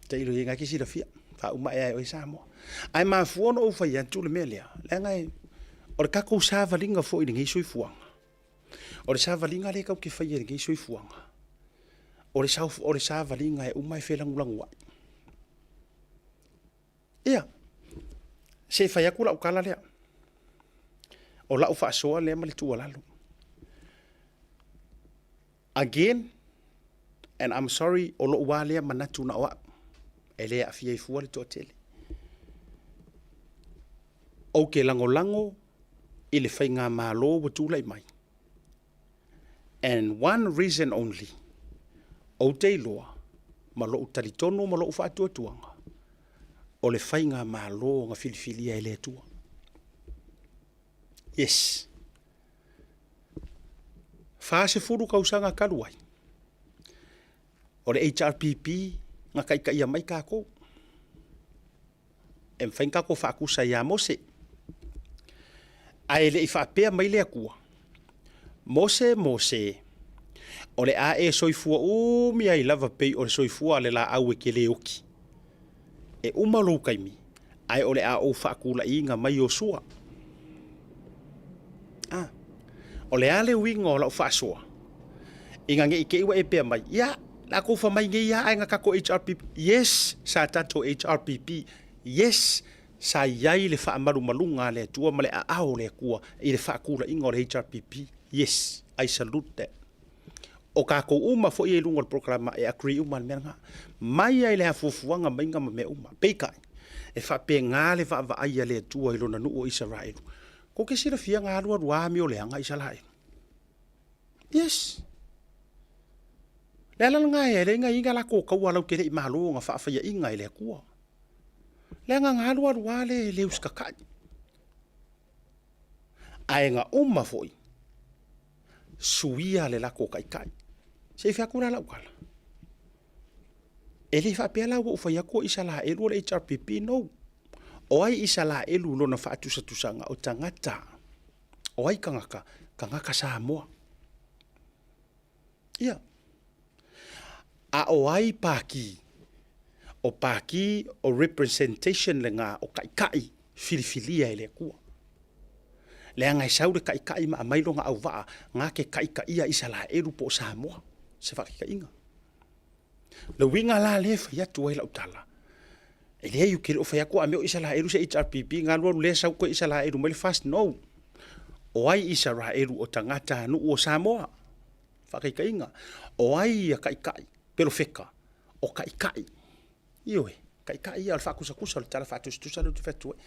Tailo i ai ke silafia. Faauma ea e oe Samoa. Ae mafua ona ou fai atu le mea lea, leaga e, o le tatou savaliga foi i lenei soifuaga. O le savaliga lea tatou te faia i lenei soifuaga, o le, o le savaliga e uma e felagulaguai. Ia, se i fai atu lau tala lea. O lau faasoa lea ma le tuualalo. Again, and I'm sorry, o lou lava lea manatu na o au, e le aafia ai fua le toatele. Ou te lagolago i le faigamalo ua tulai mai. And one reason only, ou te iloa ma lou talitonu ma lou faatuatuaga, o le faigamalo na filifilia e le Atua. Yes. 40 tausaga talu ai, o le HRPP na taitaia mai tatou. E mafai ona tatou faatusa ia Mose. Ae le i faapea mai le Atua, Mose, Mose, o le a e soifua umi ai lava pei o le soifua a le laau e te le oki. E uma lou taimi, ae o le a ou faatulaiina mai Iosua. A, o le a le uiga o lau faasoa? Ina ne i te i ua e pea mai, ia, la kou fa mai nei lava ae na tatou HRPP. Yes, sa tatou HRPP. Yes, sa i ai le faamalumaluga a le Atua ma le aao o le Atua i le faatulaiga o le HRPP. Yes, I salute that. O tatou uma foi e i luga o le polokalama e agree uma i le mea lena. Mai lava i le afuafuaga maiga ma mea uma. Peitai, e faapena le vaavaai a le Atua i Lona nuu o Isaraelu. Kou te silafia na alualu lava amioleaga Isaraelu. Yes. Le ala lena e leai na i ai na latou kaua latou te le i malo na faafaiaina e le Atua. Leaga na alu alu lava le le usitatai. Ae na uma foi suia le latou taitai. Se i fai atu la lau tala, e le faapea la ua ou fai atu o Isaraelu o le HRPP, no. O ai Isaraelu i lona faatusatusaga? O tagata. O ai tagata? Tagata Samoa. Ia. A o ai Paki? O Paki o representation lena o taitai filifilia e le Atua. Leaga e sau le taitai ma aumai lona auvaa na te taitaia Isaraelu po o Samoa, se faataitaiga. Le uiga la lea e fai atu ai lau tala, e leai ou te le o fai atu a mea o Isaraelu se HRPP na alu alu lea sau toe Isaraelu mai le FAST, no. O ai Isaraelu o tagatanuu o Samoa? Faataitaiga, o ai ia taitai, pelofeta, o taitai, ioe, taitai ia o le faatusatusa, o le tala faatusatusa lea ou te fai atu ai.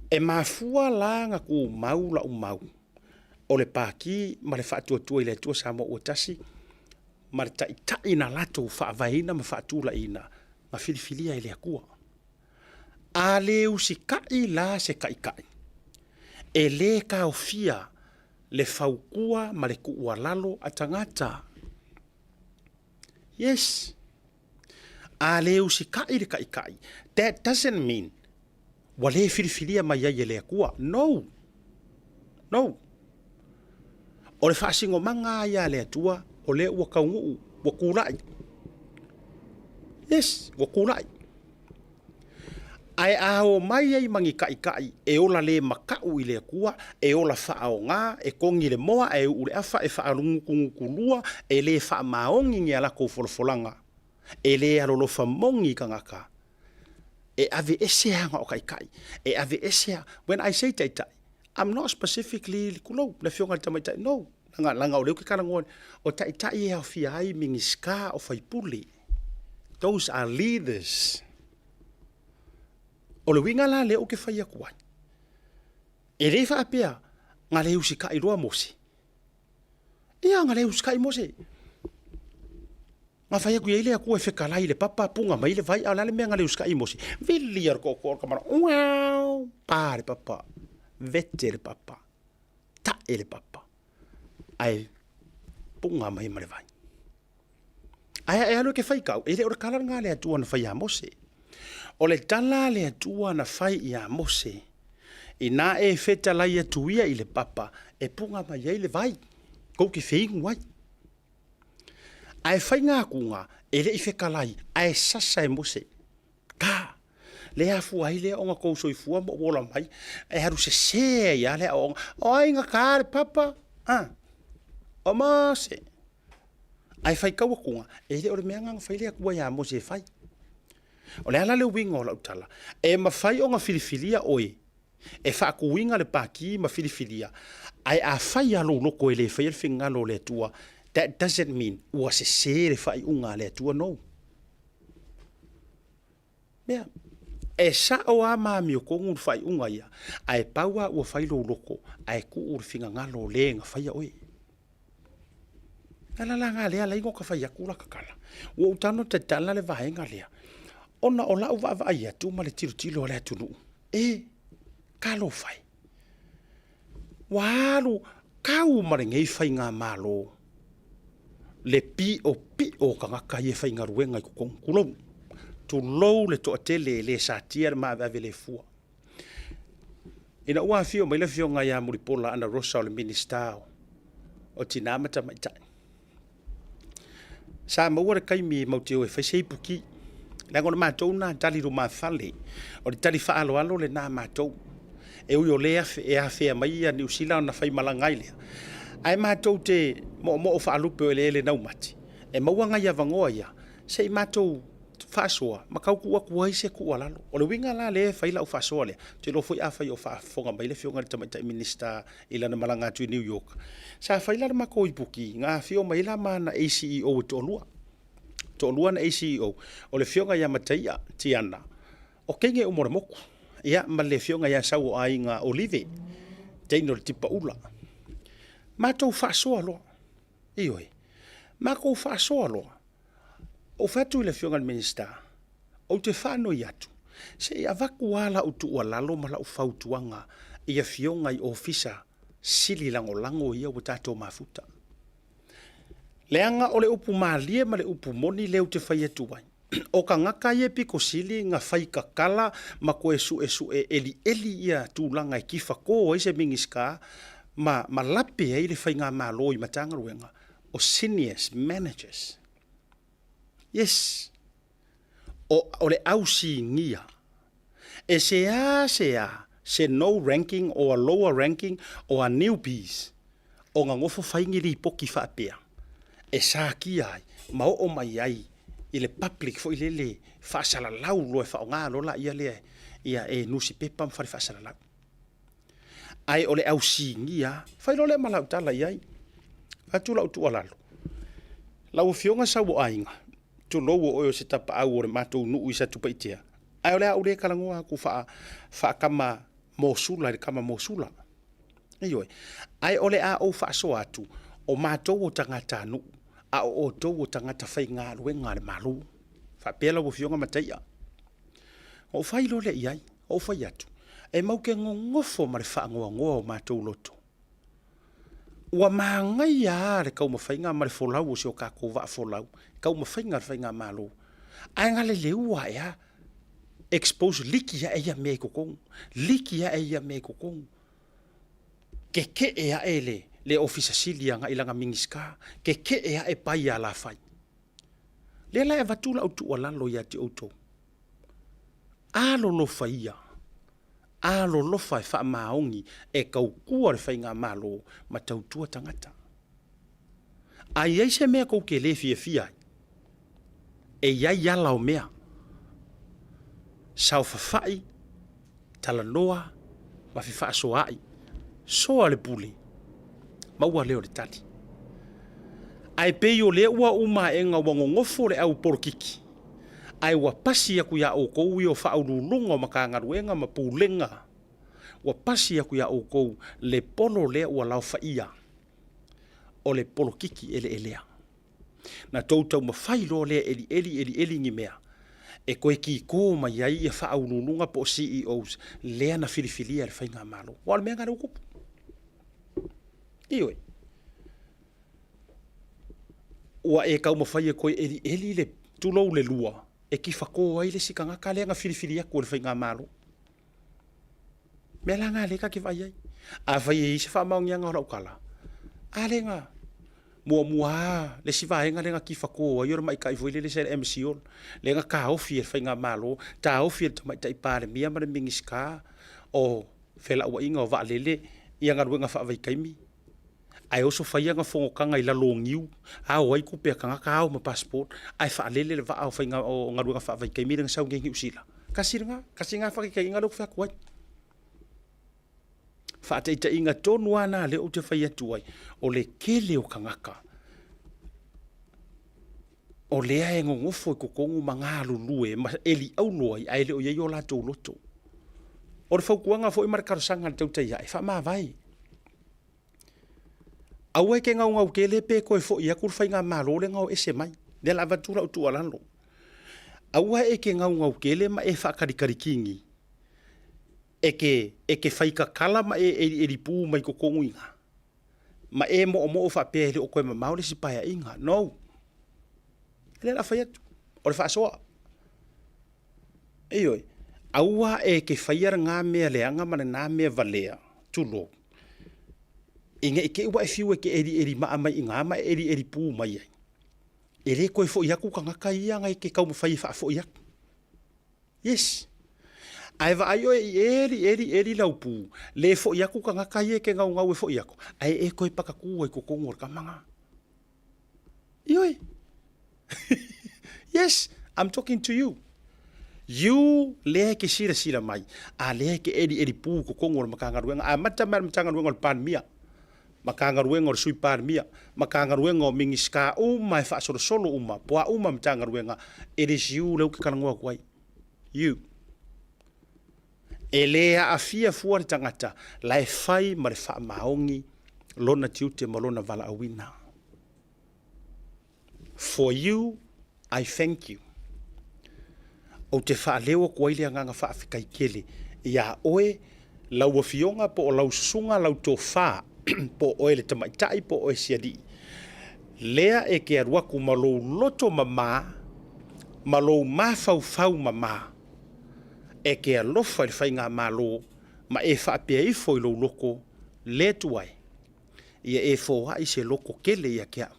E mafua la na tumau lau mau o le Pati ma le Faatuatua i le Atua Samoa ua Tasi ma le Taitai na latou faavaeina ma faatulaiina na filifilia e le Atua. A le usitai la se Taitai, e le taofia le fautua ma le tuualalo a tagata. Yes. A le usitai le Taitai, that doesn't mean ua le filifilia mai ai e le Atua. No. No. O le faasinomaga lava ia a le Atua, o lea ua taunuu, ua tulai. Yes, ua tulai. Ae a omai ai ma ni taitai e ola le mataʻu i le Atua, e ola faaoga, e togi le moa ae uu le afa, e faagutugutu lua, e le faamaoni ni a latou folafolaga, e le alolofa moni i tagata, e aveese aga o taitai, e aveese a, when I say taitai, I'm not specifically, tulou, le afioga i le tamaitai, no, leaga, leaga o lea ou te talanoa, o taitai e aofia ai Minisita o faipule, those are leaders. O le uiga la lea ou te fai atu ai, e le faapea na le usitai loa Mose. Ia, na le usitai Mose. Na fai atu i ai le Atua e fetalai i le papa, puna mai le vai, a o le a le mea na le usitai ai Mose? Vili a le tootoo o le tamana, uau, pa le papa, vete le papa, tae le papa, ae puna mai ma le vai. Ae e alu e ke fai kau, e le o le tala lena a le Atua na fai iā Mose. O le tala a le Atua na fai iā Mose, inā e fetalai atu ia i le papa, e puna mai ai le vai, kou te feinu ai. Ae faiga atuga, e le i fetalai, ae sasa e Mose. Ka! Le afua ai lea ona tou soifua ma ou ola mai, e alu sese ai lava le aoaoga. O ai na ta le papa? A! O Mose! Ae faitau atuga, e le o le mea lena na fai le Atua iā Mose e fai. O le a la le uiga o lau tala? E mafai ona filifilia oe e faatuina le pati ma filifilia, ae afai lava lou loto e le faia le finagalo o le Atua, that doesn't mean ua sese le faaiuga a le Atua, no. Mea, e sao lava ma amiotonu le faaiuga ia, ae pau lava ua fai lou loto ae tuu le finagalo o le na faia oe. O le ala la lena lea alai ona fai atu laka tala. Ua ou tago tatala le vaega lea, ona o lau vaavaai atu ma le tilotilo a le atunuu, e, talofa e, ua alu tau ma lenei faigamalo le piopio o tagata ia e faigaluega i totonu, tulou, tulou le toatele e le satia le maaveave le fua. Ina ua afio mai le afioga ia Mulipola Anarosa o le Minisita o Tina ma Tamaitai, sa maua le taimi matou te o e fai se ipuki, leaga o le matou lena tali lumafale, o le tali faaaloalo lena a matou. E ui o lea e afea mai ia Niu Sila ona faimalaga ai lea, ae matou te moomoo faalupe o eleele naumati, e maua nai avanoa ia se i matou faasoa ma tau tuu atu ai se tuualalo. O le uiga la lea e fai lau faasoa lea, ou te iloa foi afai o faafofoga mai le Afioga i le Tamaitai Minisita i lana malaga atu i New York, sa fai la le matou ipuki, na afio mai ai la ma ana ACEO e toalua. Toalua ana ACEO, o le Afioga ia Mataia Tiana, o teine uma o le motu, ia ma le Afioga ia Sauoaiga Olive, teine o le Tipaula. Matou faasoa loa, ioe, matou faasoa loa. Ou fai atu i le Afioga i le Minisita, ou te faanoi atu, Se i avatu lava lau tuualalo ma lau fautuaga i afioga i Ofisa Sili Lagolago ia ua tatou mafuta. Leaga o le upu malie ma le upu moni lea ou te fai atu ai, o tagata ia e pito sili na fai tatala ma toe suesue elieli ia tulaga e tifato ai se Minisita ma ma lape ai le faigamalo i Matagaluega, o seniors managers. Yes. O, o le au sinia. E seasea se no ranking or a lower ranking or a newbies ona nofo fai ni lipoti faapea e satia ai ma oo mai ai i le public foi lele faasalalau loa e faaaoga loa laia lea ia e nusipepa ma fale faasalalau. Ae o le au sinia, fai loa lea ma lau tala i ai. Avatu lau tuualalo, lau Afioga Sauoaiga, tulou o oe o se tapaau o le matou nuu i Satupaitea, ae o le a ou le talanoa atu faa, faatama mosula i le tama mosula. Ioe. Ae o le a ou faasoa atu, o matou o tagatanuu, a o outou o tagata faigaluega a le Malo. Faapea lau Afioga Mataia. Ou fai loa lea i ai, ou fai atu, e mau te nonofo ma le faanoanoa o matou loto. Ua manaia lava le taumafaiga ma le folau o si o tatou vaa folau, taumafaiga a le faigamalo, ae na leleua ae lava, expose liki ae ia mea i totonu, liki ae ia mea i totonu. Keke'e ae le, le Ofisa Sili agai i lana Minisita, keke'e ae pai alafai. Lea la e avatu lau tuualalo ia te outou, alolofa ia, alolofa e faamaoni e tautua le faigamalo ma tautua tagata. A i ai se mea tou te le fiafia ai, e i ai ala o mea. Saofafai, talanoa ma fefaasoaai. Soa le pule, maua lea o le tali. Ae pei o lea ua uma aega ua nonofo le au polokiki, ae ua pasi atu iā outou ia o faauluuluga o Matagaluega ma Pulega, ua pasi atu iā outou le polo lea ua laofaia o le polokiki eleelea. Na tou taumafai loa lea e elieli elieli ni mea e toe kiko mai ai ia faauluuluga po o CEOs lea na filifilia e le faigamalo. Aua o le mea lena lea ua tupu. Ioe. Ua e taumafai e toe elieli le, tulou le lua, e tifato ai le isi tagata lea na filifili atu e le faigamalo. Mea la na lea ta te vaai ai. Afai e i ai se faamaoniaga o lau tala, a lea na muamua lava le isi vaega lea na tifato ai o le maita'i foi lele sa i le MCIL, lea na taofi e le faigamalo, taofi e le Tamaitai Palemia ma le Minisita o Felauaiga o Vaalele ia galuega faavaitaimi, ae oso fai ana fonotaga i lalo o niu, ao ai tupe a tagata, ao ma passport, ae faalele le vaa o faiga o galuega faavaitaimi lea na sau nei i Niu Sila. Tasi lena, tasi lena faataitaiga lea ou te fai atu ai. Faataitaiga tonu lava lena lea ou te fai atu ai, o le tele o tagata o lea e nonofo i totonu ma galulue ma eliaulo ai ae le o i ai o latou loto. O le fautuaga foi ma le talosaga a le tautai ae, faamavae. Aua e te naunau tele pe toe foi atu le faigamalo lea na o ese mai. Lea la avatu lau tuualalo. Aua e te naunau tele ma e faatalitali e te, e te fai tatala ma e elieli pū mai totonu i ina, ma e moomoo faapea e le o toe mamao le isi paeaiga. No. Lea la fai atu, o le faasoa. Ioe, aua e te faia lena mea leaga ma lena mea valea, tulou, ina i te i ua e fiu e te elieli maa mai i ina ma e elieli pū mai ai, e le toe foi atu tagata ia na e te taumafai e faafoi atu. Yes. Ae vaai oe i eli eli eli lau pū, le foi atu tagata ia e te naunau e foi atu, ae e toe patatū ai i totonu o le tama lena. Ioe. Yes, I'm talking to you. You lea e ke silasila mai, a lea e ke elieli pū i totonu o le Matagaluega. Amata mai le Matagaluega o le Palemia, Matagaluega o le Sui Palemia, Matagaluega o Minisita uma e faasolosolo uma, po a uma Matagaluega, it is you lea ou te talanoa atu ai. You. E le aafia fua le tagata la e fai ma le faamaoni lona tiute ma lona valaauina. For you, I thank you. Ou te faaleo atu ai le agaga faafetai tele iā oe, lau afioga po o lau susuga, lau tofa, po o oe le tamaitai po o oe si alii, lea e te alu atu ma lou loto mama ma lou mafaufau mama e te alofa i le faigamalo ma e faapea ifo i lou loto, Le Atua e, ia e foai se loto tele ia te au,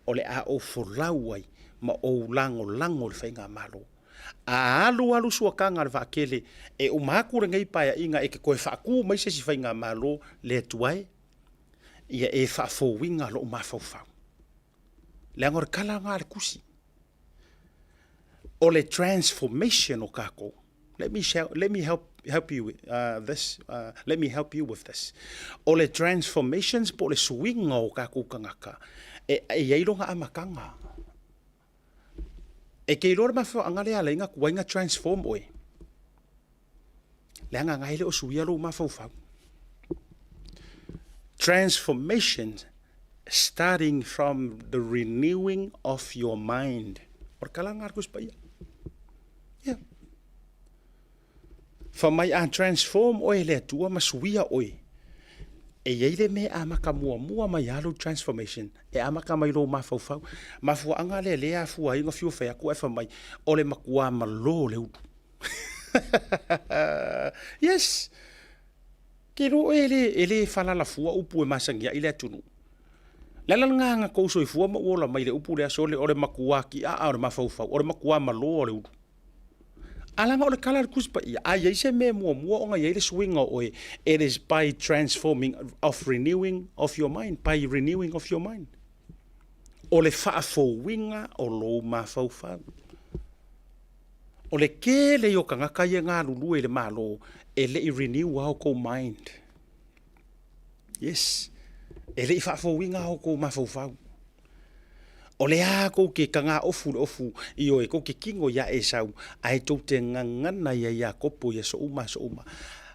o le a ou folau ai ma ou lagolago i le faigamalo. A alu alu suakaga a le vaatele, e uma atu lenei paeaiga e te toe faatu mai se isi faigamalo, Le Atua e, ia e faafouina lou mafaufau. Leaga o le tala lena a le Tusi. O le transformation o tatou. Let me, shall, let me help, help you with, uh, this. Uh, let me help you with this. O le transformations po o le suiga o tatou tagata, e, e i ai lona amataga. E te iloa le mafuaaga lea e ala ai ona tuai ona transform oe, leaga na e le o suia lou mafaufau. Transformation starting from the renewing of your mind. O le tala lena a le Tusi Paia. Yeah. Fa mai a transform oe e le Atua ma suia oe, e i ai le mea e amata muamua mai lava lou transformation, e amata mai lou mafaufau. Mafuaaga lea lea e afua ai ona fiu fai atu ae fai mai, o le matua malo o le ulu. Yes! Ke iloa oe e le, e le falala fua upu e masani ai le atunuu. Le ala lena na tou soifua ma ou ola mai le upu lea, sole, o le matua tiaa o le mafaufau, o le matua malo o le ulu. A leaga o le tala a le Tusi Paia, a i ai se mea e muamua ona i ai le suiga o oe, it is by transforming of renewing of your mind, by renewing of your mind. O le faafouina o lou mafaufau. O le tele ia o tagata ia e galulue i le Malo, e le i renew a outou mind. Yes. E le i faafouina a outou mafaufau. O le a kou te kagā ofu le ofu, ioe, kou te kino iā Esau, ae tou te gagana iā Iakopo i aso uma aso uma.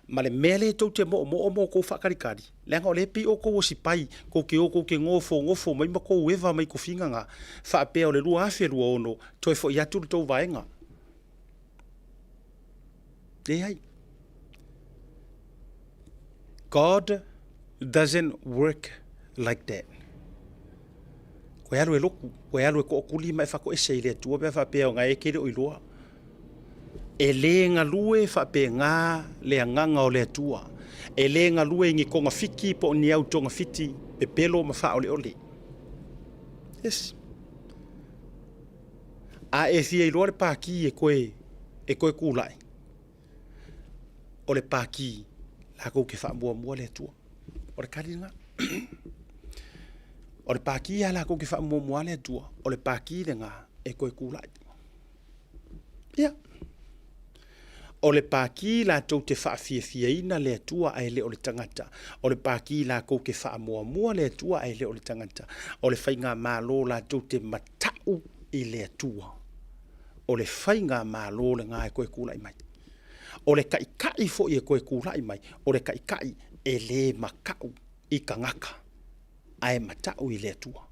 Ma le mea lea tou te moomoo ma outou faakalikali, leaga o lea e pei outou o sipai, kou te o kou te gofonofo mai ma kou eva mai tofiga na, faapea o le 2026, toe foi atu le tou vaega. Leai. God doesn't work like that. Koe alu e loku, koe alu e toʻatuli ma e fatoese i le Atua pe a faapea ona e te le o iloa. E le galue faapena le agaga o le Atua. E le galue i ni togafiti po o ni au togafiti pepelo ma faaoleole. Yes. A e fia iloa le pākī e koe, e koe kūlaʻi, o le pākī lākou ke faamuamua le Atua. O le kali lena. O le pākī a lākou ke faamuamua le Atua, o le pākī lena e koe kūlaʻi. Ia. O le pākī latou te faafiafiaina le Atua ae le o le tagata. O le pākī lakou ke faamuamua le Atua ae le o le tagata. O le faigamalo latou te mata'u i le Atua. O le faigamalo lena e toe tulai mai. O le taʻitaʻi foi e toe tulai mai, o le taʻitaʻi e le mata'u i tagata. ae mata'u i le Atua.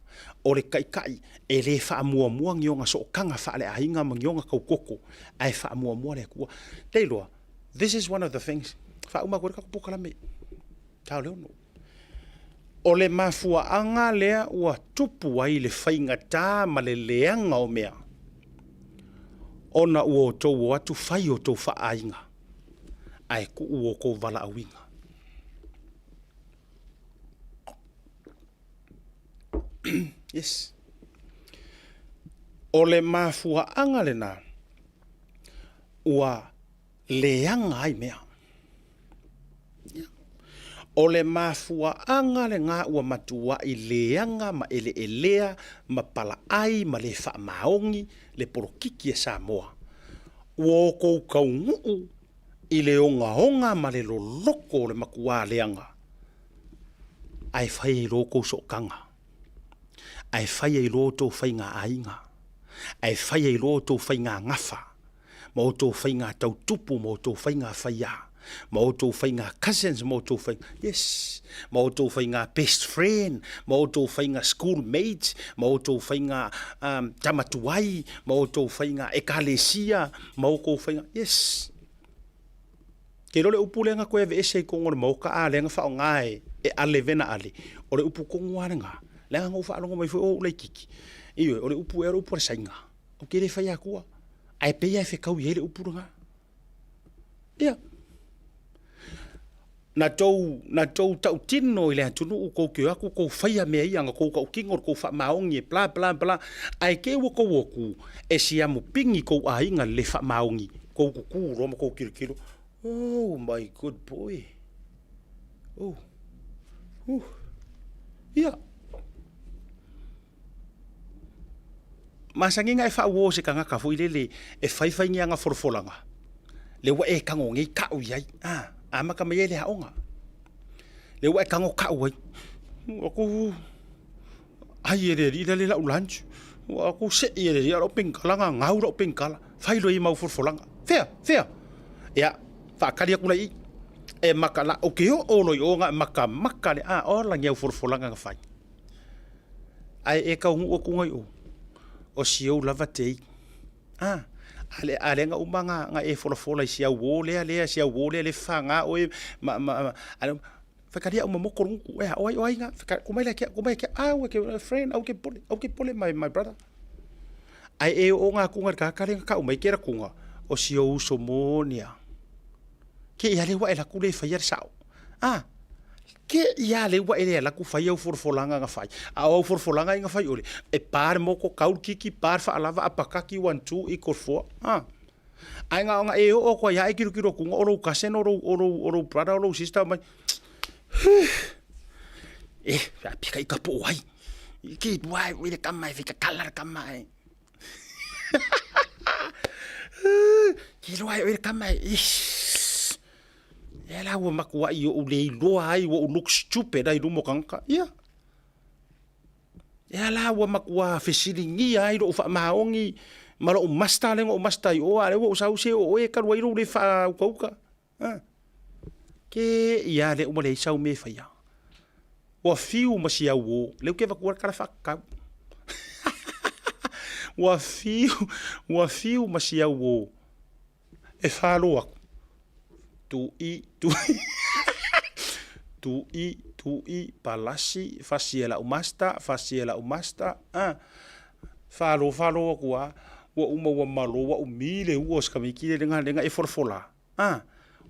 O le Taitai e le faamuamua ni ona sootaga faaleaiga ma ni ona taukoko, ae faamuamua le Atua. Te iloa, this is one of the things, faauma atu ai le tatou polokalame, Taoleono. O le mafuaaga lea ua tupu ai le faigatā ma le leaga o mea, ona ua outou o atu fai outou faaaiga, ae tuu outou valaauina. Yes. O le mafuaaga lena ua leaga ai mea. O le mafuaaga lena ua matuai leaga ma eleelea ma palaai ma le faamaoni le polokiki a Samoa. Ua outou taunuu i le ogaoga ma le loloko o le matua leaga, ae fai ai loa outou sootaga, ae fai ai loa outou faiga aiga, ae fai ai loa outou faiga gafa, ma outou faiga tautupu ma outou faiga faiā. Ma outou faiga cousins ma outou faiga, yes, ma outou faiga best friend, ma outou faiga school mates, ma outou faiga um, tama tuai, ma outou faiga ekalesia, ma outou faiga, yes. Ke iloa le upu lea na koe aveese i kogo o le maoka a lea na faaaoga e e Ale vena Ale, o le upu kogo lava lena. Leaga na ou faalogo mai foi o ou laitiiti, ioe, o le upu ea o le upu a le Saina, ou te le fai atua, ae pei lava e fetaui ai le upu lena. Ia. Na tou, na tou tautino i le atunuu tou te o atu tou faia mea ia na tou tautino le tou faamaoni e bla bla bla, ae te i ua tou o atu e siamu pini tou aiga i le le faamaoni, tou tutu loa ma tou tilotilo, oh my good boy, oh, uh, ia. Masani na e faauo se tagata foi lele e faifai ni ana folafolaga, lea ua e tago nei tau i ai, a, amata mai ai le aoga. Lea ua e tago tau ai, aku ai e le alii lea lau lunch, aku sei e le alii lau penikala na gau lau penikala, fai loa ia mau folafolaga. Fea, fea? Ia, faatali atu la i i. E maka la, ou te oo loa i o na e makamaka le a, ola ni au folafolaga na fai. Ae e taunuu atu nai o, o si ou lava tei. A, a le, a lea na uma na, na e folafola i si au uo lea, lea, si au uo lea, le faga oe, ma, ma, ma, a le, faitalia au ma moko le gutu, ea, o ai, o ai na, faita, ku mai lea ke, ku mai ke, au e ke, friend, au ke pole, au ke pole my, my brother. Ae e oo ngā kunga le kākā le nga kau mai ke ra kunga, o si ou uso moni a. Ke ia le wa e laku le whaia le sao. A, Ke ia le ua e le ala ku fai au folafolaga na fai. A o au folafolaga i na fai ole, e pa le moko, kau le kiki, pa le faalava, apakaki, one, two, equal four. Ha. Ae na ona e oo atu ai a e kilokilo atu o lou cousin, o lou, o lou, o lou brother, o lou sister mai. E, a pika i ka po ai. I ke ua e le kama e fika kala le kama e. Ke loa e le kama e. Lea la ua matuai ou le iloa ai ua ou look stupid ai i luma o tagata. Ia. Lea la ua matua fesiligia ai lou faamaoni ma lou master lea na ou master ai o, a o lea ua ou sau se o oe e talu ai lou le faaukauka. Ha. Ke ia lea ua leai sau mea e faia. Ua fiu ma si au o, lea ou te avatua le tala faatatau. Ua fiu, ua fiu ma si au o. E falo aku. Tuʻi, tuʻi. Tuʻi, tuʻi, palasi, fasi e la'u master, fasi e la'u master. Ah. Falo, falo aku a. Ua uma ua malo, ua umi le ua o se tamaiti le lenga, lenga e folafola. Ah.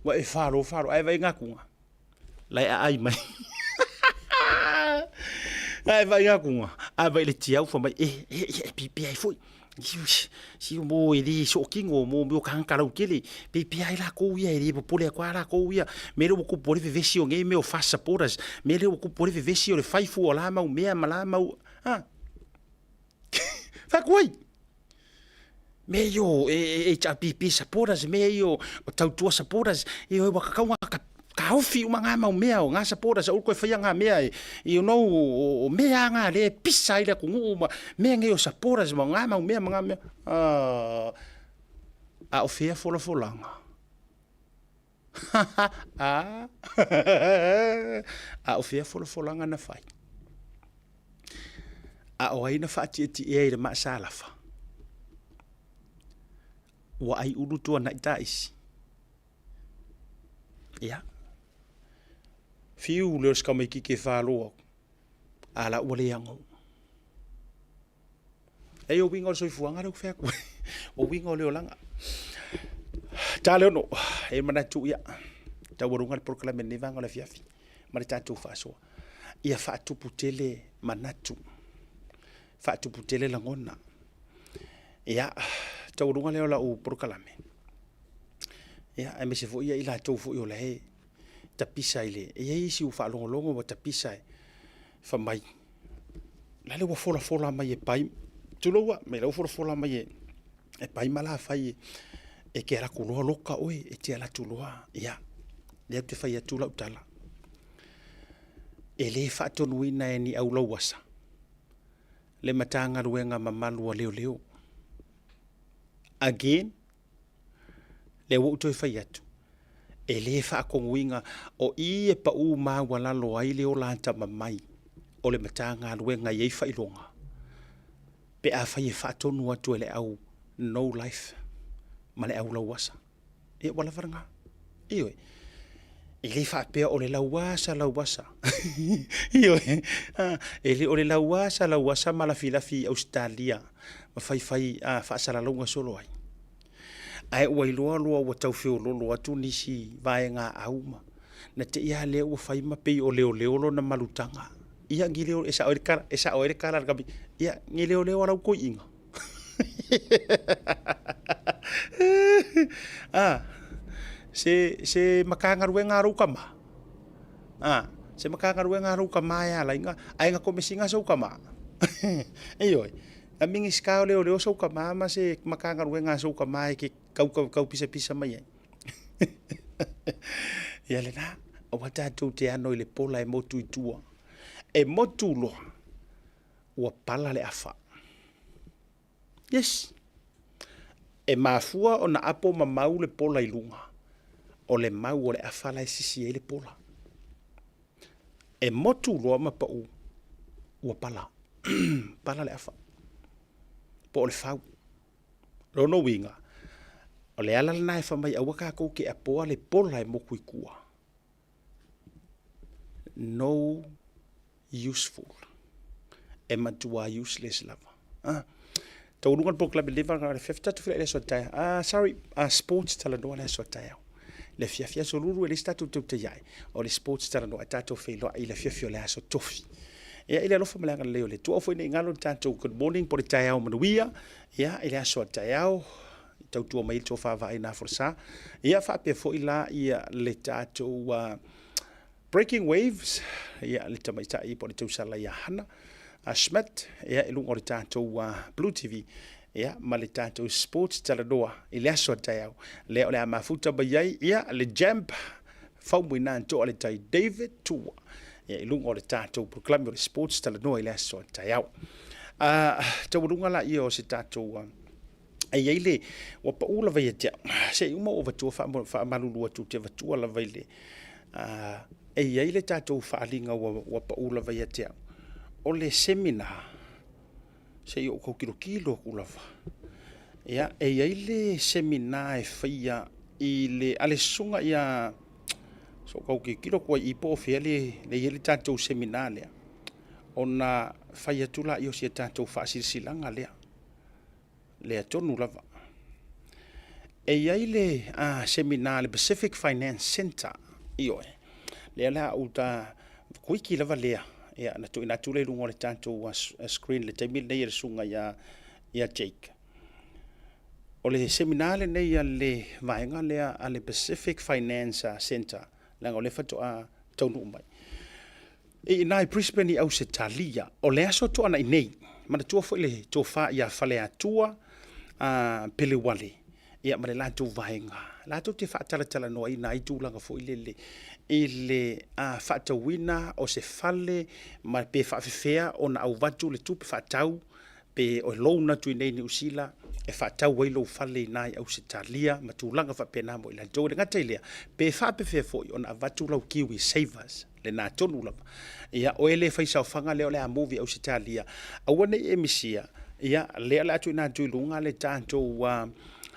Ua e falo, falo, ae vaai ngakuga. La e aai mai. Ae vaai ngakuga. Ae vaai le tiau fa mai, e, e, e, e pipia ai foi. Si mo e le sootino, mo mea o kāngata lautele. Pipia ai lākou ia, e le popole atu a lākou ia. Mea lea ua tupu ai le vevesi o nei mea o FAST supporters. Mea lea ua tupu ai le vevesi o le fai fua o la mau mea ma la mau, ha. Fai atu ai. Mea ia o HRPP supporters, mea ia o Tautua supporters, ioe ua tatau ona taofi uma ngā mau mea o ngā supporters aua le toe faia ngā mea e, you know, o mea lava ngā lea e pisa ai le atunuu ma mea nei o supporters ma ngā mau mea ma ngā mea. A o fea folafolaga? A o fea folafolaga na fai? A o ai na faatietiea i le maasalafa? Ua ai ulu tuanai taisi. Ia. Fiu lea o se tamaititi e falo aku, a la ua le ago. Ei, o uiga o le soifuaga lea ou te fai atu ai. O uiga o le olaga. Taleono, e manatu ia, taualuga le polokalame i lenei vaega o le afiafi ma le tatou faasoa. Ia faatupu tele manatu, faatupu tele lagona. Ia, taualuga lea o lau polokalame. Ia, aemaise foi ia i latou foi o la e tapisa i le... E i ai isi ua faalogologo ua tapisa e fai mai, la le ua folafola mai e Pai, tulou a, mai la ua folafola mai e Pai ma Lafai e te alu atu loa loka oe, e te alu atu loa, ia, lea ou te fai atu lau tala. E le faatonuina e ni aulauasa le Matagaluega mamalu a Leoleo. Again, lea ua ou toe fai atu, E lē faatonuina o i e paʻū maualalo ai le ola atamamai o le Matagaluega e i ai faailoga pe afai e faatonu atu e le au no life ma le au lauasa. Ia ua lava lena. Ioe. E le faapea o le lauasa lauasa. Ioe. E le o le lauasa lauasa ma lafilafi i Ausetalia ma faifai faasalalauga solo ai. Ae ua iloa loa ua tau feololo atu nisi vaega au ma na te i lava lea ua fai ma pei o leoleo lona malutaga. Ia ni leo, e sao ai le tala, e sao ai le tala a le kamupani, ia ni leoleo a lau toeaina. A, se, se Matagaluega a lou tama. A, se Matagaluega a lou tama e ala ai na, ae na komesina sou tama. Ioe. Na Minisita o Leoleo sou tama ma se Matagaluega a sou tama e te tau, tau, tau pisapisa mai ai. Ia lena, aua tatou te ano i le pola e motu i tua. E motu loa, ua pala le afa. Yes. E mafua ona apo mamau le pola i luga, o le mau o le afa la e sisi ai le pola. E motu loa ma pau, ua pala. Pala le afa. Po o le fau. Lona uiga, o le ala lena e fai mai aua tatou te apoa le pola e motu i tua. No useful. E matua useless lava. Ah. Taualuga le polokalame leva na le fiafi tatou feiloai i le aso a taeao. Ah, sorry, ah, sports talanoa le aso a taeao. Le afiafi aso lulu e leai se tatou tautai ae. O le sports talanoa e tatou feiloai i le afiafi o le aso tofi. Ia, i le alofa ma le agalelei o le Atua foi ne i galo le tatou good morning po o le taeao manuia. Ia, i le aso a taeao, i tautua mai le tofa vaai na folasa. Ia, faapea foi la ia le tatou uh, Breaking Waves, ia, le tamaitai po o le tausala ia Hana uh, Schmidt, ia, i luga o le tatou uh, Blue TV, ia, ma le tatou Sports Talanoa i le aso a taeao. Lea o le a mafuta mai ai, ia, le Jamp, Faumuina toa le tai David Tua, ia, i luga o le tatou polokalame o le Sports Talanoa i le aso a taeao. Uh, taualuga la ia o se tatou uh, e i ai le, ua pau lava ia te au, se i uma ou avatua faamalulu atu ou te avatua lava i le, e i ai le tatou faaaliga ua, ua pau lava ia te au. O le seminar, se i ou tau tilotilo atu lava. Ia, e i ai le seminar e faia i le, a le susuga ia, se i ou tau tilotilo atu ai i po o fea le, le i ai le tatou seminar lea, ona fai atu lea o si a tatou faasilasilaga lea. Lea tonu lava. E i ai le seminar a le Pacific Finance Centre, ioe, lea la ou ta kuiki lava lea, ia na tuuina atu lea i luga o le tatou screen i le taimi lenei e le susuga ia, ia Jake. O le seminar lenei a le vaega lea a le Pacific Finance Centre, leaga o lea faatoa taunuu mai. I ina i Brisbane i Ausetalia. O le aso Toanai nei, manatua foi le tofa ia Faleatua a Peleuale ia ma le latou vaega, latou te faatalatalanoaina ai tulaga foi lele i le faatauina o se fale ma pe faafefea ona auvatu le tupe faatau pe o loan atu i inei i Niu Sila e faatau ai lou fale i ina i Ausetalia ma tulaga faapena mo i latou. E le gata i lea, pe faapefea foi ona avatu lau Kiwi Savers, lena tonu lava. Ia, oe le fai saofaga lea o le a move i Ausetalia, aua ne i e misia, ia, lea o le a tuuina atu i luga le tatou uh,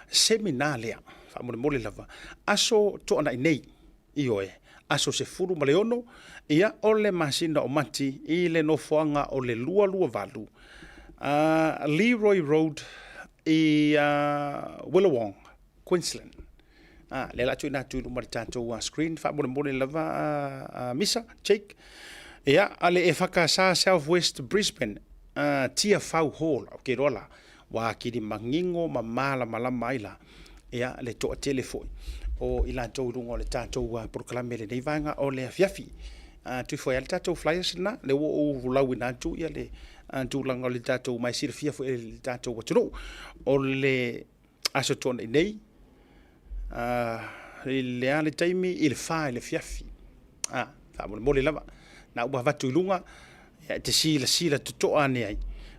seminar lea, faamolemole lava, aso Toanai nei, Ioe, aso 16, ia, o le masina o Mati i le nofoaga o le 228 uh, Leroy Road i uh, Willawong, Queensland. Ah, lea la tuuina atu i luma le tatou uh, screen, faamolemole lava uh, uh, Misa, Jake. Ia, a le EFKS South West Brisbane, uh, Tia Fau Hall, o ke loa la, ua akili manino ma malamalama ai la, ia, le toatele foi o i latou i luga o le tatou uh, polokalame lenei vaega o le afiafi. Uh, tui foi le tatou flyers lena, le ua ou lauina atu ia le uh, tulaga o le tatou mai silafia foi e le tatou atunuu. O le aso Toanai nei, uh, i le a le taimi i le 4 i le afiafi. Ah, faamolemole lava. Na ua avatu i luga, ia, e te silasila totoa ane ai.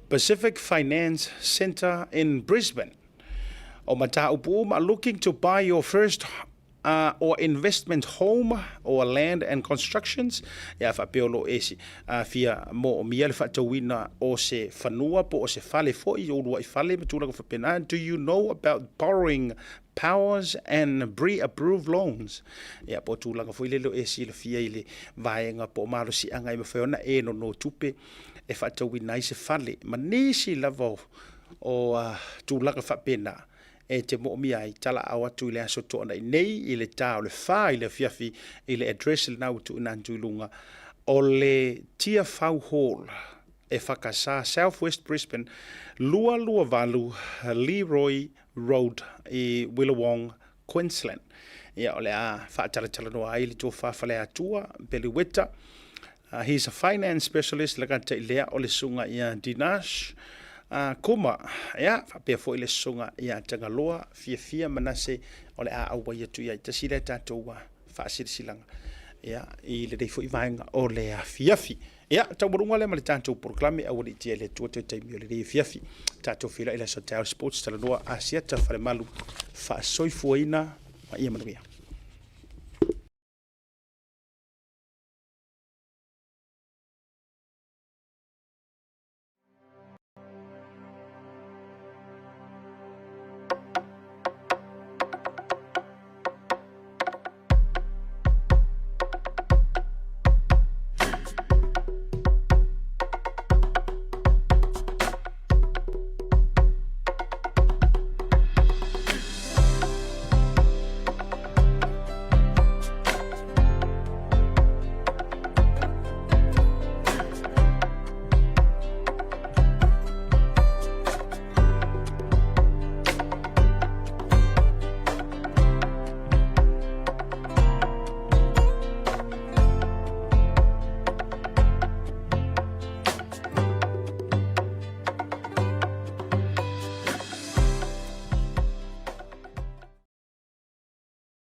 Pacific Finance Centre in Brisbane. O mataupu uma, looking to buy your first Or investment home or land and constructions, ia faapea o lo o e fia moomia le faatauina o se fanua po o se fale foi, o uluai fale ma tulaga faapena. Do you know about borrowing powers and pre-approved loans? Ia po o tulaga foi lele o e silafia i le vaega po o malosiaga e mafai ona e nono tupe e faatauina ai se fale ma nisi lava o tulaga faapena e te moomia ai, talaau atu i le aso Toonai nei i le ta o le 4 i le afiafi i le address lena ua tuuina atu i luga o le Tiafau Hall e whakasā South West Brisbane 228 Leroy Road i Willawong, Queensland. Ia, o le a faatalatalanoa ai le tofa Faleatua Peliweta. He's a finance specialist le gata i lea o le susuga ia Dinash Kuma. Ia, faapea foi le susuga ia Tagaloa Fiafia Manase o le a auai atu i ai. Tasi lea tatou faasilasilaga ia, i lenei foi vaega o le afiafi. Ia, taualuga lea ma le tatou polokalame aua ne i tia i le Atua toe taimi o lenei afiafi. Tatou feiloai i le aso taeao Sports Talanoa Asiata Falemalu faasoifuaina ma ia manuia.